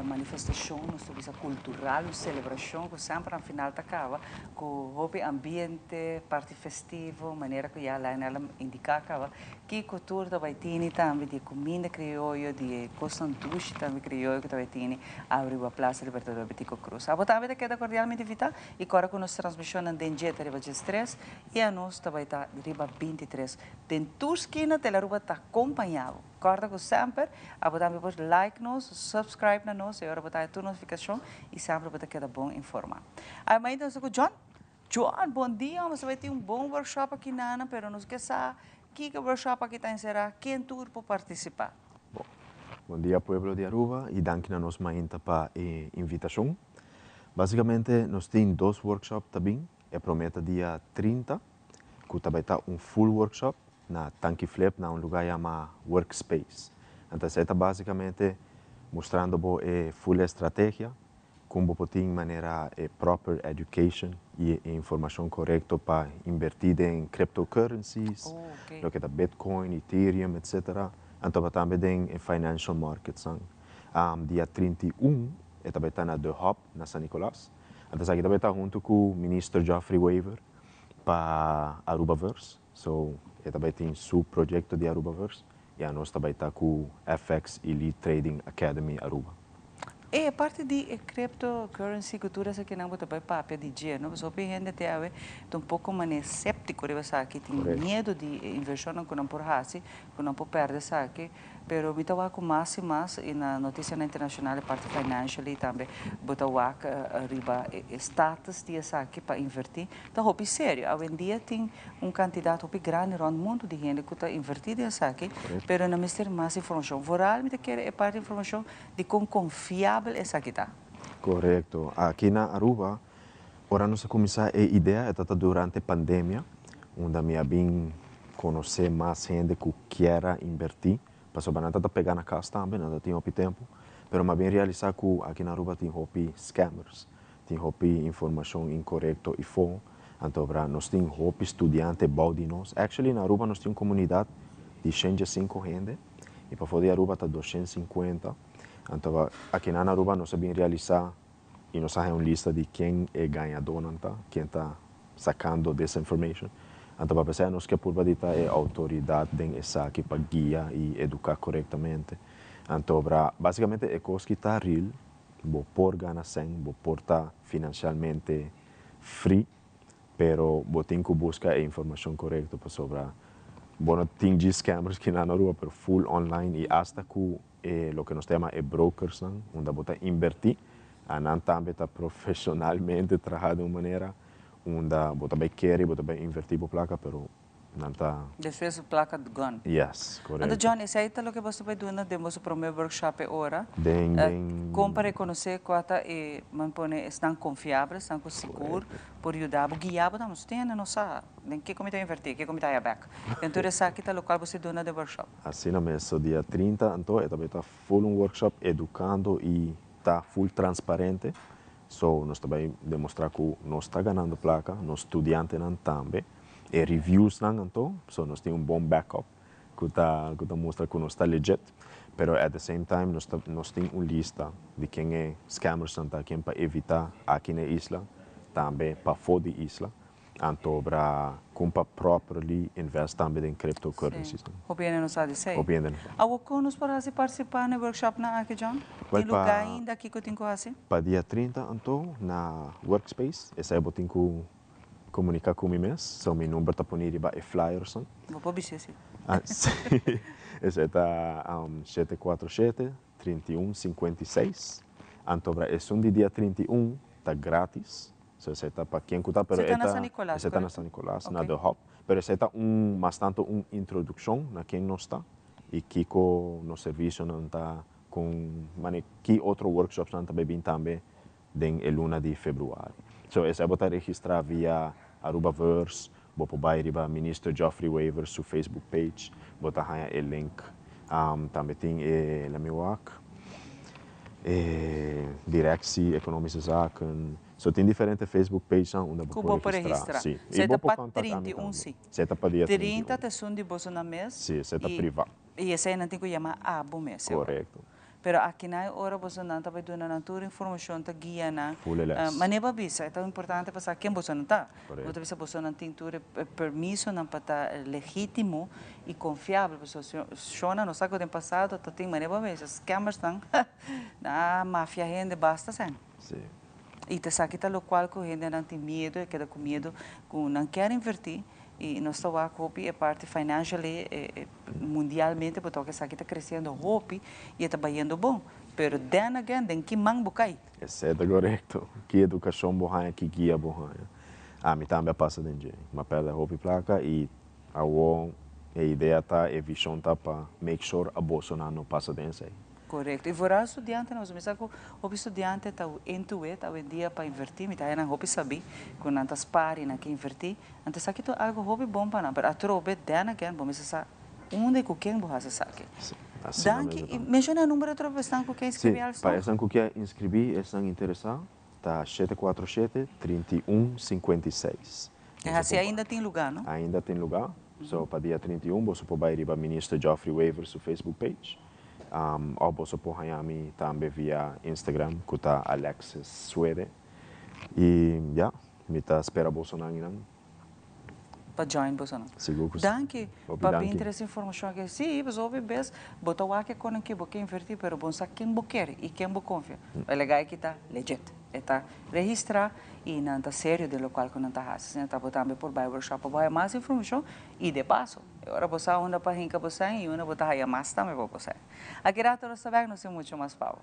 manifestacion nos ta bisa cultural, un celebracion cu semper na final ta caba cu hopi ambiente, parti festivo, manera cu ya Lionel a indica caba. Kico tur ta bay tini tambe di e cuminda crioyo, di e cosnan dushi tambe crioyo cu ta bay tini awe riba Plaza Libertador Betico Croes. Abo tambe ta keda cordialmente invita y corda cu nos transmisionnan den dje ta riba diestres y anos ta bay ta riba bintitres. Den tur skina Tele Aruba ta compaña bo. Corda cu semper abo tambe por like nos, subscribe na nos y ora bo ta haya tur notificacion y semper bo ta keda bon informa. Awe mainta nos ta cu John. John, bon dia, nos ta bai tin un bon workshop aki nana, pero nos ke sa kiko e workshop aki ta enserá, ken tur por partisipá? Bon, bon dia pueblo di Aruba y danki na nos mainta pa e invitacion. Basicamente nos tin dos workshop ta bin, e prome ta dia 30 cu ta bai ta un full workshop na Tanki Flip na un lugar yama Workspace. Anto esey ta basicamente mustrando bo e full estrategia Con bo por tin manera e proper education y e informacion corecto pa inverti den cryptocurrencies, loke ta Bitcoin, Ethereum, etc. Anto pa tambe den e financial marketsnan. Dia 31 e ta bay ta na The Hub na San Nicolas. Anto esaki ta bay ta hunto cu Minister Geoffrey Wever pa Arubaverse. So e ta bay tin su proyecto di Arubaverse y anos ta bay ta cu FX Elite Trading Academy Aruba. E parti di e cryptocurrency ku tur esakinan bo ta bai papia di dje, no? Pasobra hopi hende te awe ta un poko manera séptiko riba esaki, tin miedu di e invershonnan ku nan por hasi, ku nan por pèrdè esaki. Pero mi ta wak ku mas i mas i na notisianan internashonal e parti financially tambe bo ta wak riba e status di esaki pa invertí ta hopi serio. Awendia tin un kantidat hopi grandi rònt mundu di hende ku ta invertí den esaki, pero nan mester mas informashon. Vooral mi ta kere e parti informashon di kon konfiabel esaki ta. Korekto. Aki na Aruba, ora nos a kuminsá e idea e tabata durante pandemia, unda mi a bin konosé mas hende ku kier a inbertí, pasobra nan tabata pegá na kas tambe, nan ta tin hopi tempu, pero mi a bin realisá ku aki na Aruba tin hopi scammers, tin hopi informashon inkorekto i fo, anto bra nos tin hopi studiante bou di nos. Actually na Aruba nos tin un komunidat di shen diesinko hende i pafó di Aruba ta doshen sinkuenta, anto aki na Aruba nos a bin realisá i nos a haña un lista di ken e gañadónan ta, ken ta sakando disinformation. Anto pa p'esei nos ke purba di ta e outoridat den esaki pa guia i eduká korektamente. Anto bra básikamente e kos ki ta real, bo por gana sèn, bo por ta finansialmente free, pero bo tin ku buska e informashon korekto pasobra bo no tin djis scammers ki nan Aruba, pero full online i asta ku e loke nos ta yama e brokersnan, unda bo ta inbertí, anan tambe ta profeshonalmente traha den un manera unda bo ta bai kere, bo ta bai invertí bo plaka, pero nan ta. Despues bo plaka gone. Yes, Anto korekto. John, esei ta loke bo ta bai duna den boso promé workshop e ora? Den. Kon pa rekonosé kua ta e, men pone, esnan konfiabel, esnan ku sigur por yuda bo, guia bo tambe. Nos tin hende no sa den kiko mi ta invertí, kiko mi ta haya bèk. Den tur esaki ta lokual bo si duna den workshop. Asina mes, so dia 30 anto e ta bai ta full un workshop edukando i ta full transparente. So nos ta bai demostrá ku nos ta ganando plaka, nos studiantenan tambe. E reviewsnan anto, so nos tin un bon backup ku ta mustra ku nos ta legit. Pero at the same time nos tin un lista di ken e scammersnan ta, ken pa evitá aki na e isla, tambe pafó di isla. Anto bra kon pa properly invest tambe den cryptocurrencies. Hopi hende no sa di esei. Hopi hende no sa. Awor kon nos por hasi partisipá na e workshopnan aki, John? Well, Tin lugá ainda kiko tin ku hasi? Pa dia 30 anto na Workspace, esei bo tin ku komuniká ku mi mes, so mi number ta pone riba e flyersnan. Bo por bisa si. Ah, si. Esei ta 747 31 56. Anto bra esun di dia 31 ta gratis. So esei ta pa ken ku ta, pero Esei ta na e ta San Nicolas, esei ta na korekto? San Nicolas, na The Hub. Pero esei ta un mas tantu un introdukshon na ken nos ta i kiko nos servisionan ta kon mane ki otro workshopsnan ta bai bin tambe den e luna di februari. So esei bo ta registrá via Arubaverse, bo por bai riba Minister Geoffrey Wever su Facebook page, bo ta haña e link. Tambe tin e, let me wak, e Directie Economische Zaken. So tin diferente Facebook pagenan unda bo Ku por bo por registrá. registrá. Si. I Esei bo ta por pa kontaktá mi 31 tambe. si. Esei ta pa dia 30 31. ta esun di boso nan mes. Si, esei ta i privá. i esei nan tin ku yama abo mes. Korekto. Pero aki na e ora boso nan ta bai duna nan tur informashon, ta guia nan. Full les. Manera bo a bisa, e ta importante pa sa ken boso nan ta. Bo ta bisa boso nan tin tur e permisonan pa ta legítimo i konfiabel. Pasobra shonnan no sa ku den pasado ta tin manera bo a bisa scammersnan nan a mafia hende basta sèn. I ta esaki ta lokual ku hendenan tin miedu, e keda ku miedu ku nan kier invertí i nos ta wak hopi e parti financially mundialmente bo ta wak esaki ta kresiendo hopi i e ta bayendo bon. Pero then again den ki man bo kai? Esei ta korekto. Ki edukashon bo haña, ki guia bo haña. Ami tambe a pasa den dje. Mi a pèrdè hopi plaka i awor e idea ta, e vishon ta pa make sure abosonan no pasa den esei. Korekto. I vooral studiantenan, pasobra mi sa ku hopi studiante ta into it awendia pa invertí. Mi ta haña nan hopi sabí ku nan ta spar i nan ke invertí. Anto esaki ta algu hopi bon pa nan. Pero atrobe, then again, bo mester sa unda i ku ken bo hasi esaki. Asina Danki. mes I ta. menshoná e number atrobe pa esnan ku ke Si, inskribí pa alsnog. esnan ku ke inskribí, esnan interesá, ta 747 31 56. E hasi ainda tin lugá, no? Ainda tin lugá. So pa dia 31 boso por bai riba Minister Geoffrey Wever su Facebook page. Òf boso por haña mi tambe via Instagram ku ta Alexis Suede. I ya, mi ta spera bosonan einan. Pa join boso no. Sigur ku si. Danki Hopi pa danki. bin trese informashon aki. Si, pasobra hopi bes bo ta wak e konan ki bo ke inverti pero bo no sa ken bo kere i ken bo konfia. E guy aki ta legit. E ta registra i nan ta serio den lokual ku nan ta hasi. Asina ta bo tambe por bai workshop pa bo haya mas informashon i de paso e ora bo sa unda pa hinka bo sèn i unda bo ta haya mas tambe pa bo sèn. Aki rato nos ta bèk nos tin mucho mas pa bo.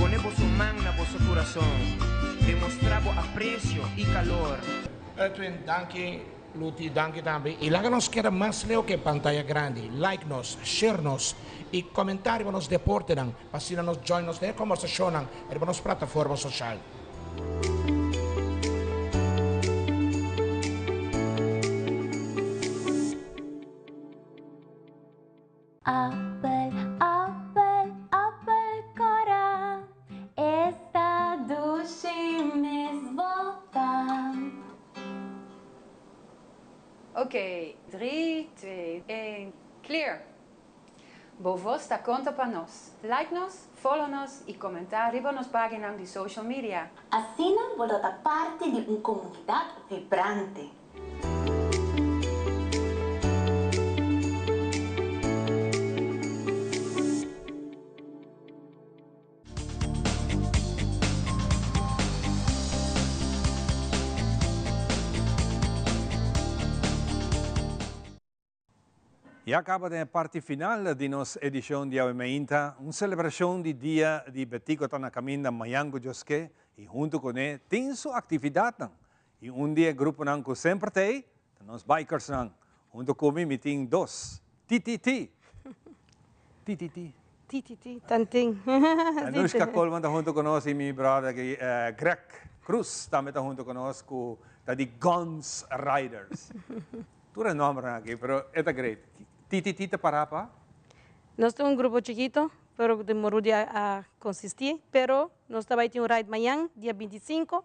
Pone boso man na boso kurason, demostrá bo apresio i kalor. Edwin, danki. Luti, danki tambe. I laga nos keda mas leu ku e pantaya grandi. Like nos, share nos i komentá riba nos deportenan pa asina nos join nos den e kombersashonnan riba nos plataforma soshal. Appel, appel, appel cora, esta dushi mes bota. Ok, 3, 2, 1, clear! Bo voz ta conta pa nos. Like nos, follow nos y comenta riba nos paginanan di social media. Asina bo lo ta parti di un comunidad vibrante. Ya caba den e parti final di nos edicion di Awe Meinta, un celebracion di Dia di Betico ta na caminda mañan cu Dios ke y hunto cune tin su actividadnan. Y un di e gruponan cu semper ta ey ta nos bikersnan. Hunto cu mi mi tin dos. TTT! TTT. TTT, tantin. Anushka Colman ta hunto cu nos y mi brother aki Greg Cruz tambe ta hunto cu nos cu ta di Guns Riders. Tur e nombernan aki, pero e ta great. TTT ta para pa? Nos ta un grupo chikito, pero di Morudi a consisti, pero nos ta bay tin un ride mañan, dia 25,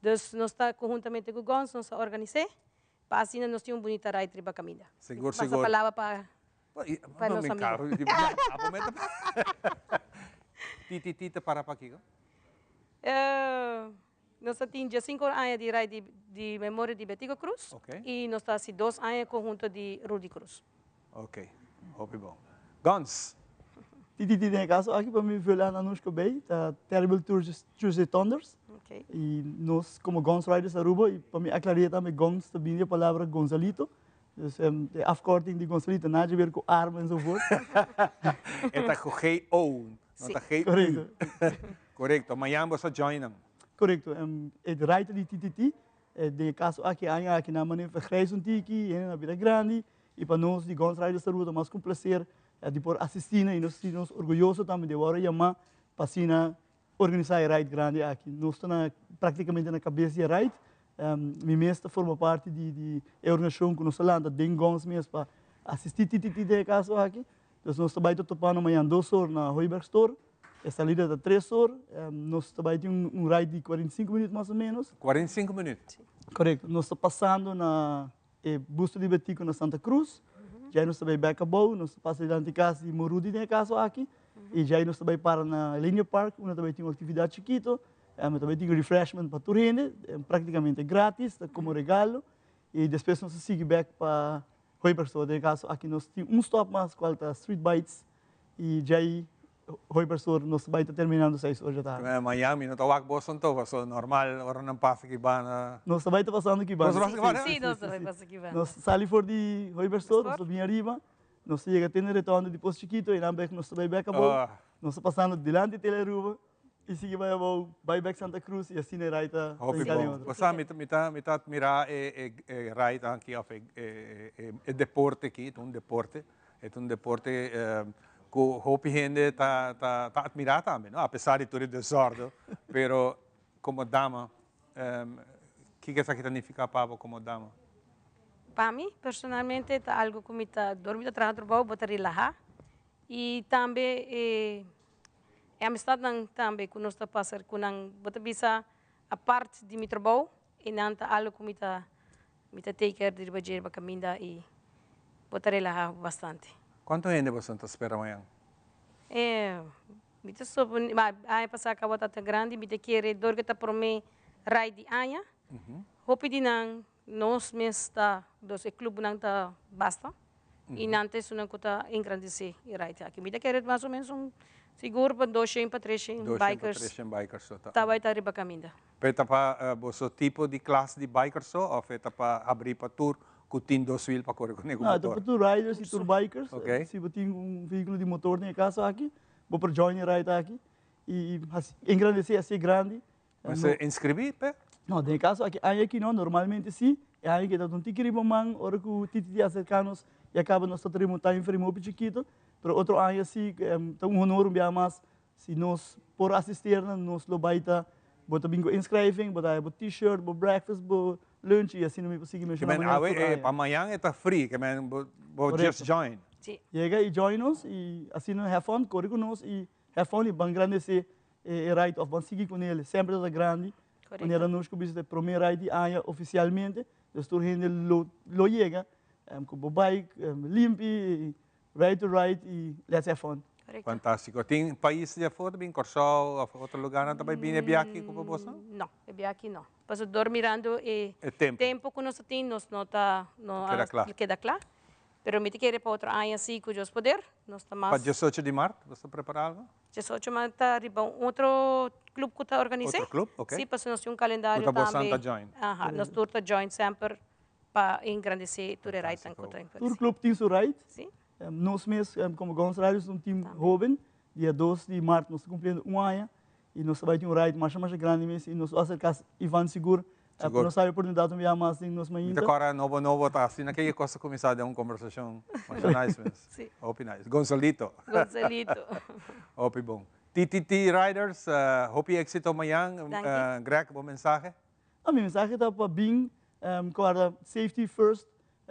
Dus nos ta conhuntamente cu Gons nos a organis'é pa asina nos tin un bunita ride riba caminda. Sigur, Pasa sigur. palabra pa pa No nos mi amigo. carro. Ti ti ta para pa kico? Nos ta tin diesinco aña di ride di di memoria di Betico Cruz Ok. y nos ta haci dos aña conhunto di Rudy Cruz. Ok, hopi bon. Gons. TTT den e caso aki pa mi viola na Anushka Bay ta Terrible Tuesday Thunders. Ok. Y nos como Gons Riders Aruba y pa mi aclaria tambe Gons ta bini di e palabra Gonzalito. Dus e afkorting di Gonzalito nada di ber cu arma enzovoort. E ta cu G-O, no ta G-U. Correcto. Correcto. Mañan bo sa join nan. Correcto. E rider di TTT den e caso aki aña aki nan mane vergrijs un tiki, hende na bira grandi. I pa nos di Guns Riders Aruba ta mas ku un plaser di por asistí na i nos sinti nos orguyoso tambe di awor a yamá pa asina organisá e ride grandi aki. Nos ta na praktikamente na kabes di e ride. Mi mes ta forma parti di di e organisashon ku nos a lanta den Guns mes pa asistí TTT den e kaso aki. Dus nos ta bai ta topa no mañan dos or na Hooiberg Store. E salida ta tres or. Nos ta bai tin un ride di 45 minuut mas o menos. 45 minuut? Korekto. Nos ta pasando na E busto di Betico na Santa Cruz. Djai nos ta bai bek abou, nos ta pasa dilanti cas di Morudi den e caso aki. Y djai nos ta bai para na Linear Park, unda ta bai tin un actividad chikito. Ta bai tin refreshment pa tur hende, practicamente gratis, ta como regalo. Y despues nos ta sigui bek pa Hooibergstore. Den e caso aki nos tin un stop mas, cual ta Street Bites. Y djai Hoi pastor, nos ta bai ta terminando seis or dja tardi. Miami no ta wak boso anto, paso normal ora nan pasa ki banda. Nos ta bai ta pasando ki banda. Nos ta pasa ki banda? Sí, nos ta bai pasa ki banda. Nos sali for di Hoi pastor, nos ta bin ariba, nos ta yega te na retondo di Pos Chikito y nan bek nos ta bai bek abou. Nos ta pasando dilanti Tele Aruba y sigui bai abou, bai bek Santa Cruz y asina e rai ta Hopi hinca den bon. otro. Bo sa, mi ta mi ta admira e e ride aki of e e deporte aki, ta un deporte. E ta un deporte cu hopi hende ta ta ta admira tambe, no? A pesar di tur e desordo, pero como dama, kico esaki ta nifica pa bo como dama? Pa mi, personalmente, ta algo cu mi ta, dor mi ta traha trabou, bo ta relaha y tambe e e amistadnan tambe cu nos ta pasa cu nan, bo ta bisa apart di mi trabou, e nan ta algo cu mi ta Mi ta take care di riba dje riba caminda y bo ta relaha bastante. Cuanto hende boso ta spera mañan? Eh, mi ta supone, ma aña pasa caba ta ta grandi, mi ta kere dor cu ta prome ride di aña, hopi di nan Nos mes ta, dus e clubnan ta basta y nan ta esunnan cu ta engrandece e ride aki. Mi ta kere mas o menos un sigur pa doshen pa treshen Doshen pa bikers treshen bikers so ta. ta bay ta riba caminda. Pero e ta pa boso tipo di klas di bikers so of e ta pa habri pa tur cu tin dos wiel pa core cune cu No, e ta motor? pa tur riders y tur bikers. Ok. Si bo tin un vehiculo di motor den e caso aki, bo por join e ride aki y haci engrandece haci grandi. Mester inscribí p'e? No, den e caso aki aña aki no, normalmente si. E aña aki ta un tiki riba man, ora cu Titi di acerca nos y a caba nos ta trae un time frame hopi chikito, pero otro aña si, ta un honor un biaha mas si nos por asisternan, nos lo bay ta, bo ta bin cu inschrijving, bo ta haya bo t-shirt, bo breakfast, bo lunch y asina mi por sigui menciona Ke men mañana awe tur aña. pa mañan e ta free, ke men bo just Correcto. join. Si. Yega y join nos y asina have fun, core cu nos y have fun y ban grandece e ride of ban sigui con el, semper ta grandi. Correcto. Manera nos cu bisa ta e prome ride di aña oficialmente, dus tur hende lo lo yega cu bo bike limpi, ready to ride y let's have fun. Correcto. Fantastico. Tin pais di afor ta bin Corsou of otro lugarnan ta bay bini e biaha aki cu bo boso? No, e biaha aki no. Pasobra dor mirando e E tempo. tempo cu nos ta tin nos no ta no Keda a cla. keda cla. Pero mi ta kere pa otro aña si cu Dios poder nos ta Pa mas. diesocho di mart bo ta prepara algo? Diesocho mart ta riba un otro club cu ta organise. Otro club, ok. Si, pasobra nos tin un calendario Cu ta tambe. bosan ta join. Aha, nos tur ta join semper pa engrandece tur e ridenan cu ta Tur engrandece. club tin su ride. Si. Nos mes como Guns Riders un team hoben. Dia dos di mart nos ta cumpliendo un aña y nos ta bay tin un ride masha masha grandi mes y nos lo acerca Ivan sigur pa nos sabi oportunidad un bia mas den nos Mi ta mainta. kòrda nobo nobo ta asina ke e kos a kuminsá den un kombersashon masha nice mes. Sí. Hopi nice. Gonzalito. Gonzalito. Hopi bon. TTT Riders, hopi éxito mañan. Danki. Greg, bo mensahe? No, mi mensahe ta pa bin kòrda safety first,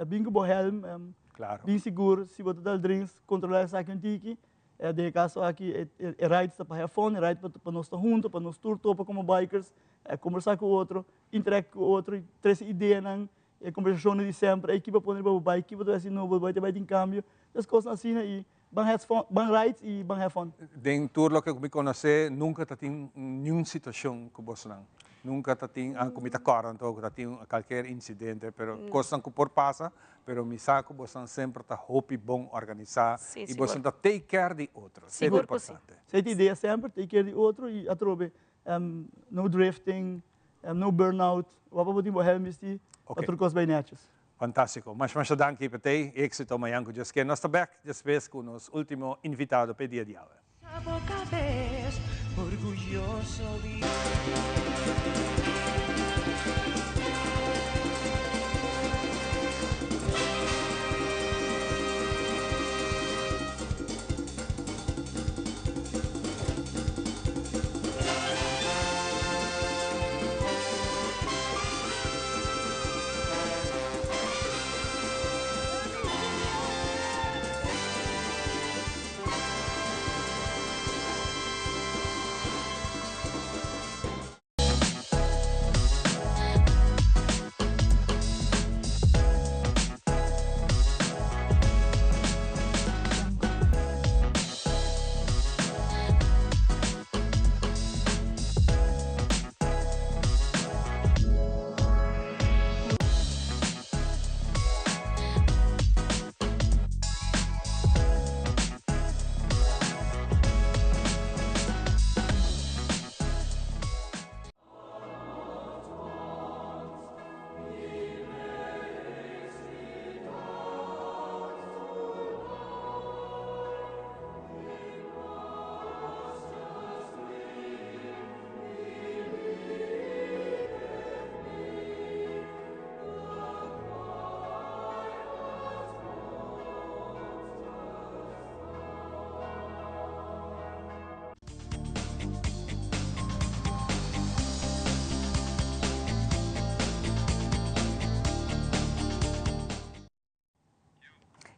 bin ku bo helm, Claro. bin sigur, si bo ta dal drinks, kontrolá esaki un tiki. Den e kaso aki e rides ta pa have fun, e ride pa nos ta hunto, pa nos tur topa komo bikers, kombersá ku otro, interact ku otro, trese ideanan, e kombersashonnan di semper, ey ki bo a pone riba bo bike, ki bo ta hasi nobo, bo ta bai tin kambio, es kosnan asina i ban have fun, ban ride i ban have fun. Den tur loke ku mi konosé nunka ta tin niun situashon ku bosnan. Nunka ta tin, ku mi ta kòrda anto ku ta tin kalker insidente, pero kosnan ku por pasa, pero mi sa ku bosnan semper ta hopi bon organisá i bosnan ta take care di otro. Esei ta importante. Esei ta idea semper, take care di otro i atrobe no drifting, no burnout, wak pa bo tin bo helm bisti pa tur kos bai nètjes. Fantástiko. Masha masha danki Petey. Éxito mañan ku Dios ke. Nos ta bèk despues ku nos último invitado p'e dia di awe.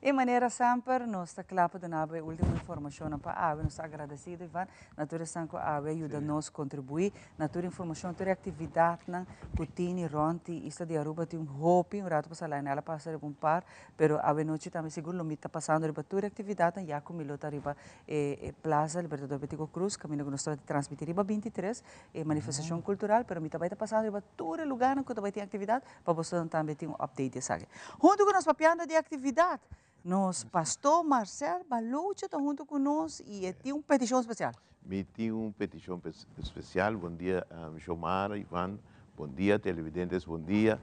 I manera semper nos ta kla pa duna bo e ultimo informashonnan pa awe. Nos ta agradesido Ivan na tur esnan ku awe a yuda nos kontribuí na tur informashon, tur e aktividatnan ku tini rònt di isla di Aruba. Tin hopi, un ratu pasá Lionel a pasa riba un par, pero awe nochi tambe sigur lo mi ta pasando riba tur e aktividatnan ya ku mi lo ta riba e Plaza Libertador Betico Croes kaminda ku nos ta transmití riba bintitres e manifestashon kultural, pero mi ta bai ta pasando riba tur e lugarnan ku ta bai tin aktividat. Pa bosonan tambe tin un update di esaki. Huntu ku nos papiando di aktividat, nos Pastor Marcel Baloche ta huntu ku nos i e tin un petishon spesial. Mi tin un petishon spesial. Bon dia Xiomara, Ivan, bon dia televidentes, bon dia.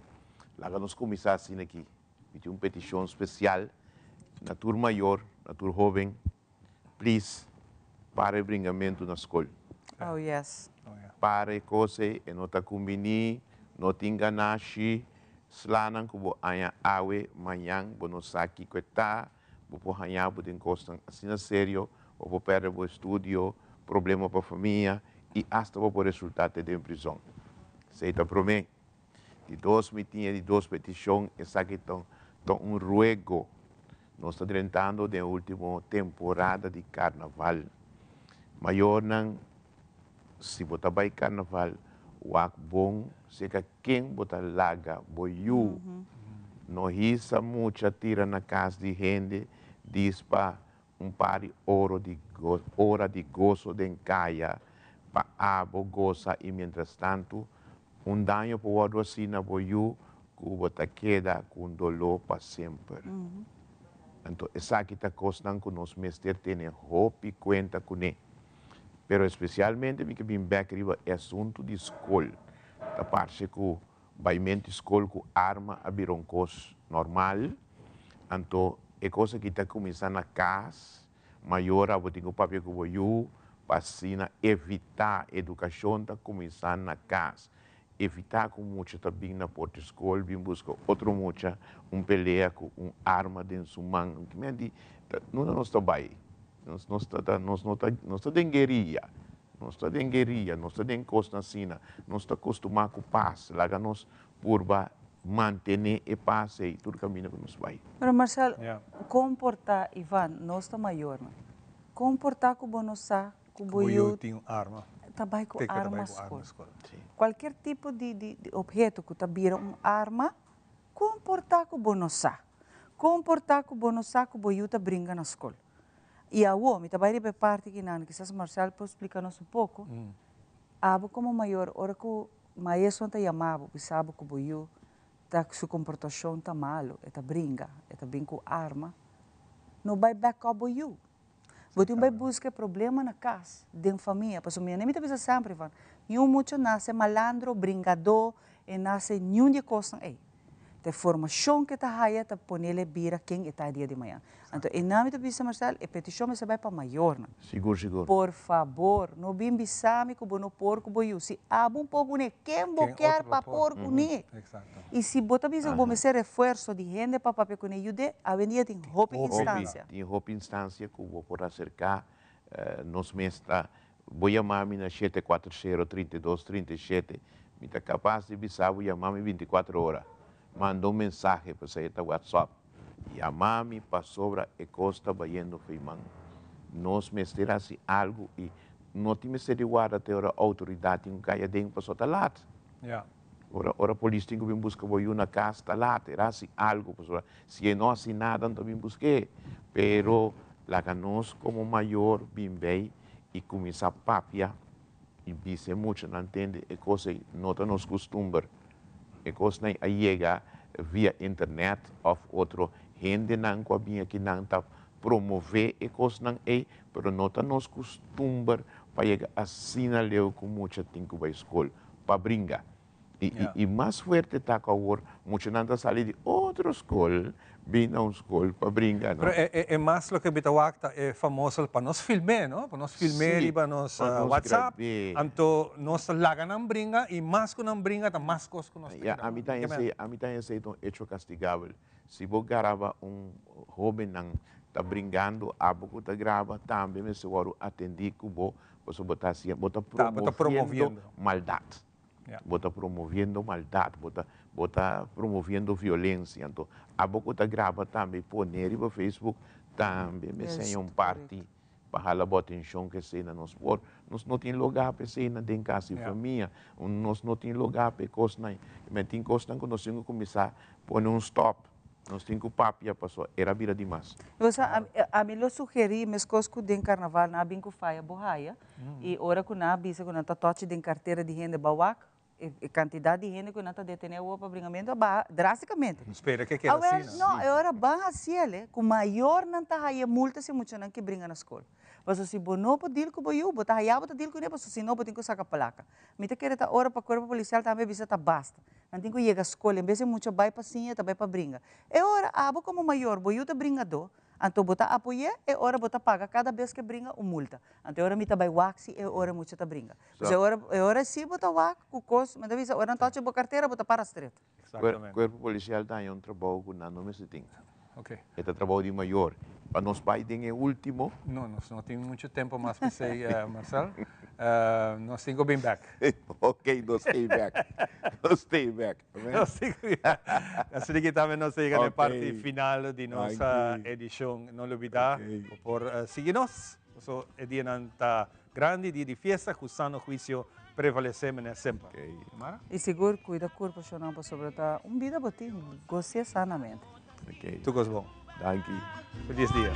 Laga nos kuminsá asina aki. Mi tin un petishon spesial na tur mayor, na tur hoben. Please, para e bringamentu na skol. Oh yes. Para e kos ei, e no ta kumbiní, no tin ganashi, slanan ku bo haña awe, mañan bo no sa kiko e ta, bo por haña bo den kosnan asina serio, bo por pèrdè bo estudio, problema pa famia i asta bo por resultá te den prizòn. Esei ta promé. Di dos mi tin e di dos petishon, esaki ta un ruego. Nos ta drentando den e ultimo temporada di carnaval. Mayornan, si bo ta bay carnaval, wak bon cerca ken bo ta laga bo yu. No hisa mucha tira na cas di hende dis pa un par di oro di ora di goso den caya pa abo gosa y mientras tanto Un daño por wòrdu hasí na bo yu ku bo ta keda ku un doló pa semper. Anto esaki ta kosnan ku nos mester tene hopi kuenta kuné. Pero espesialmente mi ke bin bèk riba e asuntu di skol. Ta parse ku baimentu skol ku arma a bira un kos normal. Anto e kos aki ta kuminsá na kas. Mayor abo tin ku papia ku bo yu pa asina evitá edukashon ta kuminsá na kas. Evitá ku mucha ta bin na porta skol bin buska otro mucha un pelea ku un arma den su man. Kimen ta nunda nos ta bai? Nos nos ta nos no ta nos ta den gueria. Nos ta den gueria, nos ta den kosnan asina. Nos ta kostumá ku pas. Laga nos purba mantené e pas ei tur kaminda ku nos bai. Pero Marcel, kon por ta, Ivan, nos ta mayornan, kon por ta ku bo no sa ku bo yu ta bai ku arma skol? Kualkier tipo di di obheto ku ta bira un arma, kon por ta ku bo no sa? Kon por ta ku bo no sa ku bo yu ta bringa na skol? I awo, mi ta bai riba e parti kinan, kisas Marcel por splika nos un poko, abo komo mayor ora ku Maestro ta yama bo, bisa bo ku bo yu ta su komportashon ta malu, e ta bringa, e ta bin ku arma, no bai back up bo yu. Bo tin bai buska e problema na kas, den famia, pasobra mi mi ta bisa semper Ivan, niun mucha nase malandro, bringadó, e nase niun di e kosnan ei. Ta e formashon ku e ta haya ta ponele bira ken e ta e dia di mañan. Anto e nan mi ta bisa Marcel, e petishon mester bai pa mayornan. Sigur, sigur. Por fabor, no bin bisa mi ku bo no por ku bo yu. Si abo un por kuné, ken bo kier pa por kuné? I si bo ta bisa ku bo mester refuerso di hende pa papia kuné, yud'é. Awendia tin hopi instansia. Tin hopi instansia ku bo por aserká. Nos mes ta Bo yama mi na 740 32 37, mi ta kapas di bisa bo yama mi bintikuater ora. Manda un mensahe, pasobra e ta WhatsApp. Yama mi pasobra e kos ta bayendo feiman. Nos mester hasi algu i no tin mester di warda te ora outoridat tin ku kai aden pasobra ta lat. Ora ora polis tin ku bin buska bo yu na kas ta lat, e hasi algu pasobra si e no hasi nada no ta bin busk'é. Pero laga nos komo mayor bin bei i kuminsá papia i bisa e muchanan tende e kos ei no ta nos kustumber. E kosnan ei a yega via internet òf otro hendenan ku a bin akinan ta promové e kosnan ei, pero no ta nos kustumber pa yega asina leu ku mucha tin ku bai skol pa bringa. I mas fuerte ta ku awor muchanan ta sali di otro skol bin na un skol pa bringa, no? Pero e mas loke mi ta wak ta e famoso pa nos film'é, no? Pa nos film'é riba nos WhatsApp, anto nos ta laga nan bringa i mas ku nan bringa ta mas kos ku nos ta keda. Ami ta hesei, ami ta hesei ta un echo kastigabel. Si bo garaba un hobennan ta bringando, abo ku ta graba tambe mester wòrdu atendí ku bo, pasobra bo ta hasiendo, bo ta promoviendo maldat. Bo ta promoviendo maldat, bo ta bo ta promoviendo violensia. Anto abo ku ta graba tambe i pone riba Facebook tambe mester haña un parti pa hala bo atenshon ku esei na nos por. Nos no tin lugá pa eseinan den kas di famia. Nos no tin lugá pa e kosnan. Men tin kosnan ku nos tin ku kuminsá pone un stòp. Nos tin ku papia pasobra era bira dimas. Bo sa, ami lo sugerí meskos ku den karnaval nan a bin ku faya bo haya i ora ku nan a bisa ku nan ta tòchi den kartera di hende bawak, e kantidat di hende ku nan ta detené awor pa bringamentu a baha drástikamente. Spera ke keda Awel, asina. no, e ora ban hasiel e ku mayornan ta haya multa si muchanan ke bringa na skol. Pasobra si bo no por deal ku bo yu, bo ta haya bo ta deal kuné pasobra si no bo tin ku saka plaka. Mi ta kere ta ora pa kuerpo polisial tambe bisa ta basta. Nan tin ku yega skol en bes e mucha bai pa siña ta bai pa bringa. E ora abo komo mayor bo yu ta bringadó, anto bo ta apoy'é, e ora bo ta paga kada bes ke bringa un multa. Anto e ora mi ta bai wak si e ora e mucha ta bringa. Pues e ora e ora si bo ta wak ku kos, mi ta bisa ora nan tochi bo kartera bo ta para stret. Kuerpo polisial ta haña un trabou ku nan no mester tin. E ta trabou di mayor. Pa nos bai den e ultimo. No, nos no tin mucho tempo mas p'esei, Marcel. Nos tin ku bin bek. Ok, nos stay bek. Nos stay bek. Nos tin ku bin bek. Asina ki tambe nos ta yega na e parti final di nos edishon. No lubida bo por sigui nos. Paso e dianan ta grandi, dia di fiesta, ku sano huisio prevalesé manera semper. Mara? I sigur kuida kurpo shonnan pasobra ta un bida bo tin, gos'é sanamente. Tur kos bon. Danki. Feliz dia.